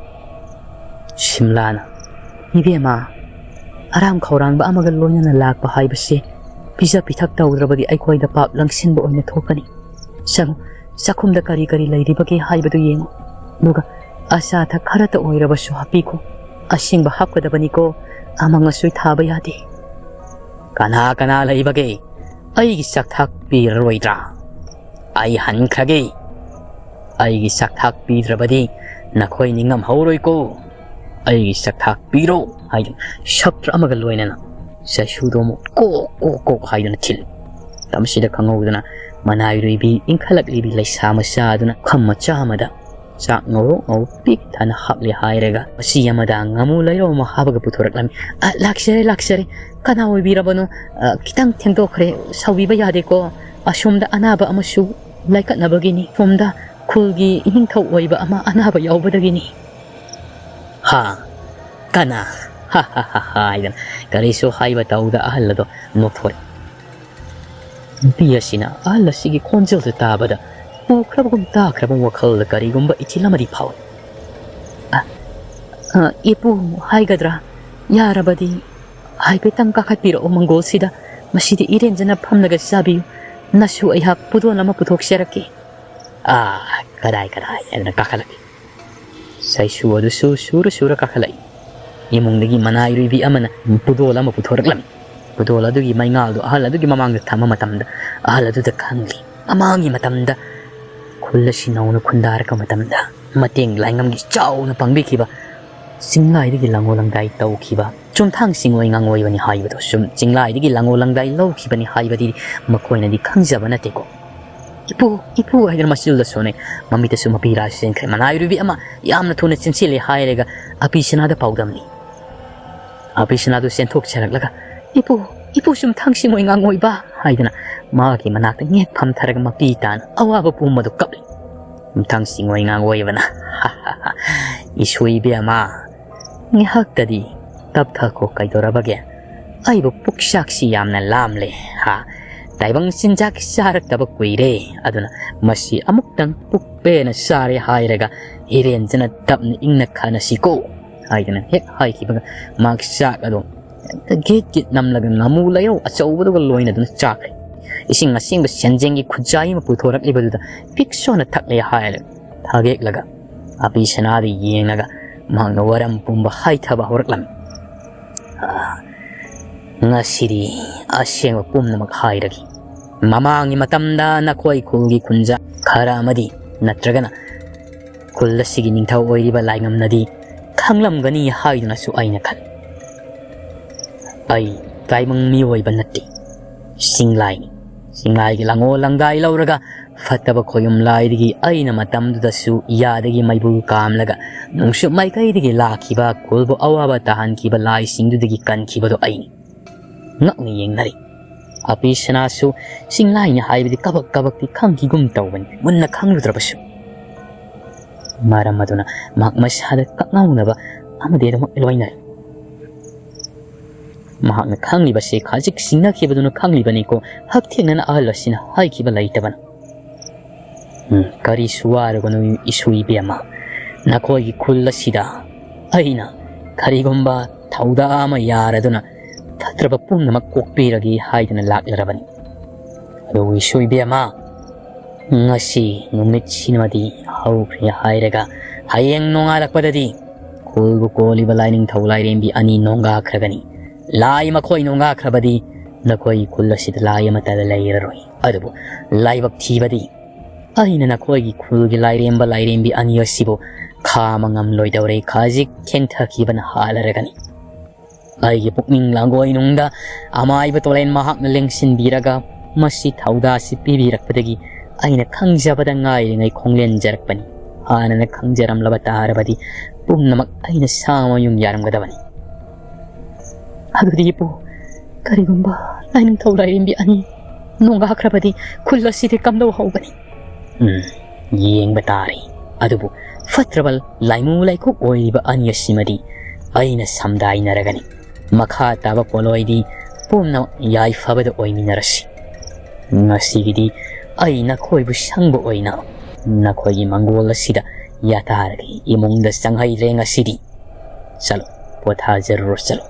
ꯁꯤꯝꯂꯥꯅ, "ꯏꯕꯦꯝꯃ, ꯑꯔꯥꯝ ꯈꯧꯔꯥꯡꯕ ꯑꯃꯒ ꯂꯣꯏꯅꯅ ꯂꯥꯛꯄ ꯍꯥꯏꯕꯁꯤ ꯄꯤꯖ ꯄꯤꯊꯛ ꯇꯧꯗ꯭ꯔꯕꯗꯤ ꯑꯩꯈꯣꯏꯗ ꯄꯥꯞ ꯂꯪꯁꯤꯟꯕ ꯑꯣꯏꯅ ꯊꯣꯛꯀꯅꯤ꯫ ꯆꯪꯉꯨ, ꯆꯥꯛꯈꯨꯝꯗ ꯀꯔꯤ ꯀꯔꯤ ꯂꯩꯔꯤꯕꯒꯦ ꯍꯥꯏꯕꯗꯨ ꯌꯦꯡꯉꯨ꯫ ꯑꯗꯨꯒ ꯑꯆꯥ ꯑꯊꯛ ꯈꯔꯇ ꯑꯣꯏꯔꯕꯁꯨ ꯍꯥꯞꯄꯤꯈꯣ꯫ ꯑꯁꯦꯡꯕ ꯍꯥꯞꯀꯗꯕꯅꯤꯀꯣ, ꯑꯃꯪ ꯑꯁꯣꯏ ꯊꯥꯕ ꯌꯥꯗꯦ꯫" "ꯀꯅꯥ ꯀꯅꯥ ꯂꯩꯕꯒꯦ? ꯑꯩꯒꯤ ꯆꯥꯛꯊꯥꯛ ꯄꯤꯔꯔꯣꯏꯗ꯭ꯔꯥ? ꯑꯩ ꯍꯟꯈ꯭ꯔꯒꯦ꯫ ꯑꯩꯒꯤ ꯆꯥꯛꯊꯥꯛ ꯄꯤꯗ꯭ꯔꯕꯗꯤ ꯅꯈꯣꯏ ꯅꯤꯡꯉꯝꯍꯧꯔꯣꯏꯀꯣ꯫ ꯑꯩꯒꯤ ꯆꯥꯛꯊꯥꯛ ꯄꯤꯔꯣ" ꯍꯥꯏꯗꯨꯅ ꯁꯞꯇ꯭ꯔ ꯑꯃꯒ ꯂꯣꯏꯅꯅ ꯆꯩꯁꯨꯗꯣ ꯑꯃꯨꯛ ꯀꯣꯛ ꯀꯣꯛ ꯀꯣꯛ ꯍꯥꯏꯗꯨꯅ ꯊꯤꯜꯂꯤ꯫ ꯃꯇꯝꯁꯤꯗ ꯈꯪꯍꯧꯗꯅ ꯃꯅꯥꯏꯔꯨꯏꯕꯤ ꯏꯟꯈꯠꯂꯛꯂꯤꯕꯤ ꯂꯩꯁꯥ ꯃꯆꯥ ꯑꯗꯨꯅ ꯄꯨꯈꯝ ꯃꯆꯥ ꯑꯃꯗ ꯆꯥꯛ ꯉꯧꯔꯣꯛ ꯉꯧ ꯄꯤꯛ ꯊꯟꯅ ꯍꯥꯞꯂꯦ ꯍꯥꯏꯔꯒ ꯃꯆꯤ ꯑꯃꯗ ꯉꯥꯃꯨ ꯂꯩꯔꯧ ꯑꯃ ꯍꯥꯞꯄꯒ ꯄꯨꯊꯣꯔꯛꯂꯝꯃꯤ꯫ "ꯑ, ꯂꯥꯛꯆꯔꯦ, ꯂꯥꯛꯆꯔꯦ꯫ ꯀꯅꯥ ꯑꯣꯏꯕꯤꯔꯕꯅꯣ? ꯑ, ꯈꯤꯇꯪ ꯊꯦꯡꯗꯣꯛꯈ꯭ꯔꯦ, ꯁꯥꯎꯕꯤꯕ ꯌꯥꯗꯦꯀꯣ꯫ ꯑꯁꯣꯝꯗ ꯑꯅꯥꯕ ꯑꯃꯁꯨ ꯂꯥꯏꯀꯠꯅꯕꯒꯤꯅꯤ꯫ ꯁꯣꯝꯗ ꯈꯨꯜꯒꯤ ꯏꯅꯤꯡꯊꯧ ꯑꯣꯏꯕ ꯑꯃ ꯑꯅꯥꯕ ꯌꯥꯎꯕꯗꯒꯤꯅꯤ꯫" "ꯍꯥ? ꯀꯅꯥ? ꯍꯥ, ꯍꯥ, ꯍꯥ, ꯍꯥ" ꯍꯥꯏꯗꯅ ꯀꯔꯤꯁꯨ ꯍꯥꯏꯕ ꯇꯧꯗ ꯑꯍꯜ ꯑꯗꯣ ꯅꯣꯛꯊꯣꯔꯛꯏ꯫ ꯅꯨꯄꯤ ꯑꯁꯤꯅ ꯑꯍꯜ ꯑꯁꯤꯒꯤ ꯈꯣꯟꯖꯦꯜꯗꯨ ꯇꯥꯕꯗ ꯎꯈ꯭ꯔꯕꯒꯨꯝ ꯇꯥꯈ꯭ꯔꯕ ꯋꯥꯈꯜꯗ ꯀꯔꯤꯒꯨꯝꯕ ꯏꯊꯤꯜ ꯑꯃꯗꯤ ꯐꯥꯎꯏ꯫ "ꯑ, ꯑ, ꯏꯄꯨ ꯍꯥꯏꯒꯗ꯭ꯔꯥ? ꯌꯥꯔꯕꯗꯤ ꯍꯥꯏꯐꯦꯠꯇꯪ ꯀꯥꯈꯠꯄꯤꯔꯛꯑꯣ ꯃꯪꯒꯣꯜꯁꯤꯗ꯫ ꯃꯁꯤꯗꯤ ꯏꯔꯦꯟꯖꯅ ꯐꯝꯂꯒ ꯆꯥꯕꯤꯌꯨ꯫ "ꯅꯁꯨ ꯑꯩꯍꯥꯛ ꯄꯨꯗꯣꯜ ꯑꯃ ꯄꯨꯊꯣꯛꯆꯔꯛꯀꯦ"꯫ "ꯑꯥ, ꯀꯗꯥꯏ, ꯀꯗꯥꯏ?" ꯍꯥꯏꯗꯅ ꯀꯥꯈꯠꯂꯛꯏ꯫ ꯆꯩꯁꯨ ꯑꯗꯨꯁꯨ ꯁꯨꯔ ꯁꯨꯔ ꯀꯥꯈꯠꯂꯛꯏ꯫ ꯏꯃꯨꯡꯗꯒꯤ ꯃꯅꯥꯏꯔꯨꯏꯕꯤ ꯑꯃꯅ ꯄꯨꯗꯣꯜ ꯑꯃ ꯄꯨꯊꯣꯔꯛꯂꯝꯃꯤ꯫ ꯄꯨꯗꯣꯜ ꯑꯗꯨꯒꯤ ꯃꯩꯉꯥꯜꯗꯨ ꯑꯍꯜ ꯑꯗꯨꯒꯤ ꯃꯃꯥꯡꯗ ꯊꯝꯕ ꯃꯇꯝꯗ, ꯑꯍꯜ ꯑꯗꯨꯗ ꯈꯪꯂꯤ, ꯃꯃꯥꯡꯒꯤ ꯃꯇꯝꯗ ꯈꯨꯜ ꯑꯁꯤ ꯅꯧꯅ ꯈꯨꯟꯗꯥꯔꯛꯄ ꯃꯇꯝꯗ ꯃꯇꯦꯡ ꯂꯥꯏꯉꯝꯒꯤ ꯆꯥꯎꯅ ꯄꯥꯡꯕꯤꯈꯤꯕ, ꯆꯤꯡꯂꯥꯏꯗꯒꯤ ꯂꯪꯉꯣ ꯂꯪꯗꯥꯏ ꯇꯧꯈꯤꯕ ꯆꯨꯝꯊꯥꯡ ꯁꯤꯡꯉꯣꯏ ꯉꯥꯡꯉꯣꯏꯕꯅꯤ ꯍꯥꯏꯕꯗꯣ꯫ ꯁꯨꯝ ꯆꯤꯡꯂꯥꯏꯗꯒꯤ ꯂꯪꯉꯣ ꯂꯪꯗꯥꯏ ꯂꯧꯈꯤꯕꯅꯤ ꯍꯥꯏꯕꯗꯤ ꯃꯈꯣꯏꯅꯗꯤ ꯈꯪꯖꯕ ꯅꯠꯇꯦꯀꯣ꯫ "ꯏꯄꯨ, ꯏꯄꯨ" ꯍꯥꯏꯗꯨꯅ ꯃꯆꯤꯜꯗ ꯁꯣꯟꯅꯩ꯫ ꯃꯃꯤꯠꯇꯁꯨ ꯃꯄꯤ ꯂꯥꯏ ꯆꯦꯟꯈ꯭ꯔꯦ꯫ ꯃꯅꯥꯏꯔꯨꯏꯕꯤ ꯑꯃ ꯌꯥꯝꯅ ꯊꯨꯅ ꯆꯦꯟꯁꯤꯜꯂꯦ ꯍꯥꯏꯔꯒ ꯑꯄꯤ ꯁꯅꯥꯗ ꯄꯥꯎꯗꯝꯂꯤ꯫ ꯑꯄꯤ ꯁꯅꯥꯗꯨ ꯆꯦꯟꯊꯣꯛꯆꯔꯛꯂꯒ, "ꯏꯄꯨ, ꯏꯄꯨ ꯆꯨꯝꯊꯥꯡ ꯁꯤꯡꯉꯣꯏ ꯉꯥꯡꯉꯣꯏꯕ" ꯍꯥꯏꯗꯅ ꯃꯍꯥꯛꯀꯤ ꯃꯅꯥꯛꯇ ꯉꯦꯛ ꯐꯝꯊꯔꯒ ꯃꯄꯤ ꯇꯥꯅ ꯑꯋꯥꯕ ꯄꯨꯝꯕꯗꯨ ꯀꯞꯂꯤ꯫ ꯆꯨꯝꯊꯥꯡ ꯁꯤꯡꯉꯣꯏ ꯉꯥꯡꯉꯣꯏꯕꯅ, "ꯏꯁꯨ ꯏꯕꯦꯝꯃ, ꯉꯥꯏꯍꯥꯛꯇꯗꯤ ꯇꯞꯊꯈꯣ, ꯀꯩꯗꯧꯔꯕꯒꯦ? ꯑꯩꯕꯨ ꯄꯨꯛꯆꯥꯛꯁꯤ ꯌꯥꯝꯅ ꯂꯥꯝꯂꯦ, ꯍꯥ? ꯇꯥꯏꯕꯪ ꯆꯤꯟꯖꯥꯛ ꯆꯥꯔꯛꯇꯕ ꯀꯨꯏꯔꯦ, ꯑꯗꯨꯅ ꯃꯁꯤ ꯑꯃꯨꯛꯇꯪ ꯄꯨꯛ ꯄꯦꯟꯅ ꯆꯥꯔꯦ ꯍꯥꯏꯔꯒ ꯍꯤꯔꯦꯟꯖꯅ ꯇꯞꯅ ꯏꯪꯅ ꯈꯟꯅꯁꯤꯀꯣ" ꯍꯥꯏꯗꯅ ꯍꯦꯛ ꯍꯥꯏꯈꯤꯕꯒ ꯃꯍꯥꯛ ꯆꯥꯛ ꯑꯗꯨ ꯍꯦꯛꯇ ꯒꯤꯠ ꯒꯤꯠ ꯅꯝꯂꯒ ꯉꯥꯃꯨ ꯂꯩꯔꯧ ꯑꯆꯧꯕꯗꯨꯒ ꯂꯣꯏꯅꯗꯨꯅ ꯆꯥꯈ꯭ꯔꯦ꯫ ꯏꯁꯤꯡ ꯑꯁꯦꯡꯕ ꯁꯦꯟꯖꯦꯡꯒꯤ ꯈꯨꯖꯥꯏ ꯑꯃ ꯄꯨꯊꯣꯔꯛꯂꯤꯕꯗꯨꯗ ꯄꯤꯛ ꯁꯣꯟꯅ ꯊꯛꯂꯦ ꯍꯥꯏꯔꯒ ꯊꯥꯒꯦꯛꯂꯒ ꯑꯄꯤ ꯁꯅꯥꯗ ꯌꯦꯡꯂꯒ ꯃꯍꯥꯛꯅ ꯋꯥꯔꯝ ꯄꯨꯝꯕ ꯍꯥꯏꯊꯕ ꯍꯧꯔꯛꯂꯝꯃꯤ꯫ "ꯑꯥ, ꯉꯁꯤꯗꯤ ꯑꯁꯦꯡꯕ ꯄꯨꯝꯅꯃꯛ ꯍꯥꯏꯔꯒꯦ꯫ ꯃꯃꯥꯡꯒꯤ ꯃꯇꯝꯗ ꯅꯈꯣꯏ ꯈꯨꯜꯒꯤ ꯈꯨꯟꯖꯥ ꯈꯔ ꯑꯃꯗꯤ, ꯅꯠꯇ꯭ꯔꯒꯅ ꯈꯨꯜ ꯑꯁꯤꯒꯤ ꯅꯤꯡꯊꯧ ꯑꯣꯏꯔꯤꯕ ꯂꯥꯏꯉꯝꯅꯗꯤ ꯈꯪꯂꯝꯒꯅꯤ ꯍꯥꯏꯗꯨꯅꯁꯨ ꯑꯩꯅ ꯈꯜꯂꯤ꯫ ꯑꯩ ꯇꯥꯏꯕꯪ ꯃꯤꯑꯣꯏꯕ ꯅꯠꯇꯦ, ꯆꯤꯡꯂꯥꯏꯅꯤ꯫ ꯆꯤꯡꯂꯥꯏꯒꯤ ꯂꯪꯉꯣ ꯂꯪꯗꯥꯏ ꯂꯧꯔꯒ ꯐꯠꯇꯕ ꯈꯣꯌꯨꯝ ꯂꯥꯏꯗꯒꯤ ꯑꯩꯅ ꯃꯇꯝꯗꯨꯗꯁꯨ ꯌꯥꯗꯒꯤ ꯃꯩꯕꯨꯜ ꯀꯥꯝꯂꯒ ꯅꯣꯡꯆꯨꯞ ꯃꯥꯏꯀꯩꯗꯒꯤ ꯂꯥꯛꯈꯤꯕ ꯈꯨꯜꯕꯨ ꯑꯋꯥꯕ ꯇꯥꯍꯟꯈꯤꯕ ꯂꯥꯏꯁꯤꯡꯗꯨꯗꯒꯤ ꯀꯟꯈꯤꯕꯗꯣ ꯑꯩꯅꯤ"꯫ ꯉꯛꯅ ꯌꯦꯡꯅꯔꯤ꯫ ꯑꯄꯤ ꯁꯅꯥꯁꯨ ꯆꯤꯡꯂꯥꯏꯅꯤ ꯍꯥꯏꯕꯗꯤ ꯀꯕꯛ ꯀꯕꯛꯇꯤ ꯈꯪꯈꯤꯒꯨꯝ ꯇꯧꯕꯅꯤ, ꯃꯨꯟꯅ ꯈꯪꯂꯨꯗ꯭ꯔꯕꯁꯨ꯫ ꯃꯔꯝ ꯑꯗꯨꯅ ꯃꯍꯥꯛ ꯃꯁꯥꯗ ꯀꯛꯉꯥꯎꯅꯕ ꯑꯃꯗꯤ ꯑꯗꯨꯃꯛ ꯂꯣꯏꯅꯔꯤ꯫ ꯃꯍꯥꯛꯅ ꯈꯪꯂꯤꯕꯁꯤ ꯈꯖꯤꯛ ꯆꯤꯡꯅꯈꯤꯕꯗꯨꯅ ꯈꯪꯂꯤꯕꯅꯤꯀꯣ, ꯍꯛꯊꯦꯡꯅꯅ ꯑꯍꯜ ꯑꯁꯤꯅ ꯍꯥꯏꯈꯤꯕ ꯂꯩꯇꯕꯅ꯫ "ꯎꯝ, ꯀꯔꯤꯁꯨ ꯋꯥꯔꯨꯒꯅꯨ ꯏꯁꯨ ꯏꯕꯦꯝꯃ, ꯅꯈꯣꯏꯒꯤ ꯈꯨꯜ ꯑꯁꯤꯗ ꯑꯩꯅ ꯀꯔꯤꯒꯨꯝꯕ ꯊꯧꯗꯥ ꯑꯃ ꯌꯥꯔꯗꯨꯅ ꯐꯠꯇ꯭ꯔꯕ ꯄꯨꯝꯅꯃꯛ ꯀꯣꯛꯄꯤꯔꯒꯦ ꯍꯥꯏꯗꯨꯅ ꯂꯥꯛꯂꯔꯕꯅꯤ"꯫ "ꯑꯗꯨꯒꯤꯁꯨ ꯏꯕꯦꯝꯃ, ꯉꯁꯤ ꯅꯨꯃꯤꯠꯁꯤꯃꯗꯤ ꯍꯧꯈ꯭ꯔꯦ ꯍꯥꯏꯔꯒ ꯍꯌꯦꯡ ꯅꯣꯡꯉꯥꯜꯂꯛꯄꯗꯗꯤ ꯈꯨꯜꯕꯨ ꯀꯣꯜꯂꯤꯕ ꯂꯥꯏꯅꯤꯡꯊꯧ ꯂꯥꯏꯔꯦꯝꯕꯤ ꯑꯅꯤ ꯅꯣꯡꯒꯥꯈ꯭ꯔꯒꯅꯤ꯫ ꯂꯥꯏ ꯃꯈꯣꯏ ꯅꯣꯡꯒꯥꯈ꯭ꯔꯕꯗꯤ ꯅꯈꯣꯏꯒꯤ ꯈꯨꯜ ꯑꯁꯤꯗ ꯂꯥꯏ ꯑꯃꯠꯇ ꯂꯩꯔꯔꯣꯏ꯫ ꯑꯗꯨꯕꯨ ꯂꯥꯏꯕꯛ ꯊꯤꯕꯗꯤ ꯑꯩꯅ ꯅꯈꯣꯏꯒꯤ ꯈꯨꯜꯒꯤ ꯂꯥꯏꯔꯦꯝꯕ ꯂꯥꯏꯔꯦꯝꯕꯤ ꯑꯅꯤ ꯑꯁꯤꯕꯨ ꯈꯥꯝꯕ ꯉꯝꯂꯣꯏꯗꯧꯔꯦ꯫ ꯈꯖꯤꯛ ꯊꯦꯡꯊꯈꯤꯕꯅ ꯍꯥꯜꯂꯔꯒꯅꯤ꯫ ꯑꯩꯒꯤ ꯄꯨꯛꯅꯤꯡ ꯂꯥꯡꯒꯣꯏꯅꯨꯡꯗ ꯑꯃꯥꯏꯕ ꯇꯣꯂꯦꯟ ꯃꯍꯥꯛꯅ ꯂꯦꯡꯁꯤꯟꯕꯤꯔꯒ ꯃꯁꯤ ꯊꯧꯗꯥꯁꯤ ꯄꯤꯕꯤꯔꯛꯄꯗꯒꯤ ꯑꯩꯅ ꯈꯪꯖꯕꯗ ꯉꯥꯏꯔꯤꯉꯩ ꯈꯣꯡꯂꯦꯟꯖꯔꯛꯄꯅꯤ꯫ ꯍꯥꯟꯅꯅ ꯈꯪꯖꯔꯝꯂꯕ ꯇꯥꯔꯕꯗꯤ ꯄꯨꯝꯅꯃꯛ ꯑꯩꯅ ꯁꯥꯡꯕ ꯌꯨꯝ ꯌꯥꯔꯝꯒꯗꯕꯅꯤ꯫ ꯑꯗꯨꯗꯤ ꯏꯄꯨ, ꯀꯔꯤꯒꯨꯝꯕ ꯂꯥꯏꯅꯤꯡꯊꯧ ꯂꯥꯏꯔꯦꯝꯕꯤ ꯑꯅꯤ ꯅꯣꯡꯒꯥꯈ꯭ꯔꯕꯗꯤ ꯈꯨꯜ ꯑꯁꯤꯗꯤ ꯀꯝꯗꯧ ꯍꯧꯒꯅꯤ?" "ꯎꯝ, ꯌꯦꯡꯕ ꯇꯥꯔꯦ꯫ ꯑꯗꯨꯕꯨ ꯐꯠꯇ꯭ꯔꯕ ꯂꯥꯏꯃꯨ ꯂꯥꯏꯀꯨꯞ ꯑꯣꯏꯔꯤꯕ ꯑꯅꯤ ꯑꯁꯤꯃꯗꯤ ꯑꯩꯅ ꯁꯝꯗꯥꯏꯅꯔꯒꯅꯤ꯫ ꯃꯈꯥ ꯇꯥꯕ ꯄꯣꯠꯂꯣꯏꯗꯤ ꯄꯨꯝꯅꯃꯛ ꯌꯥꯏꯐꯕꯗ ꯑꯣꯏꯃꯤꯟꯅꯔꯁꯤ꯫ ꯉꯁꯤꯒꯤꯗꯤ ꯑꯩ ꯅꯈꯣꯏꯕꯨ ꯁꯪꯕ ꯑꯣꯏꯅ ꯅꯈꯣꯏꯒꯤ ꯃꯪꯒꯣꯜ ꯑꯁꯤꯗ ꯌꯥꯇꯥꯔꯒꯦ꯫ ꯏꯃꯨꯡꯗ ꯆꯪꯍꯩꯗ꯭ꯔꯦ ꯉꯁꯤꯗꯤ꯫ ꯆꯠꯂꯣ, ꯄꯣꯊꯥꯖꯔꯨꯔꯣ, ꯆꯠꯂꯣ꯫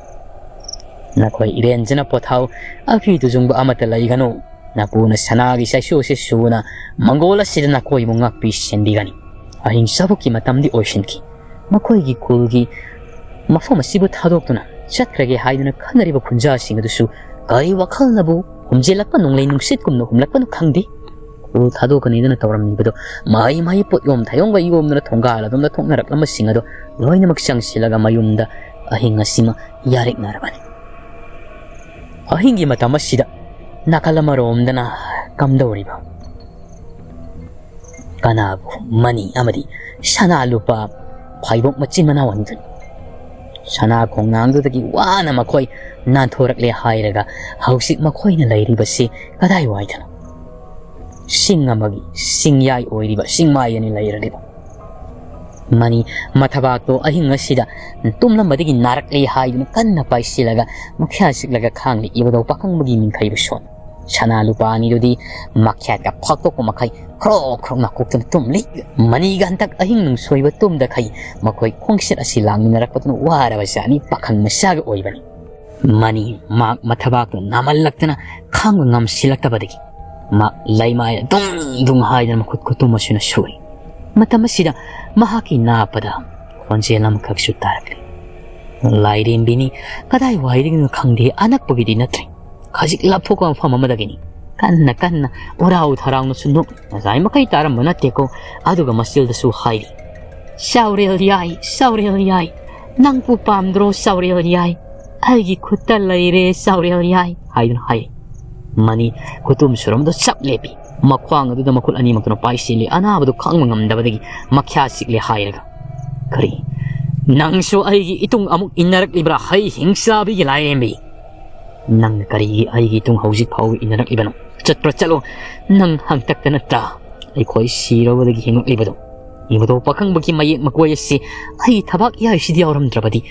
ꯅꯈꯣꯏ ꯏꯔꯦꯟꯖꯅ ꯄꯣꯊꯥꯎ, ꯑꯀꯤ ꯇꯨꯖꯨꯡꯕ ꯑꯃꯠꯇ ꯂꯩꯒꯅꯨ꯫ ꯅꯄꯨꯅ ꯁꯅꯥꯒꯤ ꯆꯩꯁꯨ ꯑꯁꯤ ꯁꯨꯅ ꯃꯪꯒꯣꯜ ꯑꯁꯤꯗ ꯅꯈꯣꯏꯕꯨ ꯉꯥꯛꯄꯤ ꯁꯦꯟꯕꯤꯒꯅꯤ꯫ ꯑꯍꯤꯡ ꯆꯥꯕꯨꯛꯀꯤ ꯃꯇꯝꯗꯤ ꯑꯣꯏꯁꯤꯟꯈꯤ꯫ ꯃꯈꯣꯏꯒꯤ ꯈꯨꯜꯒꯤ ꯃꯐꯝ ꯑꯁꯤꯕꯨ ꯊꯥꯗꯣꯛꯇꯨꯅ ꯆꯠꯈ꯭ꯔꯒꯦ ꯍꯥꯏꯗꯨꯅ ꯈꯟꯅꯔꯤꯕ ꯈꯨꯟꯖꯥꯁꯤꯡ ꯑꯗꯨꯁꯨ ꯀꯔꯤ ꯋꯥꯈꯜꯅꯕꯨ ꯍꯨꯝꯖꯤꯜꯂꯛꯄ ꯅꯣꯡꯂꯩ ꯅꯨꯡꯁꯤꯠꯀꯨꯝꯅ ꯍꯨꯝꯂꯛꯄꯅꯣ ꯈꯪꯗꯦ꯫ ꯈꯨꯜ ꯊꯥꯗꯣꯛꯀꯅꯤꯗꯅ ꯇꯧꯔꯝꯂꯤꯕꯗꯣ ꯃꯍꯩ ꯃꯍꯩ ꯄꯣꯠꯌꯣꯝ ꯊꯌꯣꯝꯒ ꯌꯣꯝꯗꯨꯅ ꯊꯣꯡꯒꯥꯜ ꯑꯗꯣꯝꯗ ꯊꯣꯛꯅꯔꯛꯂꯝꯕꯁꯤꯡ ꯑꯗꯣ ꯂꯣꯏꯅꯃꯛ ꯆꯪꯁꯤꯜꯂꯒ ꯃꯌꯨꯝꯗ ꯑꯍꯤꯡ ꯑꯁꯤꯃ ꯌꯥꯔꯦꯛꯅꯔꯕꯅꯤ꯫ ꯑꯍꯤꯡꯒꯤ ꯃꯇꯝ ꯑꯁꯤꯗ ꯅꯥꯀꯜ ꯑꯃꯔꯣꯝꯗꯅ ꯀꯝꯗꯧꯔꯤꯕ ꯀꯅꯥꯕꯨ ꯃꯅꯤ ꯑꯃꯗꯤ ꯁꯅꯥ ꯂꯨꯄꯥ ꯐꯥꯏꯕꯣꯛ ꯃꯆꯤꯟ ꯃꯅꯥꯎ ꯑꯅꯤꯗꯨꯅꯤ꯫ ꯁꯅꯥ ꯈꯣꯡꯅꯥꯡꯗꯨꯗꯒꯤ ꯋꯥꯅ ꯃꯈꯣꯏ ꯅꯥꯟꯊꯣꯔꯛꯂꯦ ꯍꯥꯏꯔꯒ ꯍꯧꯖꯤꯛ ꯃꯈꯣꯏꯅ ꯂꯩꯔꯤꯕꯁꯤ ꯀꯗꯥꯏꯋꯥꯏꯗꯅꯣ? ꯆꯤꯡ ꯑꯃꯒꯤ ꯆꯤꯡꯌꯥꯏ ꯑꯣꯏꯔꯤꯕ ꯆꯤꯡꯃꯥꯏ ꯑꯅꯤ ꯂꯩꯔꯔꯤꯕ ꯃꯅꯤ ꯃꯊꯕꯥꯛꯇꯣ ꯑꯍꯤꯡ ꯑꯁꯤꯗ ꯇꯨꯝꯂꯝꯕꯗꯒꯤ ꯅꯥꯔꯛꯂꯦ ꯍꯥꯏꯗꯨꯅ ꯀꯟꯅ ꯄꯥꯏꯁꯤꯜꯂꯒ ꯃꯈ꯭ꯌꯥ ꯆꯤꯛꯂꯒ ꯈꯥꯡꯂꯤ꯫ ꯏꯕꯗꯧ ꯄꯥꯈꯪꯕꯒꯤ ꯃꯤꯡꯈꯩꯕꯨ ꯁꯣꯟ ꯁꯅꯥ ꯂꯨꯄꯥ ꯑꯅꯤꯗꯨꯗꯤ ꯃꯈ꯭ꯌꯥꯠꯀ ꯐꯥꯛꯇꯣꯛꯄ ꯃꯈꯩ ꯈ꯭ꯔꯣꯛ ꯈ꯭ꯔꯣꯛ ꯅꯥꯀꯣꯛꯇꯨꯅ ꯇꯨꯝꯂꯤ꯫ ꯃꯅꯤꯒ ꯍꯟꯗꯛ ꯑꯍꯤꯡ ꯅꯨꯡꯁꯣꯏꯕ ꯇꯨꯝꯗꯈꯩ ꯃꯈꯣꯏ ꯈꯣꯡꯆꯠ ꯑꯁꯤ ꯂꯥꯡꯃꯤꯟꯅꯔꯛꯄꯗꯨꯅ ꯋꯥꯔꯕ ꯖꯥꯠꯅꯤ꯫ ꯄꯥꯈꯪ ꯃꯆꯥꯒ ꯑꯣꯏꯕꯅꯤ꯫ ꯃꯅꯤ ꯃꯍꯥꯛ ꯃꯊꯕꯥꯛꯇꯨ ꯅꯥꯃꯜꯂꯛꯇꯅ ꯈꯥꯡꯕ ꯉꯝꯁꯤꯜꯂꯛꯇꯕꯗꯒꯤ ꯃꯥ ꯂꯩꯃꯥꯏ ꯗꯨꯡ ꯗꯨꯡ ꯍꯥꯏꯗꯅ ꯃꯈꯨꯠ ꯈꯨꯇꯨꯝ ꯑꯁꯤꯅ ꯁꯨꯔꯤ꯫ ꯃꯇꯝ ꯑꯁꯤꯗ ꯃꯍꯥꯛꯀꯤ ꯅꯥꯞꯄꯗ ꯈꯣꯟꯖꯦꯜ ꯑꯃꯈꯛꯁꯨ ꯇꯥꯔꯛꯂꯤ꯫ ꯂꯥꯏꯔꯦꯝꯕꯤꯅꯤ, ꯀꯗꯥꯏꯋꯥꯏꯗꯒꯤꯅꯣ ꯈꯪꯗꯦ, ꯑꯅꯛꯄꯒꯤꯗꯤ ꯅꯠꯇ꯭ꯔꯦ, ꯈꯖꯤꯛ ꯂꯥꯞꯊꯣꯛꯄ ꯃꯐꯝ ꯑꯃꯗꯒꯤꯅꯤ꯫ ꯀꯟꯅ ꯀꯟꯅ ꯎꯔꯥꯎ ꯊꯔꯥꯎꯅꯁꯨ ꯅꯣꯛꯏ꯫ ꯉꯁꯥꯏ ꯃꯈꯩ ꯇꯥꯔꯝꯕ ꯅꯠꯇꯦꯀꯣ꯫ ꯑꯗꯨꯒ ꯃꯆꯤꯜꯗꯁꯨ ꯍꯥꯏꯔꯤ, "ꯆꯥꯎꯔꯦꯜ ꯌꯥꯏ, ꯆꯥꯎꯔꯦꯜ ꯌꯥꯏ, ꯅꯪꯕꯨ ꯄꯥꯝꯗ꯭ꯔꯣ ꯆꯥꯎꯔꯦꯜ ꯌꯥꯏ? ꯑꯩꯒꯤ ꯈꯨꯠꯇ ꯂꯩꯔꯦ ꯆꯥꯎꯔꯦꯜ ꯌꯥꯏ" ꯍꯥꯏꯗꯨꯅ ꯍꯥꯏꯔꯤ꯫ ꯃꯅꯤ ꯈꯨꯇꯨꯝ ꯁꯨꯔꯝꯕꯗꯨ ꯆꯞ ꯂꯦꯞꯄꯤ꯫ ꯃꯈ꯭ꯋꯥꯡ ꯑꯗꯨꯗ ꯃꯈꯨꯠ ꯑꯅꯤꯃꯛꯇꯨꯅ ꯄꯥꯏꯁꯤꯜꯂꯤ꯫ ꯑꯅꯥꯕꯗꯨ ꯈꯥꯡꯕ ꯉꯝꯗꯕꯗꯒꯤ ꯃꯈ꯭ꯌꯥ ꯆꯤꯛꯂꯦ ꯍꯥꯏꯔꯒ, "ꯀꯔꯤ? ꯅꯪꯁꯨ ꯑꯩꯒꯤ ꯏꯇꯨꯡ ꯑꯃꯨꯛ ꯏꯟꯅꯔꯛꯂꯤꯕ꯭ꯔꯥ, ꯍꯩ ꯍꯤꯡꯆꯥꯕꯤꯒꯤ ꯂꯥꯏꯔꯦꯝꯕꯤ? ꯅꯪꯅ ꯀꯔꯤꯒꯤ ꯑꯩꯒꯤ ꯏꯇꯨꯡ ꯍꯧꯖꯤꯛ ꯐꯥꯎꯕ ꯏꯟꯅꯔꯛꯂꯤꯕꯅꯣ? ꯆꯠꯄ꯭ꯔꯥ ꯆꯠꯂꯣ, ꯅꯪ ꯍꯟꯇꯛꯇ ꯅꯠꯇ꯭ꯔꯥ ꯑꯩꯈꯣꯏ ꯁꯤꯔꯕꯗꯒꯤ ꯍꯤꯡꯂꯛꯂꯤꯕꯗꯣ?" ꯏꯕꯗꯣ ꯄꯥꯈꯪꯕꯒꯤ ꯃꯌꯦꯛ ꯃꯀꯣꯏ ꯑꯁꯤ ꯑꯩ ꯊꯕꯥꯛ ꯌꯥꯏꯁꯤꯗ ꯌꯥꯎꯔꯝꯗ꯭ꯔꯕꯗꯤ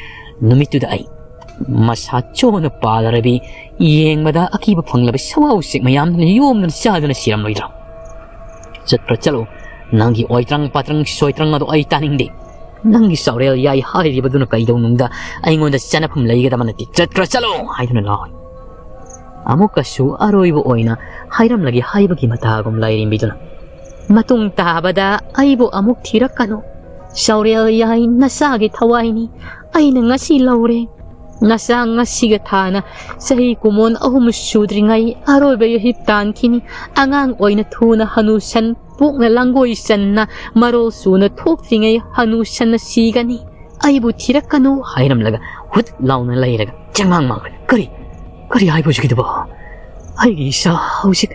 ꯅꯨꯃꯤꯠꯇꯨꯗ ꯑꯩ ꯃꯁꯥ ꯆꯣꯟꯅ ꯄꯥꯜꯂꯔꯕꯤ, ꯌꯦꯡꯕꯗ ꯑꯀꯤꯕ ꯐꯪꯂꯕ ꯁꯋꯥ ꯎꯆꯦꯛ ꯃꯌꯥꯝꯗꯨꯅ ꯌꯣꯝꯗꯨꯅ ꯆꯥꯗꯨꯅ ꯁꯤꯔꯝꯂꯣꯏꯗ꯭ꯔꯣ? ꯆꯠꯄ꯭ꯔꯥ ꯆꯠꯂꯣ, ꯅꯪꯒꯤ ꯑꯣꯏꯇ꯭ꯔꯪ ꯄꯥꯇ꯭ꯔꯪ ꯁꯣꯏꯇ꯭ꯔꯪ ꯑꯗꯣ ꯑꯩ ꯇꯥꯅꯤꯡꯗꯦ꯫ ꯅꯪꯒꯤ ꯆꯥꯎꯔꯦꯜ ꯌꯥꯏ ꯍꯥꯏꯔꯤꯕꯗꯨꯅ ꯀꯩꯗꯧꯅꯨꯡꯗ ꯑꯩꯉꯣꯟꯗ ꯆꯠꯅꯐꯝ ꯂꯩꯒꯗꯕ ꯅꯠꯇꯦ꯫ ꯆꯠꯄ꯭ꯔꯥ ꯆꯠꯂꯣ ꯍꯥꯏꯗꯨꯅ ꯂꯥꯎꯏ꯫ ꯑꯃꯨꯛꯀꯁꯨ ꯑꯔꯣꯏꯕ ꯑꯣꯏꯅ ꯍꯥꯏꯔꯝꯂꯒꯦ ꯍꯥꯏꯕꯒꯤ ꯃꯇꯥꯒꯨꯝ ꯂꯥꯏꯔꯦꯝꯕꯤꯗꯨꯅ, "ꯃꯇꯨꯡ ꯇꯥꯕꯗ ꯑꯩꯕꯨ ꯑꯃꯨꯛ ꯊꯤꯔꯛꯀꯅꯨ꯫ ꯆꯥꯎꯔꯦꯜ ꯌꯥꯏ ꯅꯆꯥꯒꯤ ꯊꯋꯥꯏꯅꯤ꯫ ꯑꯩꯅ ꯉꯁꯤ ꯂꯧꯔꯦ꯫ ꯅꯆꯥ ꯉꯁꯤꯒ ꯊꯥꯅ ꯆꯍꯤ ꯀꯨꯃꯣꯟ ꯑꯍꯨꯝ ꯁꯨꯗ꯭ꯔꯤꯉꯩ ꯑꯔꯣꯏꯕ ꯌꯩꯍꯤꯞ ꯇꯥꯟꯈꯤꯅꯤ꯫ ꯑꯉꯥꯡ ꯑꯣꯏꯅ ꯊꯨꯅ ꯍꯅꯨꯁꯟ ꯄꯣꯛꯅ ꯂꯥꯡꯒꯣꯏ ꯆꯟꯅ ꯃꯔꯣꯜ ꯁꯨꯅ ꯊꯣꯛꯇ꯭ꯔꯤꯉꯩ ꯍꯅꯨꯁꯟꯅ ꯁꯤꯒꯅꯤ꯫ ꯑꯩꯕꯨ ꯊꯤꯔꯛꯀꯅꯨ" ꯍꯥꯏꯔꯝꯂꯒ ꯍꯨꯠ ꯂꯥꯎꯅ ꯂꯩꯔꯒ ꯆꯦꯡꯃꯥꯡ ꯃꯥꯡꯈ꯭ꯔꯦ꯫ "ꯀꯔꯤ, ꯀꯔꯤ ꯍꯥꯏꯕ ꯍꯧꯖꯤꯛꯀꯤꯗꯨꯕꯣ? ꯑꯩꯒꯤ ꯏꯆꯥ ꯍꯧꯖꯤꯛ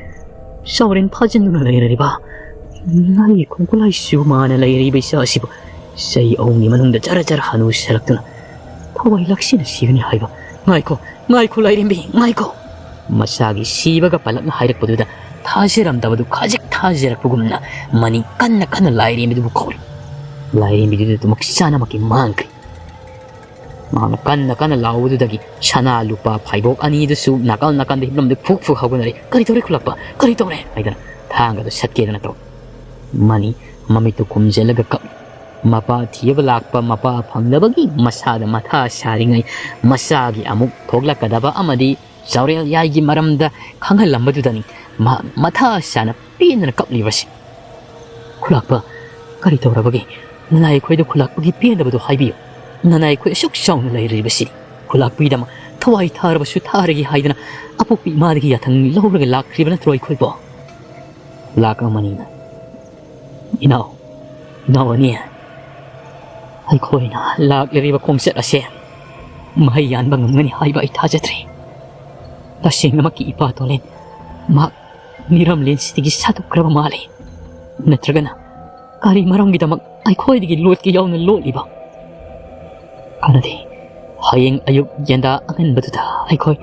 ꯆꯥꯎꯔꯦꯟ ꯐꯥꯖꯤꯟꯗꯨꯅ ꯂꯩꯔꯤꯕ, ꯅꯪꯒꯤ ꯈꯣꯡꯀꯨꯂꯥꯏꯁꯨ ꯃꯥꯅ ꯂꯩꯔꯤꯕ ꯏꯆꯥ ꯑꯁꯤꯕꯨ ꯆꯍꯤ ꯑꯍꯨꯝꯒꯤ ꯃꯅꯨꯡꯗ ꯖꯔ ꯖꯔ ꯍꯅꯨꯁꯜꯂꯛꯇꯨꯅ ꯊꯋꯥꯏ ꯂꯥꯛꯁꯤꯟꯅ ꯁꯤꯒꯅꯤ ꯍꯥꯏꯕ? ꯉꯥꯏꯈꯣ, ꯉꯥꯏꯈꯣ ꯂꯥꯏꯔꯦꯝꯕꯤ, ꯉꯥꯏꯈꯣ!" ꯃꯆꯥꯒꯤ ꯁꯤꯕꯒ ꯄꯜꯂꯞꯅ ꯍꯥꯏꯔꯛꯄꯗꯨꯗ ꯊꯥꯖꯔꯝꯗꯕꯗꯨ ꯈꯖꯤꯛ ꯊꯥꯖꯔꯛꯄꯒꯨꯝꯅ ꯃꯅꯤ ꯀꯟꯅ ꯀꯟꯅ ꯂꯥꯏꯔꯦꯝꯕꯤꯗꯨꯕꯨ ꯀꯧꯔꯤ꯫ ꯂꯥꯏꯔꯦꯝꯕꯤꯗꯨꯗꯤ ꯑꯗꯨꯃꯛ ꯆꯥꯅꯃꯛꯀꯤ ꯃꯥꯡꯈ꯭ꯔꯦ꯫ ꯃꯍꯥꯛꯅ ꯀꯟꯅ ꯀꯟꯅ ꯂꯥꯎꯕꯗꯨꯗꯒꯤ ꯁꯅꯥ ꯂꯨꯄꯥ ꯐꯥꯏꯕꯣꯛ ꯑꯅꯤꯗꯨꯁꯨ ꯅꯥꯀꯜ ꯅꯥꯀꯜꯗ ꯍꯤꯞꯂꯝꯕꯗꯨ ꯐꯨꯛ ꯐꯨꯛ ꯍꯧꯒꯠꯅꯔꯤ꯫ "ꯀꯔꯤ ꯇꯧꯔꯦ ꯈꯨꯂꯛꯄ? ꯀꯔꯤ ꯇꯧꯔꯦ?" ꯍꯥꯏꯗꯅ ꯊꯥꯡꯒꯗꯨ ꯁꯠꯀꯦꯗꯅ ꯇꯧꯏ꯫ ꯃꯅꯤ ꯃꯃꯤꯠꯇꯨ ꯈꯨꯝꯖꯤꯜꯂꯒ ꯀꯞꯏ꯫ ꯃꯄꯥ ꯊꯤꯕ ꯂꯥꯛꯄ ꯃꯄꯥ ꯐꯪꯗꯕꯒꯤ ꯃꯁꯥꯗ ꯃꯊꯥ ꯁꯥꯔꯤꯉꯩ, ꯃꯆꯥꯒꯤ ꯑꯃꯨꯛ ꯊꯣꯛꯂꯛꯀꯗꯕ ꯑꯃꯗꯤ ꯆꯥꯎꯔꯦꯜ ꯌꯥꯏꯒꯤ ꯃꯔꯝꯗ ꯈꯪꯍꯜꯂꯝꯕꯗꯨꯗꯅꯤ ꯃꯍꯥꯛ ꯃꯊꯥ ꯁꯥꯅ ꯄꯦꯟꯗꯅ ꯀꯞꯂꯤꯕꯁꯤ꯫ "ꯈꯨꯂꯥꯛꯄ, ꯀꯔꯤ ꯇꯧꯔꯕꯒꯦ? ꯅꯅꯥꯏ ꯑꯩꯈꯣꯏꯗ ꯈꯨꯂꯥꯛꯄꯒꯤ ꯄꯦꯟꯗꯕꯗꯨ ꯍꯥꯏꯕꯤꯌꯨ꯫ ꯅꯅꯥꯏ ꯑꯩꯈꯣꯏ ꯑꯁꯨꯛ ꯆꯥꯎꯅ ꯂꯩꯔꯤꯕꯁꯤ ꯈꯨꯂꯥꯛꯄꯒꯤꯗꯃꯛ ꯊꯋꯥꯏ ꯊꯥꯔꯕꯁꯨ ꯊꯥꯔꯒꯦ ꯍꯥꯏꯗꯅ ꯑꯄꯣꯛꯄꯤ ꯏꯃꯥꯗꯒꯤ ꯌꯥꯊꯪ ꯂꯧꯔꯒ ꯂꯥꯛꯈ꯭ꯔꯤꯕ ꯅꯠꯇ꯭ꯔꯣ ꯑꯩꯈꯣꯏꯕꯣ?" ꯈꯨꯂꯥꯛ ꯑꯃꯅꯤꯅ, "ꯏꯅꯥꯎ, ꯏꯅꯥꯎ ꯑꯅꯤ, ꯑꯩꯈꯣꯏꯅ ꯂꯥꯛꯂꯤꯕ ꯈꯣꯡꯆꯠ ꯑꯁꯦ ꯃꯍꯩ ꯌꯥꯟꯕ ꯉꯝꯒꯅꯤ ꯍꯥꯏꯕ ꯑꯩ ꯊꯥꯖꯗ꯭ꯔꯦ꯫ ꯇꯁꯦꯡꯅꯃꯛꯀꯤ ꯏꯄꯥ ꯇꯣꯂꯦꯟ ꯃꯍꯥꯛ ꯃꯤꯔꯝꯂꯦꯟꯁꯤꯗꯒꯤ ꯁꯥꯗꯣꯛꯈ꯭ꯔꯕ ꯃꯥꯜꯂꯤ꯫ ꯅꯠꯇ꯭ꯔꯒꯅ ꯀꯔꯤ ꯃꯔꯝꯒꯤꯗꯃꯛ ꯑꯩꯈꯣꯏꯗꯒꯤ ꯂꯣꯠꯀꯦ ꯌꯥꯎꯅ ꯂꯣꯠꯂꯤꯕ? ꯀꯥꯟꯅꯗꯦ꯫ ꯍꯌꯦꯡ ꯑꯌꯨꯛ ꯌꯦꯟꯗꯥ ꯑꯉꯟꯕꯗꯨꯗ ꯑꯩꯈꯣꯏ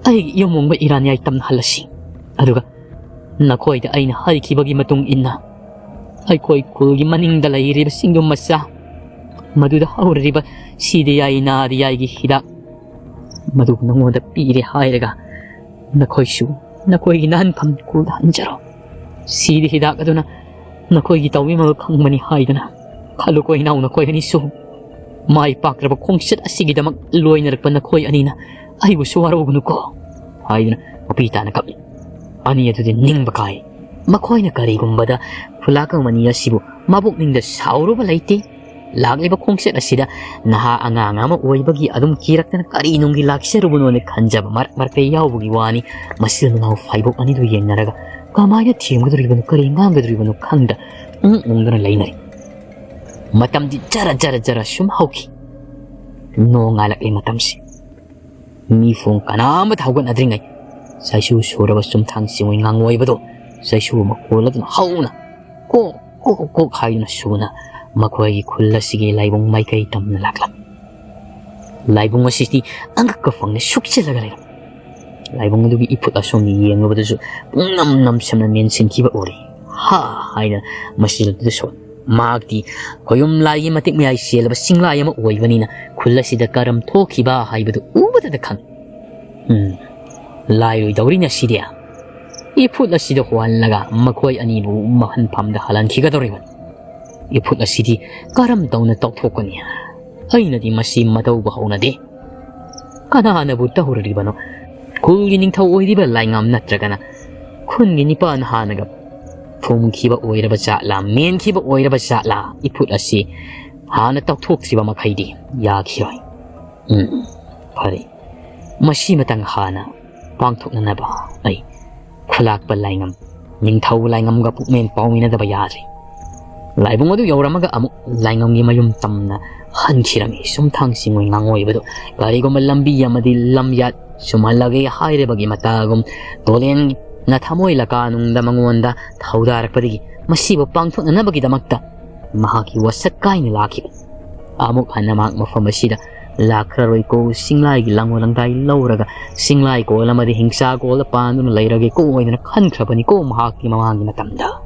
ꯑꯩꯒꯤ ꯏꯌꯣꯝꯃꯣꯡꯕ ꯏꯔꯥꯟꯌꯥꯏ ꯇꯝꯅꯍꯜꯂꯁꯤ꯫ ꯑꯗꯨꯒ ꯅꯈꯣꯏꯗ ꯑꯩꯅ ꯍꯥꯏꯈꯤꯕꯒꯤ ꯃꯇꯨꯡ ꯏꯟꯅ ꯑꯩꯈꯣꯏ ꯈꯨꯜꯒꯤ ꯃꯅꯤꯡꯗ ꯂꯩꯔꯤꯕ ꯆꯤꯡꯗꯨꯝ ꯃꯆꯥ ꯃꯗꯨꯗ ꯍꯧꯔꯤꯕ ꯁꯤꯗ ꯌꯥꯏ ꯅꯥꯗ ꯌꯥꯏꯒꯤ ꯍꯤꯗꯥꯛ ꯃꯗꯨ ꯅꯉꯣꯟꯗ ꯄꯤꯔꯦ ꯍꯥꯏꯔꯒ ꯅꯈꯣꯏꯁꯨ ꯅꯈꯣꯏꯒꯤ ꯅꯥꯟꯐꯝ ꯈꯨꯜꯗ ꯍꯟꯖꯔꯣ꯫ ꯁꯤꯗ ꯍꯤꯗꯥꯛ ꯑꯗꯨꯅ ꯅꯈꯣꯏꯒꯤ ꯇꯧꯕꯤꯃꯜ ꯈꯪꯕꯅꯤ ꯍꯥꯏꯗꯨꯅ ꯈꯜꯂꯨꯀꯣ ꯏꯅꯥꯎ, ꯅꯈꯣꯏ ꯑꯅꯤꯁꯨ꯫ ꯃꯥꯏ ꯄꯥꯛꯇ꯭ꯔꯕ ꯈꯣꯡꯆꯠ ꯑꯁꯤꯒꯤꯗꯃꯛ ꯂꯣꯏꯅꯔꯛꯄ ꯅꯈꯣꯏ ꯑꯅꯤꯅ ꯑꯩꯕꯨꯁꯨ ꯋꯥꯔꯧꯒꯅꯨꯀꯣ" ꯍꯥꯏꯗꯨꯅ ꯃꯄꯤ ꯇꯥꯅ ꯀꯞꯂꯤ꯫ ꯑꯅꯤ ꯑꯗꯨꯗꯤ ꯅꯤꯡꯕ ꯀꯥꯏ꯫ ꯃꯈꯣꯏꯅ ꯀꯔꯤꯒꯨꯝꯕꯗ ꯈꯨꯂꯥꯛ ꯑꯃꯅꯤ ꯑꯁꯤꯕꯨ ꯃꯕꯨꯛꯅꯤꯡꯗ ꯁꯥꯎꯔꯨꯕ ꯂꯩꯇꯦ꯫ ꯂꯥꯛꯂꯤꯕ ꯈꯣꯡꯆꯠ ꯑꯁꯤꯗ ꯅꯍꯥ ꯑꯉꯥꯡ ꯑꯃ ꯑꯣꯏꯕꯒꯤ ꯑꯗꯨꯝ ꯀꯤꯔꯛꯇꯅ ꯀꯔꯤ ꯅꯨꯡꯒꯤ ꯂꯥꯛꯆꯔꯨꯕꯅꯣꯅ ꯈꯟꯖꯕ ꯃꯔꯛ ꯃꯔꯛꯇ ꯌꯥꯎꯕꯒꯤ ꯋꯥꯅꯤ꯫ ꯃꯆꯤꯟ ꯃꯅꯥꯎ ꯐꯥꯏꯕꯣꯛ ꯑꯅꯤꯗꯨ ꯌꯦꯡꯅꯔꯒ ꯀꯃꯥꯏꯅ ꯊꯦꯝꯒꯗꯧꯔꯤꯕꯅꯣ, ꯀꯔꯤ ꯉꯥꯡꯒꯗꯧꯔꯤꯕꯅꯣ ꯈꯪꯗ ꯎꯪ ꯎꯪꯗꯨꯅ ꯂꯩꯅꯔꯤ꯫ ꯃꯇꯝꯗꯤ ꯖꯔ ꯖꯔ ꯖꯔ ꯁꯨꯝ ꯍꯧꯈꯤ꯫ ꯅꯣꯡꯉꯥꯜꯂꯛꯂꯤ ꯃꯇꯝꯁꯤ꯫ ꯃꯤꯐꯣꯡ ꯀꯅꯥꯃꯠꯇ ꯍꯧꯒꯠꯅꯗ꯭ꯔꯤꯉꯩ ꯆꯩꯁꯨ ꯁꯨꯔꯕ ꯆꯨꯝꯊꯥꯡ ꯆꯤꯡꯉꯣꯏ ꯉꯥꯡꯉꯣꯏꯕꯗꯣ ꯆꯩꯁꯨ ꯃꯈꯣꯜ ꯑꯗꯨꯅ ꯍꯧꯅ ꯀꯣꯛ ꯀꯣꯛ ꯀꯣꯛ ꯍꯥꯏꯗꯨꯅ ꯁꯨꯅ ꯃꯈꯣꯏꯒꯤ ꯈꯨꯜ ꯑꯁꯤꯒꯤ ꯂꯥꯏꯕꯨꯡ ꯃꯥꯏꯀꯩ ꯇꯝꯅ ꯂꯥꯛꯂꯝꯃꯤ꯫ ꯂꯥꯏꯕꯨꯡ ꯑꯁꯤꯗꯤ ꯑꯉꯛꯄ ꯐꯪꯅ ꯁꯨꯛꯆꯜꯂꯒ ꯂꯩꯔꯝꯃꯤ꯫ ꯂꯥꯏꯕꯨꯡ ꯑꯗꯨꯒꯤ ꯏꯐꯨꯠ ꯑꯁꯣꯝꯗ ꯌꯦꯡꯂꯨꯕꯗꯁꯨ ꯄꯨꯡꯅꯝ ꯅꯝꯁꯤꯟꯅ ꯃꯦꯟꯁꯤꯟꯈꯤꯕ ꯎꯔꯦ꯫ "ꯍꯥ" ꯍꯥꯏꯅ ꯃꯁꯤ ꯑꯗꯨꯗ ꯁꯣꯟ꯫ ꯃꯍꯥꯛꯇꯤ ꯈꯣꯌꯨꯝ ꯂꯥꯏꯒꯤ ꯃꯇꯤꯛ ꯃꯌꯥꯏ ꯆꯦꯜꯂꯕ ꯆꯤꯡꯂꯥꯏ ꯑꯃ ꯑꯣꯏꯕꯅꯤꯅ ꯈꯨꯜ ꯑꯁꯤꯗ ꯀꯔꯝ ꯊꯣꯛꯈꯤꯕ ꯍꯥꯏꯕꯗꯨ ꯎꯕꯗꯗ ꯈꯪꯏ꯫ ꯎꯝ, ꯂꯥꯏꯔꯣꯏꯗꯧꯔꯤꯅ ꯁꯤꯗꯤ꯫ ꯏꯐꯨꯠ ꯑꯁꯤꯗ ꯍꯣꯍꯜꯂꯒ ꯃꯈꯣꯏ ꯑꯅꯤꯕꯨ ꯃꯍꯟꯐꯝꯗ ꯍꯜꯍꯟꯈꯤꯒꯗꯧꯔꯤꯕꯅꯤ꯫ ꯏꯐꯨꯠ ꯑꯁꯤꯗꯤ ꯀꯔꯝ ꯇꯧꯅ ꯇꯧꯊꯣꯛꯀꯅꯤ? ꯑꯩꯅꯗꯤ ꯃꯁꯤ ꯃꯇꯧꯕ ꯍꯧꯅꯗꯦ꯫ ꯀꯅꯥꯅꯕꯨ ꯇꯧꯔꯨꯔꯤꯕꯅꯣ? ꯈꯨꯜꯒꯤ ꯅꯤꯡꯊꯧ ꯑꯣꯏꯔꯤꯕ ꯂꯥꯏꯉꯝ ꯅꯠꯇ꯭ꯔꯒꯅ ꯈꯨꯟꯒꯤ ꯅꯤꯄꯥꯅ ꯍꯥꯟꯅꯒ ꯐꯨꯝꯈꯤꯕ ꯑꯣꯏꯔꯕ ꯖꯥꯠꯂꯥ, ꯃꯦꯟꯈꯤꯕ ꯑꯣꯏꯔꯕ ꯖꯥꯠꯂꯥ, ꯏꯐꯨꯠ ꯑꯁꯤ ꯍꯥꯟꯅ ꯇꯧꯊꯣꯛꯇ꯭ꯔꯤꯕ ꯃꯈꯩꯗꯤ ꯌꯥꯈꯤꯔꯣꯏ꯫ ꯎꯝ, ꯐꯔꯦ꯫ ꯃꯁꯤꯃꯇꯪ ꯍꯥꯟꯅ ꯄꯥꯡꯊꯣꯛꯅꯅꯕ ꯑꯩ ꯈꯨꯂꯥꯛꯄ ꯂꯥꯏꯉꯝ, ꯅꯤꯡꯊꯧ ꯂꯥꯏꯉꯝꯒ ꯄꯨꯛꯃꯦꯟ ꯄꯥꯎꯃꯤꯟꯅꯗꯕ ꯌꯥꯗ꯭ꯔꯦ꯫ ꯂꯥꯏꯕꯨꯡ ꯑꯗꯨ ꯌꯧꯔꯝꯃꯒ ꯑꯃꯨꯛ ꯂꯥꯏꯉꯝꯒꯤ ꯃꯌꯨꯝ ꯇꯝꯅ ꯍꯟꯈꯤꯔꯝꯃꯤ꯫ ꯁꯨꯝꯊꯥꯡ ꯁꯤꯡꯉꯣꯏ ꯉꯥꯡꯉꯣꯏꯕꯗꯨ ꯀꯔꯤꯒꯨꯝꯕ ꯂꯝꯕꯤ ꯑꯃꯗꯤ ꯂꯝꯌꯥꯠ ꯁꯨꯝꯍꯜꯂꯒꯦ ꯍꯥꯏꯔꯕꯒꯤ ꯃꯇꯥꯒꯨꯝ ꯇꯣꯂꯦꯟꯅ ꯊꯃꯣꯏ ꯂꯀꯥꯅꯨꯡꯗ ꯃꯉꯣꯟꯗ ꯊꯧꯗꯥꯔꯛꯄꯗꯒꯤ ꯃꯁꯤꯕꯨ ꯄꯥꯡꯊꯣꯛꯅꯅꯕꯒꯤꯗꯃꯛꯇ ꯃꯍꯥꯛꯀꯤ ꯋꯥꯁꯛ ꯀꯥꯏꯅ ꯂꯥꯛꯈꯤꯕ꯫ ꯑꯃꯨꯛ ꯍꯟꯅ ꯃꯍꯥꯛ ꯃꯐꯝ ꯑꯁꯤꯗ ꯂꯥꯛꯈ꯭ꯔꯔꯣꯏꯀꯣ꯫ ꯁꯤꯡꯂꯥꯏꯒꯤ ꯂꯥꯡꯒꯣꯜ ꯂꯪꯗꯥꯏ ꯂꯧꯔꯒ ꯁꯤꯡꯂꯥꯏ ꯀꯣꯜ ꯑꯃꯗꯤ ꯍꯤꯡꯆꯥ ꯀꯣꯜꯗ ꯄꯥꯟꯗꯨꯅ ꯂꯩꯔꯒꯦꯀꯣ ꯑꯣꯏꯗꯅ ꯈꯟꯈ꯭ꯔꯕꯅꯤꯀꯣ ꯃꯍꯥꯛꯀꯤ ꯃꯃꯥꯡꯒꯤ ꯃꯇꯝꯗ꯫